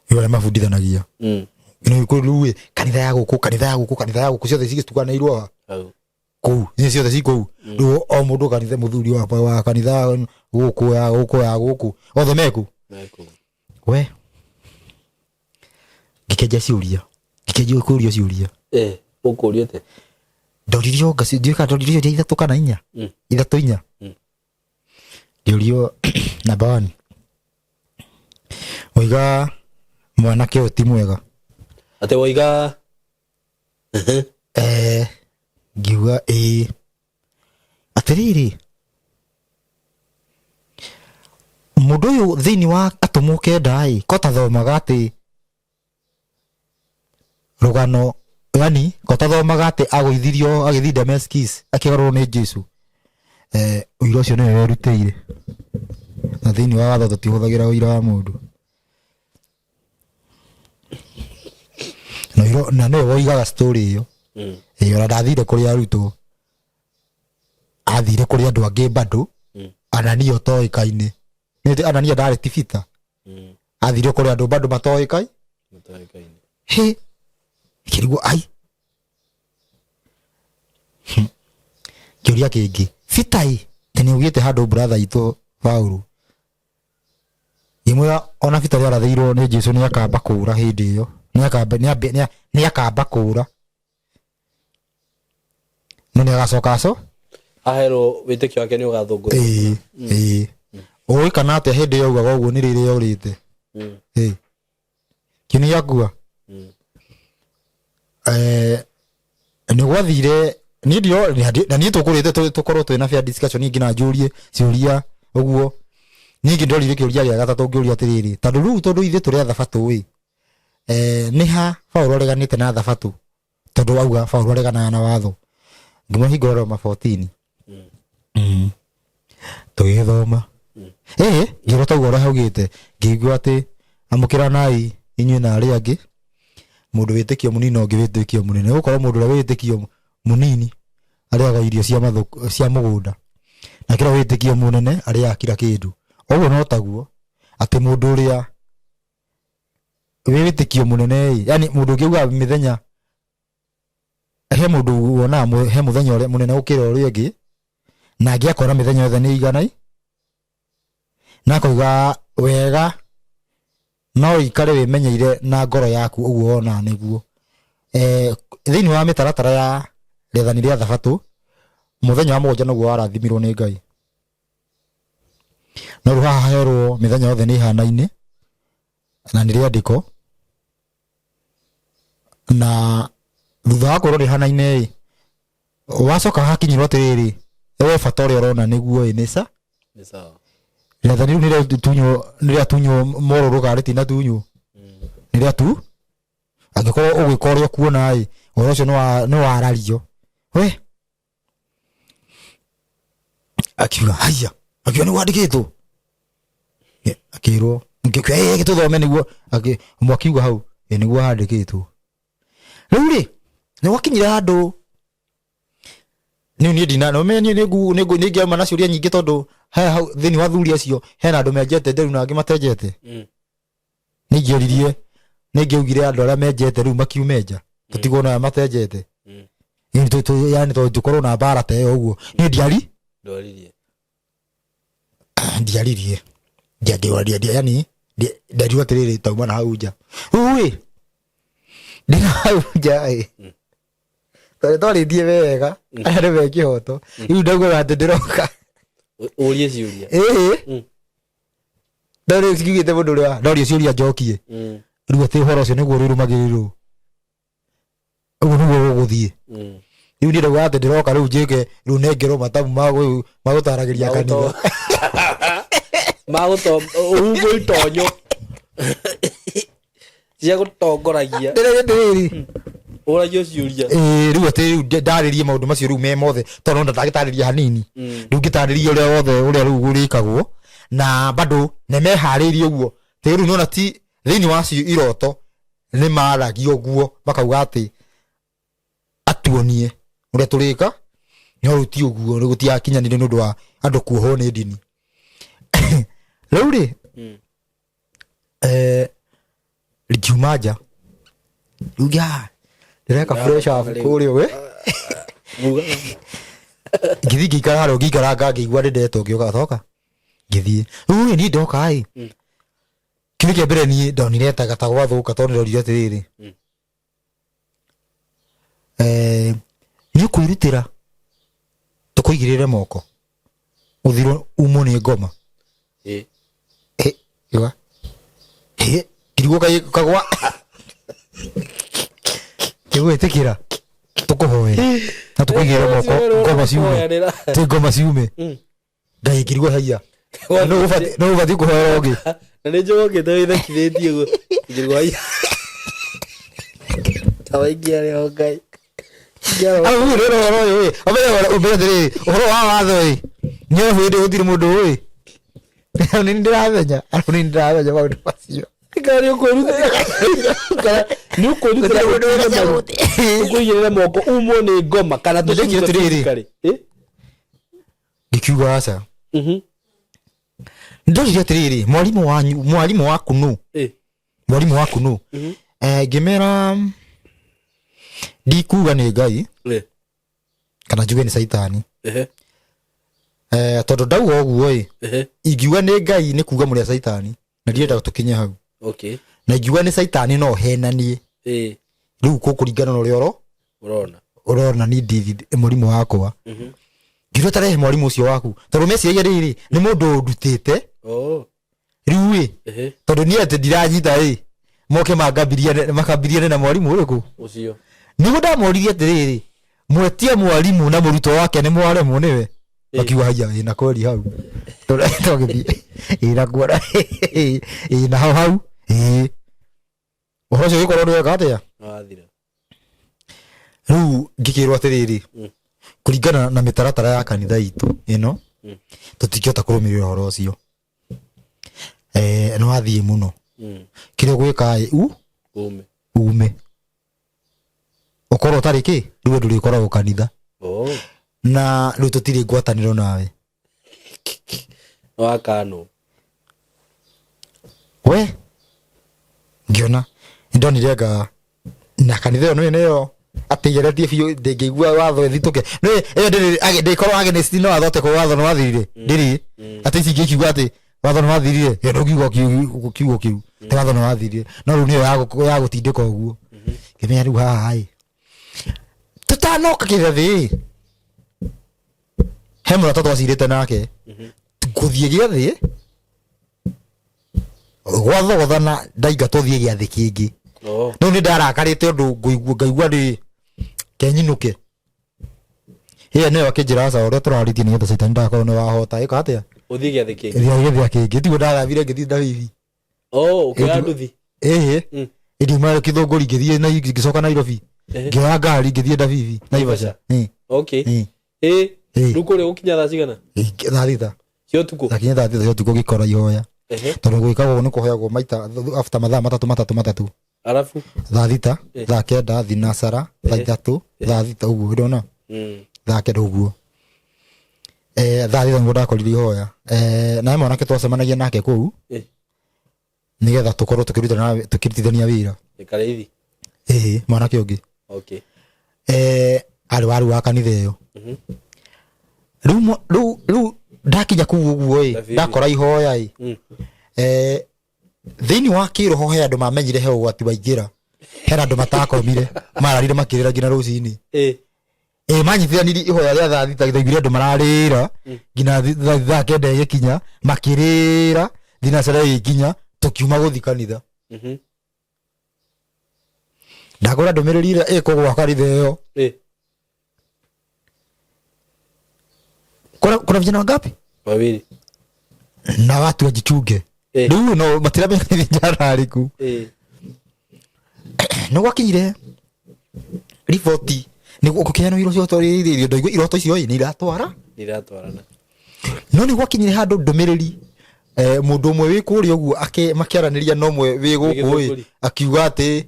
arĩa mabundithanagia. Nĩ rĩu ĩ, kanitha ya gũkũ, kanitha ya gũkũ, kanitha ya gũkũ, ciothe cigĩtukanĩirwo haha. Hau. Kũu nĩ ciothe ci kũu. Rĩu o mũndũ kanitha, mũthuri wa kanitha gũkũ, ya gũkũ, ya gũkũ, othe meku. Meku. We ngĩkenja ciũria, ngĩkenja kũrio ciũria. Ũkũrio atĩa? Ndoririo ngaci ndiũĩ kana ndoririo ciũria ithatũ kana inya. Ithatũ, inya. Ngĩũrio number one, oiga mwanake ũyũ ti mwega. Atĩ woiga? Ngiuga ĩĩ. Atĩrĩrĩ, mũndũ ũyũ thĩinĩ wa atũmwo kenda ĩ ko tathomaga atĩ rũgano, yani ko tathomaga atĩ agũithirio agĩthiĩ Damascus akĩgarũrwo nĩ Jesu. Ũira ũcio nĩwe werutĩire, na thĩinĩ wa watho tũtihũthagĩra ũira wa mũndũ na na nĩwe woigaga story ĩyo. Ĩĩ, ona ndathire kũrĩ arutwo, athire kũrĩ andũ angĩ bado. Anania ũtoĩkaine. Nĩ atĩ Anania ndarĩ tibita. Athire kũrĩ andũ bado matoĩkaine. Matoĩkaine. Hĩ, kĩrigwo ai. Kĩũria kĩngĩ, Peter ĩ tene ugĩte handũ brother itũ Paũlũ ngĩmwĩra ona Peter nĩarathĩirwo nĩ Jesu nĩ akamba kũra hĩndĩ ĩyo, nĩ akamba kũra no nĩ agacoka aco Aherwo wĩtĩkio wake nĩ ũgathũngũra. Ĩĩ ĩĩ, ũĩ kana atĩa hĩndĩ ĩyo augaga ũguo nĩ rĩrĩa orĩte. Ĩĩ, kĩu nĩ gĩakua. Nĩ gwathire niĩ ndio na niĩ tũkũrĩte tũkorwo twĩna fair discussion nginya njũrie ciũria ũguo. Niĩ ndorire kĩũria gĩa gatatũ, ngĩũria atĩrĩrĩ, tondũ rĩu tondũ ithuĩ tũrĩ a thabatũ ĩ, nĩ ha Paũlũ areganĩte na thabatũ? Tondũ auga Paũlũ areganaga na watho. Ngĩmũhingũra Roma 14. Tũgĩgĩthoma ĩĩ, ngĩrwo taguo ũrĩa haugĩte, ngĩigua atĩ amũkĩranai inyuĩ na arĩa angĩ, mũndũ wĩtĩkio mũnini na ũngĩ wĩtĩkio mũnene, gũkorwo mũndũ ũrĩa wĩtĩkio mũnini arĩaga irio cia mathũ cia mũgũnda, na kĩrĩa wĩtĩkio mũnene arĩaga kila kĩndũ. Ũguo no taguo atĩ mũndũ ũrĩa wĩ wĩtĩkio mũnene ĩ, yani mũndũ ũngĩ augaga mĩthenya, he mũndũ wonaga he mũthenya ũrĩa mũnene gũkĩra ũrĩa ũngĩ, na angĩ akona mĩthenya yothe nĩ iganai, na akoiga wega no ũikare wĩmenyeire na ngoro yaku ũguo wonaga nĩguo. Thĩinĩ wa mĩtaratara ya rĩathani rĩa thabatũ, mũthenya wa mũgwanja noguo warathimirwo nĩ Ngai, no rĩu haha herwo mĩthenya yothe nĩ ĩhanaine na nĩ rĩandĩko, na thutha wa kwĩrwo rĩhanaine ĩ, wacoka hakinyĩrwo atĩrĩrĩ, we bata ũrĩa ũrona nĩguo ĩ nĩ sa Nĩ sawa. Rĩathani rĩu nĩrĩatunywo, nĩrĩatunywo morũrũ kana rĩtinatunywo? Nĩrĩatu angĩkorwo ũgwĩka ũrĩa ũkuona ĩ, ũhoro ũcio nĩwarario. We akiuga haiya, akiuga nĩ wandĩkĩtwo. Akĩrwo ngĩkiuga ĩ gĩtũthome nĩguo ũmwe akiuga hau ĩ nĩguo handĩkĩtwo. Rĩu rĩ nĩ gwakinyire handũ niĩ niĩ ndina no niĩ nĩ nĩ nĩ na ciũria nyingĩ, tondũ he hau thĩinĩ wa athuri acio hena andũ menjete nderu na angĩ matenjete. Nĩ ingĩoririe, nĩ ingĩaugire andũ arĩa menjete rĩu makiume nja, tũtigwo na arĩa matenjete. Yani tondũ tũkorwo na mbara ta ĩyo ũguo niĩ ndiari Ndwaririe. Ndiaririe, ndiangĩwaria, yani nderirwo atĩrĩrĩ, tauma na hau nja. Rĩu ĩ ndĩna hau nja ĩ, tondũ twarĩtie wega aya nĩ me kĩhoto, rĩu ndaugaga atĩ ndĩroka Ũrie ciũria. Ĩĩ. No rĩu cikiugĩte mũndũ ũrĩa ndoria ciũria njokie. Rĩu atĩ ũhoro ũcio nĩguo rũrũmagĩrĩrwo, ũguo nĩguo gũgũthiĩ. Rĩu niĩ ndauga atĩ ndĩroka rĩu njĩke, rĩu nengerwo matamu ma gũtaragĩria kanitha. Magũto ũhumbwo itonyo cia gũtongoragia. Ndĩrauga atĩrĩrĩ, Ũragio ciũria. Ĩĩ, rĩu atĩ rĩu ndarĩrie maũndũ macio rĩu me mothe, tondũ no ndagĩtarĩria hanini. Rĩu ngĩtarĩria ũrĩa wothe ũrĩa rĩu gũrĩkagwo. Na bado nĩ meharĩirie ũguo, tĩ rĩu nĩona ti thĩinĩ wa cio iroto nĩ maragia ũguo, makauga atĩ atuonie ũrĩa tũrĩka, no rĩu ti ũguo, rĩu gũtiakinyanire nĩ ũndũ wa andũ kuohwo nĩ ndini. Rĩu rĩ, ngiuma nja rĩu ndĩreka fresh up kũrĩa we, ngĩthiĩ ngĩikara harĩa, ngĩikaranga, ngĩigua nĩ ndetwo, ngĩũka toka ngĩthiĩ. Rĩu rĩ, niĩ ndoka ĩ, kĩndũ kĩa mbere niĩ ndonire ta gwathũka, tondũ ndĩrorire atĩrĩrĩ, nĩ ũkwĩrutĩra tũkũigĩrĩre moko ũthirwo umwo nĩ ngoma? Eh, iwa. Eh, kirigwo kagwa kĩgwĩtĩkĩra tũkũhoere na tũkũigĩrĩre moko ngoma ciume, ti ngoma ciume? Ngai, kirigwo haiya, no ũbatiĩ kũhoera ũngĩ. Na nä njå okä te wä thekithä tie guo ngä haiya tawaingia rä o Ngai. Au rĩu ũhoro ũyũ ĩ, ũmenye ũmenye atĩrĩrĩ, ũhoro wa watho ĩ, nĩ o hĩndĩ gũtirĩ mũndũ ũĩ, nĩ ndĩramenya, nĩ ndĩramenya maũndũ macio. Kana nä å kwä nä å kwä rutä ra kå igä rä re moko umwo nä ngoma kana tå? Ndĩrekire atĩrĩrĩ. Ngĩkiuga aca. Ndorire atĩrĩrĩ, mwarimũ wanyu, mwarimũ waku nũ? Mwarimũ waku nũ? Ngĩmera ndikuga nĩ Ngai kana njuge nĩ Caitani, tondũ ndauga ũguo ĩ, ingiuga nĩ Ngai nĩ kuga mũrĩ a Caitani, na ndirendaga tũkinye hau. Na ingiuga nĩ Caitani no henanie. Rĩu kũkũringana na ũrĩa ũro Ũrona. Ũrona ni ndithi mũrimũ wakwa. Ngiuga tarehe mwarimũ ũcio waku, tondũ meciragia rĩrĩ nĩ mũndũ ũndutĩte. Rĩu ĩ, tondũ niĩ atĩ ndiranyita ĩ, moke mangambiriane, makambiriane na mwarimũ ũrĩkũ? Ũcio. Nĩguo ndamoririe atĩrĩrĩ, mwetia mwarimũ na mũrutwo wake nĩ mwaremwo nĩwe? Makiuga haiya, ĩ na kweri hau twagĩthiĩ ĩ na kuona ĩ na hau hau ĩ ũhoro ũcio ũgĩkorwo nĩ weka atĩa. Wathira. Rĩu ngĩkĩrwo atĩrĩrĩ, kũringana na mĩtaratara ya kanitha itũ ĩno, tũtingĩhota kũrũmĩrĩra ũhoro ũcio, nĩ wathiĩ mũno. Kĩrĩa ũgwĩka ĩ, u Ume. Ume ũkorwo ũtarĩ kĩ, rĩu we ndũrĩkoragwo kanitha. Na rĩu tũtirĩ ngwatanĩro nawe. Wakanwo. We ngĩona ndonire nga na kanitha ĩyo nĩyo nĩyo atĩ igeretie biũ, ndĩngĩigua watho ĩthitũke nĩ ĩyo ndĩrĩ ndĩkorwo against no watho atĩ watho nĩ wathirire, ndĩrĩ atĩ ici ingĩ ikiuga atĩ watho nĩ wathirire, ĩyo ndũngiuga kiugo kĩu atĩ watho nĩ wathirire, no rĩu nĩyo ya gũtindĩka ũguo. Ngĩmenya rĩu haha ĩ tũtanoka kĩgathĩ he mũrata twacirĩte nake gũthiĩ gĩathĩ gwathogothana, ndaingatwo thiĩ gĩathĩ kĩngĩ. No nĩ ndarakarĩte ũndũ ngũigua ngaigua nĩ kenyinũke ĩyo nĩyo akĩnjĩra aca, ũrĩa tũrarĩtie nĩgetha caitani ndagakorwo nĩ wahota ĩka atĩa. Ũthiĩ gĩathĩ kĩngĩ. Gĩathĩ gĩathĩ kĩngĩ tiguo ndathambire ngĩthiĩ Ndabibi. Oh, ũkĩoya nduthi. Ĩhĩ. Ndiuma Kĩthũngũri ngĩthiĩ na ngĩcoka Nairobi. Ngĩoya ngari ngĩthiĩ Ndabibi, Naivasha. Okay. Rĩu kũrĩa gũkinya thaa cigana? Thaa 6. Cia ũtukũ? Ndakinya thaa 6 cia ũtukũ ngĩkora ihoya. Tondũ gwĩkagwo nĩ kũhoyagwo maita after mathaa matatũ matatũ matatũ. Arabu? Thaa 6, 9:00 thinacara, thaa 3, thaa 6 ũguo ndona. 9:00 ũguo. Thaa 6 nĩguo ndakorire ihoya. Na he mwanake twacemanagia nake kũu nĩgetha tũkorwo tũkĩrutana tũkĩrutithania wĩra. Nĩ Karĩithi? Ĩhĩ, mwanake ũngĩ. Arĩ waru wa kanitha ĩyo. Rĩu rĩu ndakinya kũu ũguo ĩ, David. Ndakora ihoya ĩ. Thĩinĩ wa kĩroho he andũ mamenyire he ũgwati waingĩra, hena andũ matakomire, mararire makĩrĩra nginya rũcinĩ. Ĩ manyitithanirie ihoya rĩa thaa 6, ndaiguire andũ mararĩra nginya 9:00 ĩgĩkinya, makĩrĩra thinacara ĩgĩkinya, tũkiuma gũthi kanitha. Ndakũra ndũmĩrĩri ĩrĩa ĩkũgwa kanitha ĩyo. Kuna vijana wangapi? Wawili. Na watu wajichunge. Rĩu no matiramenya nĩ vijana arĩkũ. Nĩ gwakinyire riboti nĩ gũkĩheanwo iroto rĩrĩ, ndaigua iroto icio ĩ nĩ iratwara. Iratwarana. No nĩ gwakinyire handũ ndũmĩrĩri Mũndũ ũmwe wĩ kũrĩa ũguo makĩaranĩria na ũmwe wĩ gũkũ ĩ, Gĩthũngũri. akiuga atĩ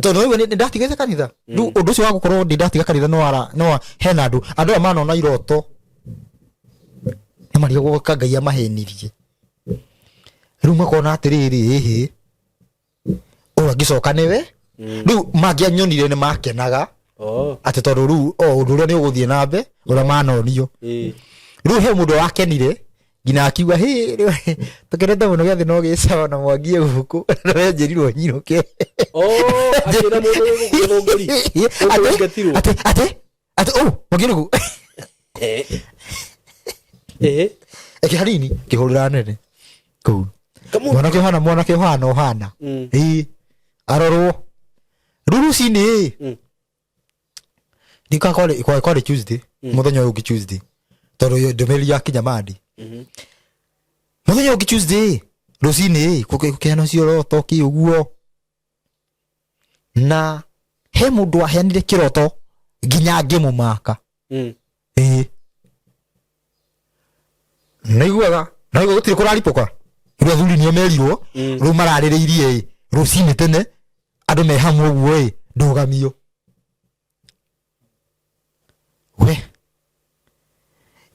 tondũ rĩu nĩ ndatigĩte kanitha. Rĩu ũndũ ũcio wa gũkorwo ndĩ ndatiga kanitha no ara no hena andũ aya manona iroto nĩ marigagwo ka Ngai amahenirie. Rĩu makona atĩrĩrĩ, ĩhĩ, ũyũ angĩcoka nĩwe. Rĩu mangĩanyonire nĩ makenaga atĩ tondũ rĩu o ũndũ ũrĩa nĩ ũgũthiĩ na mbere ũrĩa manonio. Rĩu he mũndũ wakenire nginya akiuga, "Hĩ, rĩu tũkenete mũno, gĩathĩ no gĩcawa na mwangie gũkũ na wenjĩrirwo nyinũke." Oh, akĩra mũndũ wĩ gũkũ Gĩthũngũri. Gũkũ aingatirwo. Atĩ ũ mwangie nĩkũ? Eke hanini kĩhũrĩra nene kũu. Kamu. Mwanake ũhana, mwanake ũhana ũhana. Ĩĩ, arorwo rĩu rũcinĩ ĩ. Ndika kwarĩ Tuesday, mũthenya ũyũ ũngĩ Tuesday, tondũ ĩyo ndũmĩrĩri yakinya Monday. Mũthenya ũngĩ Tuesday rũcinĩ ĩ, gũkĩheana cioroto kĩ ũguo, na he mũndũ waheanire kĩroto nginya ngĩmũmaka. Ĩĩ, naiguaga naigua gũtirĩ kũraripũka. Rĩu athuri nĩo merirwo. Rĩu mararĩrĩirie ĩ rũcinĩ tene, andũ me hamwe ũguo ĩ, ndũgamio we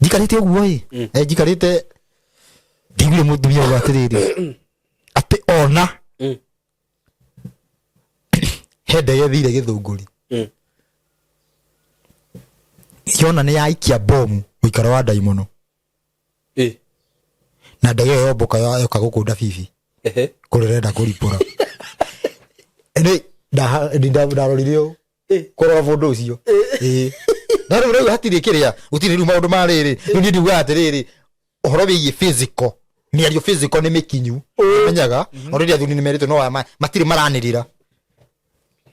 njikarĩte ũguo ĩ. Njikarĩte ndiguire mũtumia ũguo atĩrĩrĩ, atĩ ona he ndege ĩthire Gĩthũngũri. Yona nĩ yaikia bomu mũikaro wa ndaimono. Na ndege ĩyo yomboka yoka gũkũ Ndabibi kũrĩa ĩrenda kũripũra. Nĩ ndarorire ũũ kũrora mũndũ ũcio. Ĩĩ. Na rĩu hatirĩ kĩrĩa, gũtirĩ rĩu maũndũ ma rĩrĩ. Rĩu niĩ ndiugaga atĩrĩrĩ, ũhoro wĩgiĩ physical, mĩario physical nĩ mĩkinyu menyaga. Already athuri nĩ merĩtwo no matirĩ maranĩrĩra.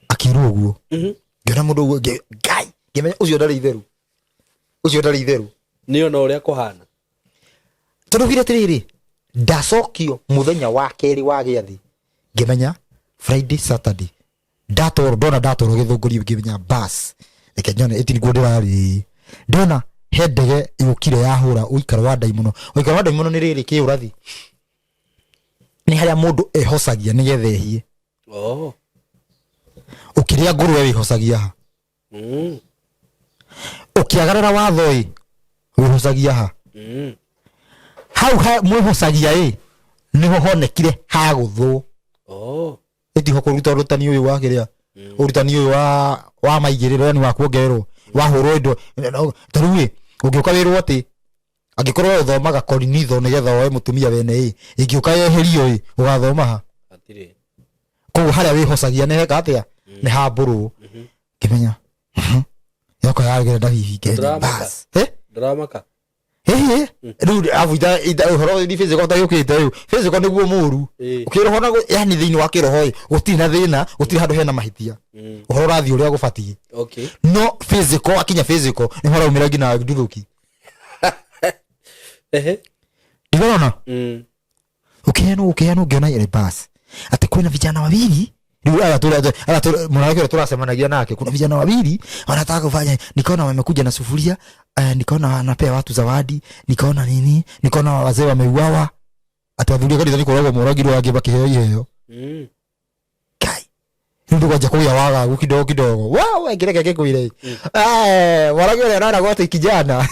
Akĩrwo ũguo, ngĩona mũndũ ũguo, Ngai, ngĩmenya ũcio ndarĩ itheru, ũcio ndarĩ itheru. Nĩ ona ũrĩa kũhana. Tondũ ugire atĩrĩrĩ, ndacokio mũthenya wa kerĩ wa gĩathĩ, ngĩmenya Friday, Saturday ndatwarwo, ndona ndatwarwo Gĩthũngũri, ngĩmenya bas, reke nyone ĩti nĩkuo ndĩrarĩ. Ndona he ndege yũkire yahũra ũikaro wa ndaimono. Ũikaro wa ndaimono nĩ rĩrĩ kĩũrathi, nĩ harĩa mũndũ ehocagia nĩgetha ehie. Ũkĩrĩa ngũrwe wĩhocagia ha? Ũkĩagarara watho ĩ, wĩhocagia ha? Hau ha mwĩhocagia ĩ, nĩho honekire hagũthwo. Ĩtiho kũruta ũrutani ũyũ wa kĩrĩa, ũrutani ũyũ wa maigĩrĩro, yani wa kuongererwo, wahũrwo indo. Ta rĩu ĩ, ũngĩũka wĩrwo atĩ angĩkorwo ũthomaga Korinitho nĩgetha woe mũtumia wene ĩ, ĩngĩũka yeherio ĩ, ũgathoma ha? Hatirĩ. Koguo harĩa wĩhocagia nĩ heka atĩa? Nĩ hambũrwo. Ngĩmenya yoka yagĩra ndabibi, ngĩmenya. Ndũramaka. Bas. Eh? Ndũramaka. Ĩhĩ, rĩu abu ita ũhoro ni physical ũtagĩũkĩte rĩu physical nĩguo mũru. Ũkĩroho na yani thĩinĩ wa kĩroho ĩ, gũtirĩ na thĩna, gũtirĩ handũ hena mahĩtia. Ũhoro ũrathiĩ ũrĩa gũbatiĩ. No physical, akinya physical nĩho araumĩra nginya nduthũki. Ndigorona. Ũkĩheanwo, ũkĩheanwo, ngĩona ile bas atĩ kwĩna vijana wawili rĩu aya mwanamke ũrĩa tũracemanagia nake, kuna vijana wawili wanataka kufanya. Nikaona wamekuja na sufuria, nikaona wanapea watu zawadi, nikaona nini, nikaona wazee wameuawa, atĩ athuri a kanitha nĩ kũragwo moragirwo, angĩ makĩheo iheo. Kai, rĩu ndũkwanja kũgĩa wagagu kidogo kidogo. Wa we ngĩreke ngĩkwĩre, mwanake ũrĩa ũraragwo atĩ kijana,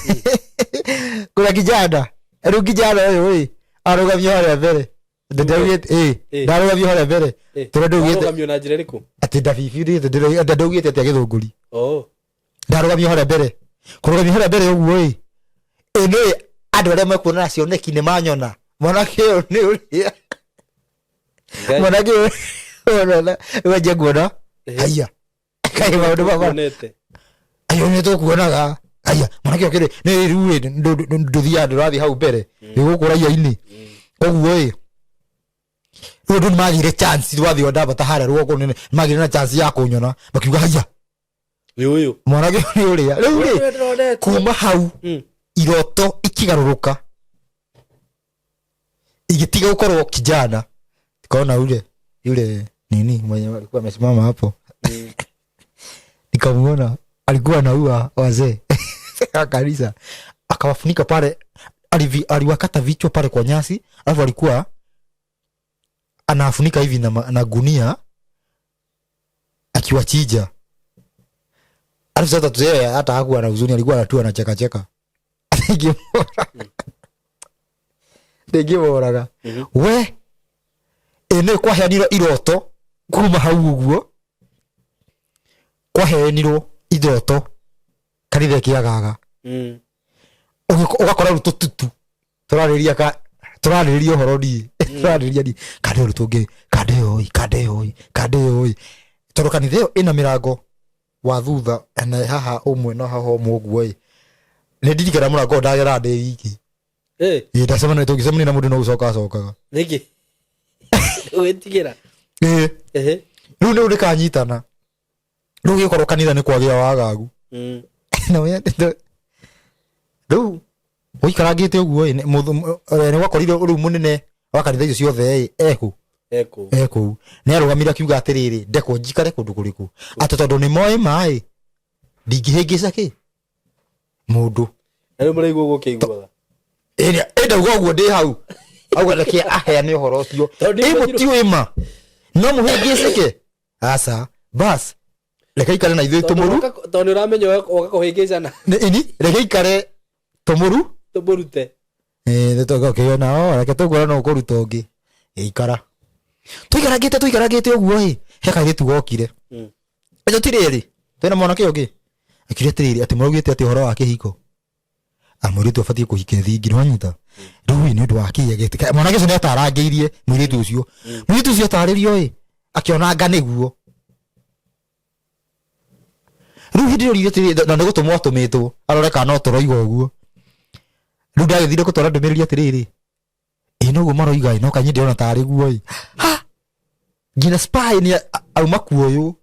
kuna kijana, rĩu kijana ũyũ ĩ arũgamio harĩa mbere. Ndaugĩte ĩ, ndarũgamio harĩa mbere tondũ ndaugĩte Warũgamio na njĩra ĩrĩkũ? Atĩ ndabibi ndaugĩte atĩ agĩthũngũri. Ndarũgamio harĩa mbere, kũrũgamio harĩa mbere ũguo ĩ, ĩ nĩ andũ arĩa mekuona cioneki nĩ manyona mwanake ũyũ nĩ ũrĩa. Ngai. Mwanake ũyũ wanjia nguona haiya, kaĩ maũndũ mama. Tuonete. Ayo nĩ tũkuonaga haiya, mwanake ũyũ kĩrĩ nĩ rĩu ĩ, ndũthiaga, ndũrathiĩ hau mbere nĩ gũkũ raia-inĩ. Koguo ĩ, rĩu andũ nĩ magĩire chance twathiĩ ndambata harĩa rũgongo nĩ magĩire na chance ya kũnyona, makiuga haiya, Nĩ ũyũ. Mwanake ũyũ nĩ ũrĩa rĩu rĩ. Ũyũ ndĩronete. Kuma hau iroto ikigarũrũka, igĩtiga gũkorwo kijana, nikaona yule yule nini mwenye alikuwa amesimama hapo. Nikamuona alikuwa anaua wazee wa kanisa, akawafunika pale. Aliwakata vichwa pale kwa nyasi, alafu alikuwa anafunika hivi na gunia akiwachija. Alafu sasa tuzee hata hakuwa na huzuni, alikuwa tu anacheka cheka. Ndingĩmũraga. We ĩ nĩ kwaheanirwo iroto kuma hau ũguo, kwaheanirwo iroto kanitha ĩkĩagaga. Ũgakora rĩu tũtutu tũrarĩria ka tũrarĩrĩria ũhoro niĩ tũrarĩrĩria niĩ kanda ĩyo tũngĩ kanda ĩyo ĩ kanda ĩyo ĩ kanda ĩyo ĩ, tondũ kanitha ĩyo ĩna mĩrango wa thutha na haha ũmwe na haha ũmwe ũguo ĩ. Nĩ ndirikana mũrango ũyũ ndageraga ndĩ wiki. Ĩ ndacemania tũngĩcemania na mũndũ no gũcoka acokaga. Nĩkĩ wĩtigĩra? Ĩ. Ehe. Rĩu nĩ rĩkanyitana rĩu gĩkorwo kanitha nĩ kwagĩa wagagu. Na rĩu ũikarangĩte ũguo ĩ, nĩ gwakorire rĩu mũnene wa kanitha icio ciothe ĩ ekũ? Ekũ. Ekũu nĩ arũgamire akiuga atĩrĩrĩ, ndekwo njikare kũndũ kũrĩkũ atĩ tondũ nĩ moĩ maĩ ndingĩhĩngĩca kĩ mũndũ. Na rĩu mũraigua ũguo ũkĩiguaga? Ĩ ndauga ũguo ndĩ hau auga reke aheane ũhoro ũcio. Tondũ ĩ nĩ mũtiũĩ ma no mũhĩngĩcĩke, aca bas reke ikare na ithuĩ tũmũru. Tondũ nĩ ũramenya woka kũhĩngĩcana. Ini reke ikare tũmũru. Tũmũrute. Nĩtũgakĩona o reke tũkuona no ũkũruta ũngĩ ĩikara tũikarangĩte tũikarangĩte ũguo ĩ he kairĩtu gokire. Ĩ tũtirĩ rĩ twĩna mwanake ũngĩ akiuga atĩrĩrĩ atĩ mũraugĩte atĩ ũhoro wa kĩhiko a mũirĩtu abatiĩ kũhika thingi nĩwanyita rĩu ĩ nĩ ũndũ wa kĩ agĩtĩka mwanake ũcio nĩatarangĩirie mũirĩtu ũcio. Mũirĩtu ũcio atarĩrio ĩ akĩona anga nĩguo rĩu hĩndĩ ĩyo rĩrĩ atĩrĩ na nĩ gũtũmwo atũmĩtwo arore kana no tũroiga ũguo. Rĩu ndagĩthire gũtwara ndũmĩrĩri atĩrĩrĩ ĩ noguo maroiga ĩ no kanyĩ ndĩrona tarĩ guo ĩ ha nginya spy nĩ auma kuoywo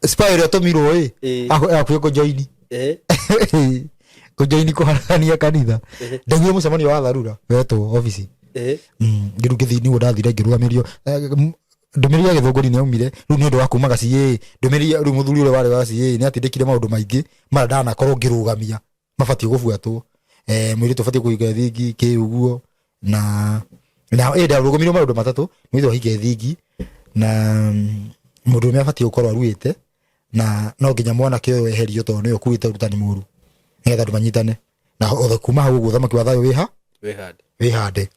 spy ũrĩa ũtũmirwo ĩ akuĩ kũjoini kũjoini kũharagania kanitha. Ndaiguire mũcemanio wa tharura wetwo obici. Ngĩrũ ngĩthiĩ nĩguo ndathire ngĩrũgamĩrio ndũmĩrĩri ya gĩthũngũri nĩ yaumire rĩu nĩ ũndũ wa kuma gaciĩ ndũmĩrĩri rĩu mũthuri ũrĩa warĩ wa gaciĩ nĩ atindĩkire maũndũ maingĩ marĩa ndanakorwo ngĩrũgamia mabatiĩ gũbuatwo. Mũirĩtu abatiĩ kũhinga thingi kĩ ũguo na ĩ ndarũgamirio maũndũ matatũ, mũirĩtu ahinge thingi na mũndũrũme abatiĩ gũkorwo aruĩte na no nginya mwanake ũyũ eherio tondũ nĩwe ũkuĩte ũrutani mũru nĩgetha andũ manyitane na othe kuma hau ũguo ũthamaki wa thayũ wĩha wĩhande.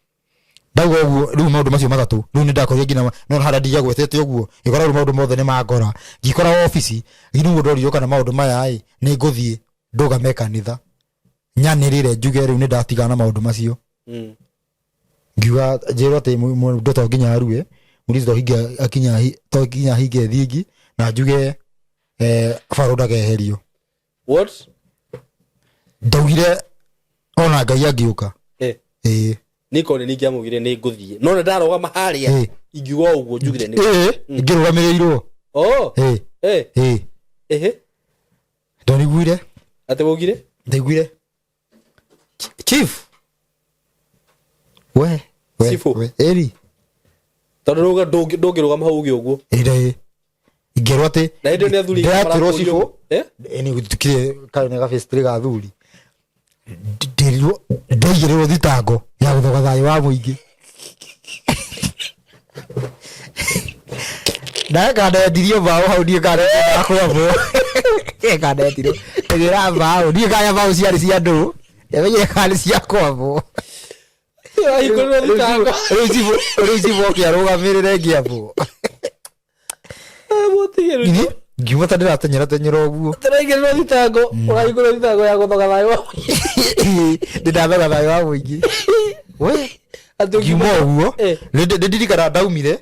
Ndauga ũguo rĩu maũndũ macio matatũ rĩu nĩ ndakorire nginya no harĩa ndigagwetete ũguo ngĩkora rĩu maũndũ mothe nĩ mangora ngĩkora obici rĩu ndoririo kana maũndũ maya ĩ nĩ ngũthiĩ ndũgame kanitha nyanĩrĩre njuge rĩu nĩ ndatigana na maũndũ macio. Ngiuga njĩrwo atĩ mũndũ to nginya arue mũirĩtu to nginya ahinge thingi na njuge barũ ndakeherio. What? Ndaugire ona Ngai angĩũka. Ĩĩ. Niko nĩ ningĩamugire nĩ ngũthiĩ no nĩ ndarũgama harĩa ingiuga ũguo njugire nĩ Ĩĩ, ngĩrũgamĩrĩirwo. Oh. Ĩĩ. Ĩĩ. Ehe. Ndoniguire. Atĩ waugire? Ndaiguire. Chief. We, we, Chifu. we, ĩri. Tondũ rũga ndũngĩrũgama hau uge ũguo. Ĩrĩ. Ingĩrwo atĩ Na hĩndĩ ĩyo nĩ athuri ndĩratirwo marakũria cibũ. ũguo. Ĩni gũtikire karĩ nĩ gabĩcitĩrĩ ga athuri. Ndĩrirwo ndaigĩrĩrwo thitango ya gũthoga thayũ wa mũingĩ. Nawe kanendirio mbaũ hau niĩ kanendirio kanendirio ndĩra mbaũ niĩ kaya mbaũ ciarĩ cia ndũ ndamenyire kana nĩ cia kwambwo. Ahingũrĩrwo thitango. Rĩu cibũ oke arũgamĩrĩre ngĩambwo. Mũtige rĩu. Githĩ ngiuma ta ndĩratenyera tenyera ũguo. Tũraigĩrĩrwo thitango, ũrahingũrĩrwo thitango ya gũthoga thayũ wa mũingĩ. Ndĩndathoga thayũ wa mũingĩ. We, Atĩ ngiuma ũngiuma ũguo, nĩ ndirikana ndaumire,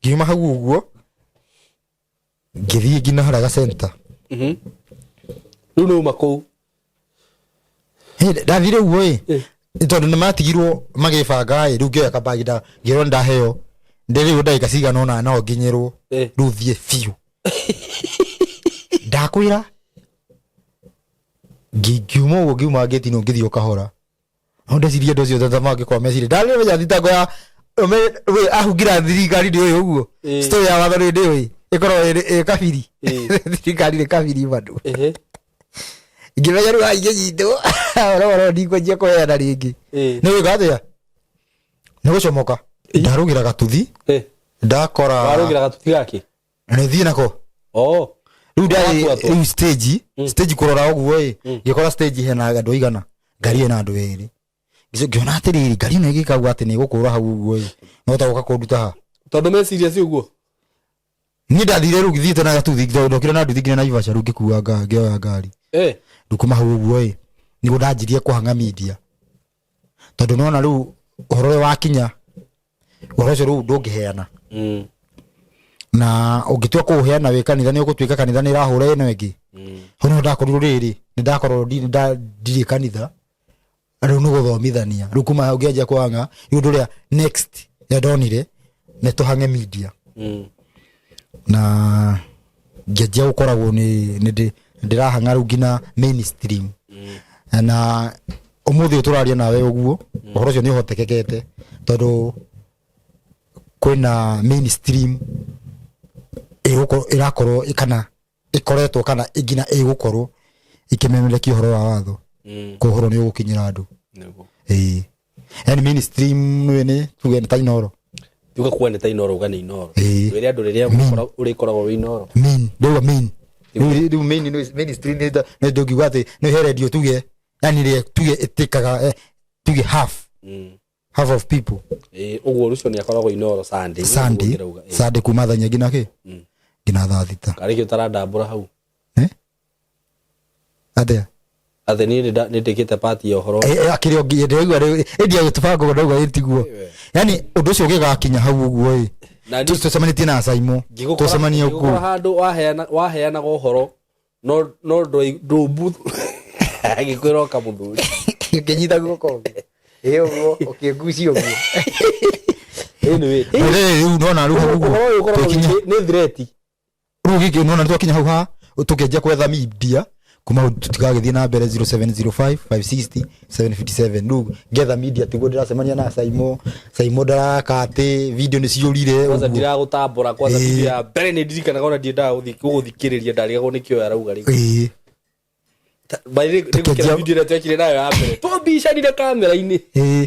ngiuma hau ũguo, ngĩthiĩ nginya harĩa ga center. Rĩu nĩ uma kũu. Ndathire ũguo ĩ, tondũ nĩ matigirwo magĩbanga ĩ, rĩu ngĩoya kabagi ngĩrwo nĩ ndaheo. Ndĩrĩrwo ndagĩka cigana ũna no nginyĩrwo. Rĩu thiĩ biũ. Ndakwĩra, ngiuma ũguo ngiuma ngĩti no ngĩthiĩ o kahora. No ndeciria andũ acio tata mangĩkorwo meciria. Ndarĩ thitango ya we ahungira thirikari nĩ ũyũ ũguo. Story ya watho nĩ ũyũ. Ĩkoragwo ĩ kabiri. Thirikari nĩ kabiri bado. Ngĩmenya rĩu ingĩnyitwo ũhoro ndikwanjia kũheana rĩngĩ. Nĩ gwĩka atĩa? Nĩ gũcomoka. Ndarũgĩra gatuthi. Ndakora. Warũgĩra gatuthi gake? Nĩ thiĩ nako. Oh. Rĩu ndarĩ Watua rĩu stage, stage kũrora ũguo ĩ, ngĩkora stage hena andũ aigana, ngari ĩna andũ erĩ. Ngĩona atĩrĩrĩ, ngari ĩno ĩgĩkauga atĩ nĩ ĩgũkũra hau ũguo ĩ, no ta gũka kũnduta ha. Tondũ meciria si ũguo. Niĩ ndathire rĩu thiĩte na gatuthi, ndokire na nduthi nginya Naivasha, rĩu ngĩkua ngĩoya ngari. Rĩu kuma hau ũguo ĩ, nĩguo ndanjirie kũhang'a media. Tondũ nĩwona rĩu ũhoro ũrĩa wakinya, ũhoro ũcio rĩu ndũngĩheana. Na ũngĩtua kũũheana wĩ kanitha nĩ ũgũtuĩka kanitha nĩ ĩrahũra ĩno ĩngĩ. Hau nĩho ndakorirwo rĩrĩ, nĩ ndakorwo ndirĩ kanitha, rĩu nĩ gũthomithania. Rĩu kuma hau ngĩanjia kũhang'a, rĩu ũndũ ũrĩa next ĩrĩa ndonire nĩ tũhang'e media. Na ngĩanjia gũkoragwo nĩ ndĩrahang'a rĩu nginya mainstream. Na ũmũthĩ ũyũ tũraria nawe ũguo, ũhoro ũcio nĩ ũhotekekete tondũ kwĩna mainstream ĩrakorwo kana ĩkoretwo kana nginya ĩgũkorwo ĩkĩmemerekia ũhoro wa watho. Kwa ũhoro nĩ ũgũkinyĩra andũ. Ĩĩ. Yani mainstream nĩ nĩ tuge nĩ ta Inooro. Tuga kuga nĩ ta Inooro, uga nĩ Inooro. Ĩĩ. Wĩre andũ rĩrĩa ũrĩkoragwo wĩ Inooro. Main, ndauga main. Rĩu main nĩ mainstream nĩ nĩ ndũngiuga atĩ nĩ he radio tuge, yani rĩrĩa tuge ĩtĩkaga, tuge half. Half of people. Ĩĩ, ũguo Ruco nĩ akoragwo Inooro Sunday. Sunday, Ũguo ndĩrauga, ĩĩ. Sunday kuma thaa inya nginya kĩ? Nginya thaa thita. Karĩ kĩ ũtarandambũra hau? Eh? Atĩa? Atĩ niĩ nĩ ndĩkĩte part ya ũhoro. Akĩrĩ ũngĩ, ndĩraigua rĩu, ĩndi agĩtũbanga ũguo ndauga ĩ tiguo. Yani ũndũ ũcio ũgĩgakinya hau ũguo ĩ. Na niĩ Tũcemanĩtie na Saimo. Tũcemanie ngĩgũkora kũu. handũ waheanaga ũhoro, no ndũmbu agĩkwĩra ũka mũthuri. Ngĩnyita guoko ũguo. Ĩ ũguo, ũkĩngucia ũguo. Anyway, Rĩrĩ, rĩu nona rĩu hau ũguo. ũhoro ũyũ ũkoragwo Tũkinya. nĩ threat. Rĩu gĩkĩ nona twakinya hau ha, tũkĩanjia kwetha media kuma hau tũtigagĩthiĩ na mbere 0705 560 757. Rĩu ngetha media tiguo ndĩracemania na Saimo. Saimo ndaraka atĩ video nĩ ciũrire Kwanza ũguo. ndiragũtambũra kwanza Ĩĩ. video ya mbere nĩ ndirikanaga ona ndiendaga gũgũthikĩrĩria, ndarigagwo nĩ kĩo arauga rĩu. Ĩĩ. By the way, nĩngũkĩra Tũkĩanjia video ĩrĩa twekire nayo ya mbere. Tũmbicanire kamera-inĩ. Ĩĩ.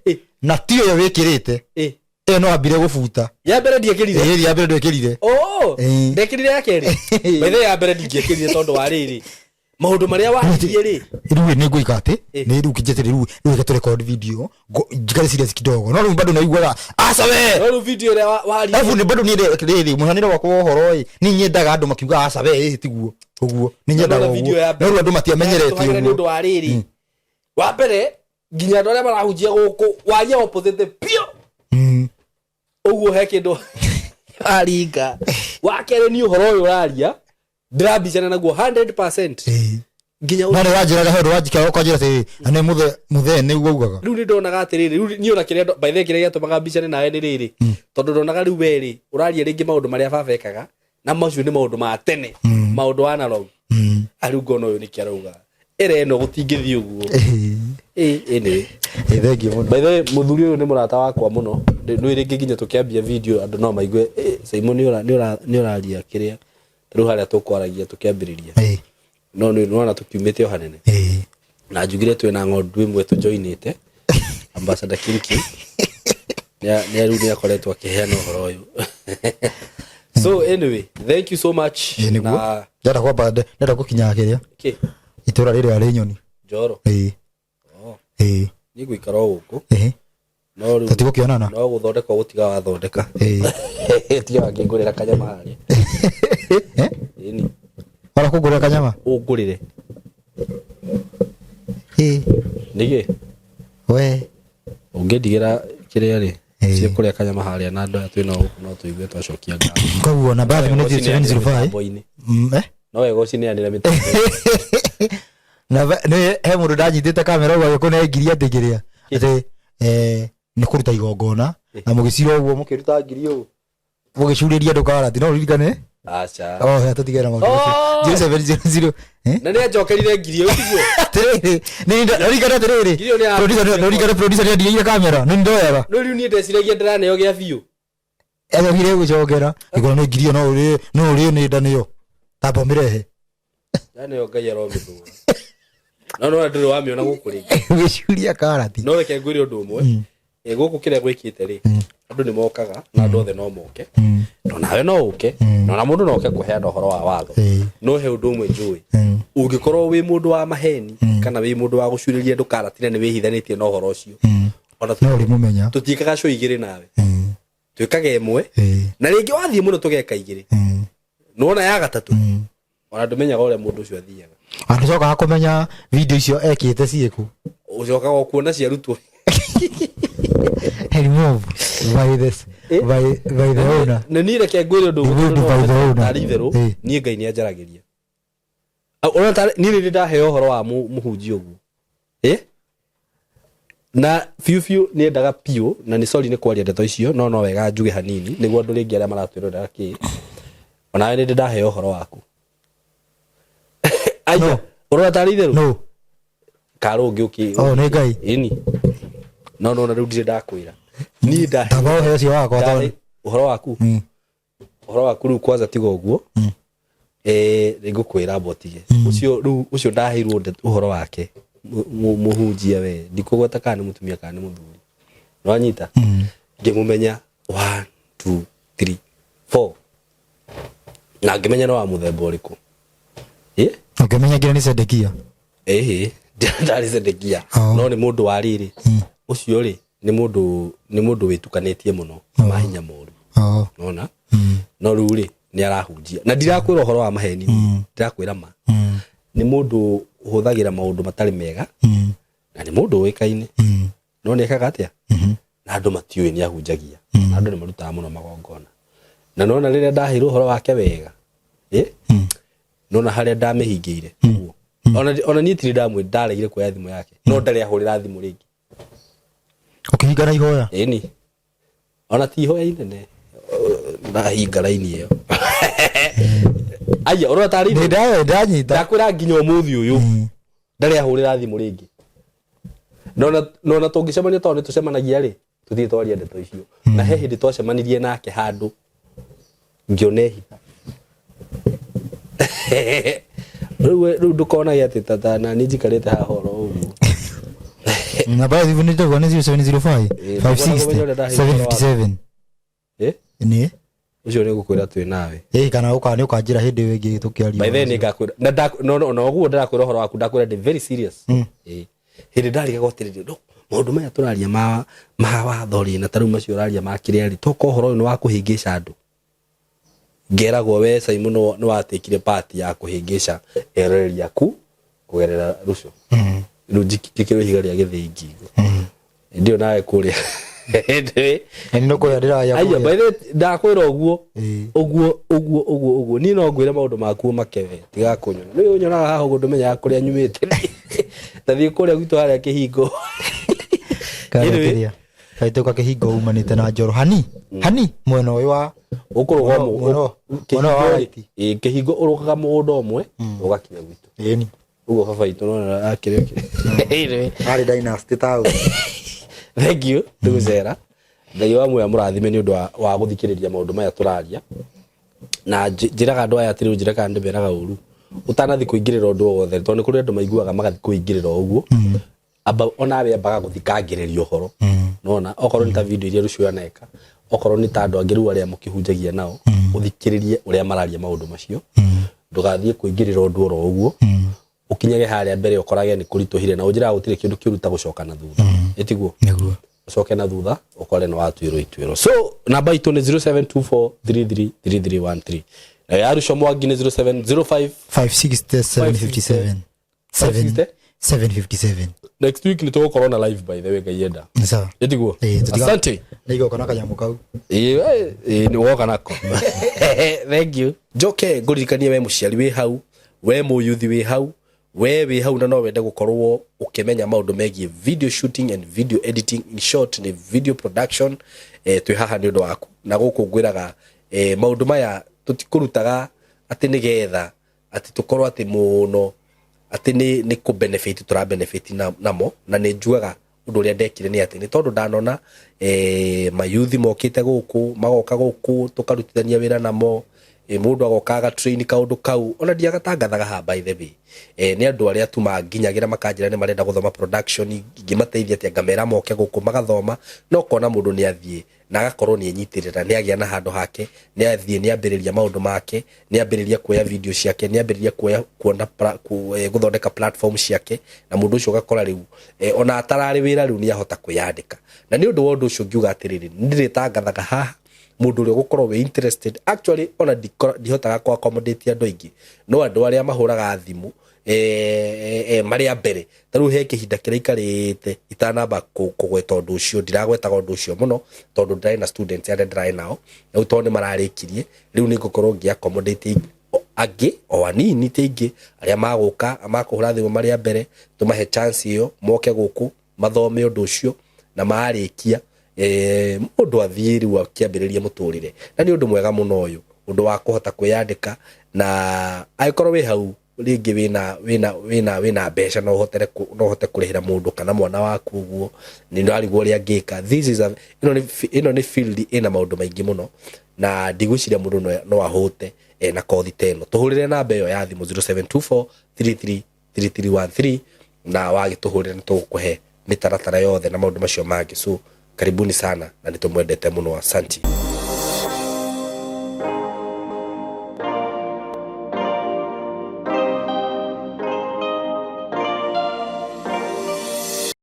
Ĩĩ. Na ti ĩyo wĩkĩrĩte. Ĩĩ. Ĩyo no ambire gũbuta. Ya mbere ndiekĩrire. Ĩĩ, ya mbere ndwekĩrire. Oh, Ĩĩ. ndekĩrire ya kerĩ. By the way, ya mbere ndingĩekĩrire tondũ wa rĩrĩ. Maũndũ marĩa waririe rĩ. Rĩu nĩ ngũika atĩ, Ĩĩ. nĩ rĩu kĩnjĩte rĩu, rĩu reke tũ record video, njikare serious kidogo. No rĩu bado naiguaga, aca we! No rĩu video ĩrĩa waririe. Alafu nĩ bado niĩ rĩrĩ, mũhanĩre wakwa wa ũhoro ĩ, nĩ nyendaga andũ makiuga aca we, ĩ tiguo. Ũguo, nĩ nyendaga Nona ũguo. video ya No rĩu andũ matiamenyerete Tũhagĩra nĩ ũguo. ũndũ wa rĩrĩ. Wa mbere, nginya andũ arĩa marahunjia gũkũ, waria opposite biũ. Ũguo he kĩndũ aringa. Wa kerĩ ni ũhoro ũyũ ũraria, ndĩrambicana naguo 100%. Ĩĩ. Nginya No nĩ wanjĩraga he ũndũ wanjikara ũkanjĩra atĩrĩrĩ, na nĩ mũthee nĩguo augaga. Rĩu nĩ ndonaga atĩrĩrĩ, rĩu niĩ ona kĩrĩa by the way, kĩrĩa gĩatũmaga mbicane nawe nĩ rĩrĩ, tondũ ndonaga rĩu we rĩ, ũraria rĩngĩ maũndũ marĩa baba ekaga, na macio nĩ maũndũ ma tene, maũndũ analog. Rĩu ngona ũyũ nĩkĩ arauga. Ĩra ĩno gũtingĩthiĩ ũguo. Ĩ, anyway. Ĩ, thank you mũno. By the way, mũthuri ũyũ nĩ mũrata wakwa mũno. Nĩ rĩngĩ nginya tũkĩambia video andũ no maigue, Simon nĩ ũraria kĩrĩa. Rĩu harĩa tũkwaragia tũkĩambĩrĩria. No nĩ nĩwona tũkiumĩte o hanene. Na njugire twĩna ng'ondu ĩmwe tũjoinĩte, Ambassador Kinki. Nĩ rĩu nĩ akoretwo akĩheana ũhoro ũyũ. So anyway, thank you so much. Ĩ, nĩguo. Na Ndĩrenda kwamba, ndĩrenda gũkinya kĩrĩa. Kĩ? Itũra rĩrĩa rĩ nyoni. Njoro. Ĩ. Oh. Ĩ. Niĩ ngũikara o gũkũ. Ĩ. No rĩu Tũtigũkĩonana? No gũthondeka ũgũtiga wathondeka. Ĩ. Tiga wakĩngũrĩra kanyama harĩa. Eh? Ĩni. Wara kũngũrĩra kanyama? Ũngũrĩre. Ĩ. Nĩkĩ? We. Ũngĩndigĩra kĩrĩa rĩ, Ĩ. cia kũrĩa kanyama harĩa na andũ aya twĩnao gũkũ no tũigue twacokia ngatho. Koguo namba ya thimũ nĩ No wega 0705. ũcineanĩre mĩtambo-inĩ. No wega ũcineanĩre mĩtambo-inĩ. Na nĩ he mũndũ ndanyitĩte kamera ũguo agĩkũne ngiri atĩ kĩrĩa. Atĩ, nĩ kũruta igongona, na mũgĩcira ũguo mũkĩruta ngiri ũũ. Mũgĩcurĩria andũ karati, no ũririkane? Aca. Oh, ya tũtigane na maũndũ macio. Oh! Zero seven zero zero. Eh? Na nĩ anjokerire ngiri ĩyo, tiguo? Atĩrĩrĩ, nĩ ndirikane atĩrĩrĩ. Ngiri ĩyo nĩ ya Producer, nĩ ndirikane producer nĩ andigĩire kamera, nĩ ndoyaga. No rĩu niĩ ndeciragia ndĩraneo gĩa biũ. Agokire gũcokera, ngĩkora nĩ ngiri ĩyo no ũrĩo, no ũrĩo nĩ nda nĩyo. Tamba ũmĩrehe. Yani yo Ngai aromĩthũra. No no ndũrĩ wamĩona gũkũ rĩngĩ. Ũgĩcuria karati. No reke ngwĩre ũndũ ũmwe. Gũkũ kĩrĩa gwĩkĩte rĩ, andũ nĩ mokaga na andũ othe no moke. No nawe no ũke. No na mũndũ no oke kũheana ũhoro wa watho. No he ũndũ ũmwe njũĩ. Ũngĩkorwo wĩ mũndũ wa maheni kana wĩ mũndũ wa gũcurĩria andũ karati na nĩ wĩhithanĩtie na ũhoro ũcio. Ona No ũrĩmũmenya. Tũtiĩkaga show igĩrĩ nawe. Twĩkaga ĩmwe. Na rĩngĩ wathiĩ mũno tũgeka igĩrĩ. Nĩwona ya gatatũ. Ona ndũmenyaga ũrĩa mũndũ ũcio athiaga. Andũcokaga kũmenya video icio ekĩte ciĩkũ. Ũcokaga o kuona ciarutwo. Remove by this by the owner. Na niĩ reke ngwĩre ũndũ ũmwe, Removed by the owner. tarĩ itherũ, niĩ Ngai nĩ anjaragĩria. Ona tarĩ niĩ nĩ ndaheo ũhoro wa mũhunjia ũguo. Na biũ biũ nĩ endaga biũ, na nĩ sorry nĩ kwaria ndeto icio, no no wega njuge hanini nĩguo andũ rĩngĩ arĩa maratwĩrorera kĩ. Onawe nĩ ndaheo ũhoro waku. Aya, No. ũrona tarĩ itherũ? No. Karũ ũngĩ ũkĩ. Oh, nĩ Ngai. Ĩni. No, no, na rĩu ndirĩ ndakwĩra. Niĩ ndaheo. Tamba ũhe ũcio wakwa tondũ. Ũhoro waku? Ũhoro waku rĩu kwanza tiga ũguo. Nĩngũkwĩra amba ũtige. Ũcio rĩu, ũcio ndaheirwo ũhoro wake. Mũhunjia we. Ndikũgweta kana nĩ mũtumia kana nĩ mũthuri. Nĩwanyita? Ngĩmũmenya 1, 2, 3, 4. Na ngĩmenya nĩ wa mũthemba ũrĩkũ. Ũkĩmenya nginya nĩ Zedekia? Ĩhĩ, ndarĩ Zedekia. No nĩ mũndũ wa rĩrĩ. Ũcio rĩ, nĩ mũndũ wĩtukanĩtie mũno na mahinya moru. Nona? No rĩu rĩ, nĩ arahunjia. Na ndirakwĩra ũhoro wa maheni, ndirakwĩra ma. Nĩ mũndũ ũhũthagĩra maũndũ matarĩ mega, na nĩ mũndũ ũĩkaine. No nĩ ekaga atĩa? Na andũ matiũĩ nĩ ahunjagia. Na andũ nĩ marutaga mũno magongona. Na nona rĩrĩa ndaheirwo ũhoro wake wega, Nona harĩa ndamĩhingĩire, ũguo. Ona niĩ tirĩ ndamwĩ, ndaregire kuoya thimũ yake. No ndarĩ ahũrĩra thimũ rĩngĩ. Ũkĩhinga na ihoya? Ĩni. Ona ti ihoya inene. Ndahinga raini ĩyo. Aya, ũrona tarĩ Nĩ ndanyita. Ndakwĩra nginya ũmũthĩ ũyũ. Ndarĩ ahũrĩra thimũ rĩngĩ. Nona tũngĩcemania tondũ nĩ tũcemanagia rĩ, tũthiĩ twarie ndeto icio. Na he hĩndĩ twacemanirie nake handũ ngĩona ehitha. Rĩu ndũkonage atĩ tata na niĩ njikarĩte haha oro ũguo. Namba ya thimũ nĩ ndĩrauga nĩ 0705 560 757. Nĩ? Ũcio nĩ ngũkwĩra twĩ nawe. Kana nĩ ũkanjĩra hĩndĩ ĩyo ĩngĩ tũkĩaria. By then nĩ ngakwĩra. Na no, no, no, ũguo ndĩrakwĩra ũhoro waku, ndakwĩra ndĩ very serious. Hĩndĩ ndarigagwo atĩrĩrĩ, no, maũndũ maya tũraria ma watho rĩ, na ta rĩu macio ũraria ma kĩrĩa rĩ, toka ũhoro ũyũ nĩ wa kũhĩngĩca andũ. Ngeragwo we Simon nĩ watĩkire part ya kũhĩngĩca eroreri aku kũgerera rũcio. Rĩu njikĩrwo ihiga rĩa gĩthĩi ngingo. Hĩndĩ ĩyo nawe kũrĩa. Hĩndĩ Nĩ no kũrĩa ndĩraya Aya, kũrĩa. by the way, ndakwĩra ũguo. Ũguo, ũguo, ũguo, ũguo. Niĩ no ngwĩre maũndũ maku ũmake we, tiga kũnyona. Nĩ ũnyonaga haha ũguo ndũmenyaga kũrĩa nyumĩte. Ta thiĩ kũrĩa gwitũ harĩa kĩhingo. Karĩa Anyway. kĩrĩa. Kaitũ ka kĩhingo umanĩte na njoro. Hani, hani, mwena ũyũ wa Ũkũrũga Mwena kĩhingo wa rĩ, right. kĩhingo ũrũgaga mũgũnda ũmwe, ũgakinya gwitũ. Ĩni. Ũguo baba itũ nona akĩrĩ ũkĩ. Anyway. Arĩ dynasty ta ũguo. Thank you, ndĩgũcera. Ngai wa muoyo amũrathime nĩ ũndũ wa gũthikĩrĩria maũndũ maya tũraria. Na njĩraga andũ aya atĩrĩ, njĩra kana ndĩmeraga ũru. Ũtanathiĩ kũingĩrĩra ũndũ o wothe, tondũ nĩ kũrĩ andũ maiguaga magathiĩ kũingĩrĩra o ũguo. Amba onawe ambaga gũthikangĩrĩria ũhoro. Nona okorwo nĩ ta video iria rũciũ aneka, okorwo nĩ ta andũ angĩ rĩu arĩa mũkĩhunjagia nao, ũthikĩrĩrie ũrĩa mararia maũndũ macio. Ndũgathiĩ kũingĩrĩra ũndũ oro ũguo. Ũkinyage harĩa mbere ũkorage nĩ kũritũhire, na ũnjĩraga gũtirĩ kĩndũ kĩũru ta gũcoka na thutha. Ĩtiguo? Nĩguo. Ũcoke na thutha ũkore nĩ watuĩrwo ituĩro. So namba itũ nĩ zero seven two four three three three three one three. Nayo ya Ruco Mwangi nĩ zero seven zero five five six seven fifty seven. Five Seven. sixty? 757. Next week nĩ tũgũkorwo na live by the way, Ngai enda. Nĩ sawa. Ĩtiguo? Tũtiga- Asante. Nĩ igoka na kanyamũ kau. Nĩ woka nako. Thank you. Njoke ngũririkanie we mũciari wĩ hau, we mũyuthi wĩ hau, we wĩ hau na no wende gũkorwo ũkĩmenya maũndũ megiĩ video shooting and video editing, in short nĩ video production. Twĩ haha nĩ ũndũ waku. Na gũkũ ngwĩraga, maũndũ maya tũtikũrutaga atĩ nĩgetha atĩ tũkorwo atĩ mũno atĩ nĩ kũ benefit tũra benefit namo. Na nĩ njugaga ũndũ ũrĩa ndekire nĩ atĩ nĩ tondũ ndanona mayuthi mokĩte gũkũ, magoka gũkũ tũkarutithania wĩra namo, Mũndũ agoka agatrain kaũndũ kau, ona ndiagatangathaga haha, by the way. Nĩ andũ arĩa tu manginyagĩra makanjĩra nĩ marenda gũthoma production, ingĩmateithia atĩa, ngamera moke gũkũ magathoma. No kona mũndũ nĩ athiĩ na agakorwo nĩ enyitĩrĩra, nĩ agĩa na handũ hake, nĩ athiĩ, nĩ ambĩrĩria maũndũ make, nĩ ambĩrĩria kuoya video ciake, nĩ ambĩrĩria kuoya kuona gũthondeka platform ciake, na mũndũ ũcio ũgakora rĩu ona atararĩ wĩra, rĩu nĩ ahota kwĩyandĩka. Na nĩ ũndũ wa ũndũ ũcio ngiuga atĩrĩrĩ, nĩ ndĩrĩtangathaga haha mũndũ ũrĩa ũgũkorwo wĩ interested. Actually, ona ndihotaga kũ accommodate andũ aingĩ, no andũ arĩa mahũraga thimũ marĩa mbere. Ta rĩu he kĩhinda kĩrĩa ikarĩte itanamba kũgweta ũndũ ũcio, ndiragwetaga ũndũ ũcio mũno tondũ ndĩrarĩ na students arĩa ndĩrarĩ nao. Rĩu tondũ nĩ mararĩkirie, rĩu nĩ ngũkorwo ngĩ accommodate angĩ o anini, ti aingĩ, arĩa magũka makũhũra thimũ marĩa mbere, tũmahe chance ĩyo moke gũkũ mathome ũndũ ũcio, na marĩkia mũndũ athiĩ rĩu akĩambĩrĩria mũtũrĩre. Na nĩ ũndũ mwega mũno ũyũ, ũndũ wa kũhota kwĩyandĩka, na angĩkorwo wĩ hau rĩngĩ wĩna mbeca, no ũhote kũrĩhĩra mũndũ kana mwana waku ũguo, nĩ ndarigwo ũrĩa angĩka. This is a Ĩno nĩ field ĩna maũndũ maingĩ mũno, na ndigwĩciria mũndũ no ahũte na kothi ta ĩno. Tũhũrĩre namba ĩyo ya thimũ 0724 33 3313, na wagĩtũhũrĩra nĩ tũgũkũhe mĩtaratara yothe na maũndũ macio mangĩ. So karibuni sana, na nĩ tũmwendete mũno. Asanti.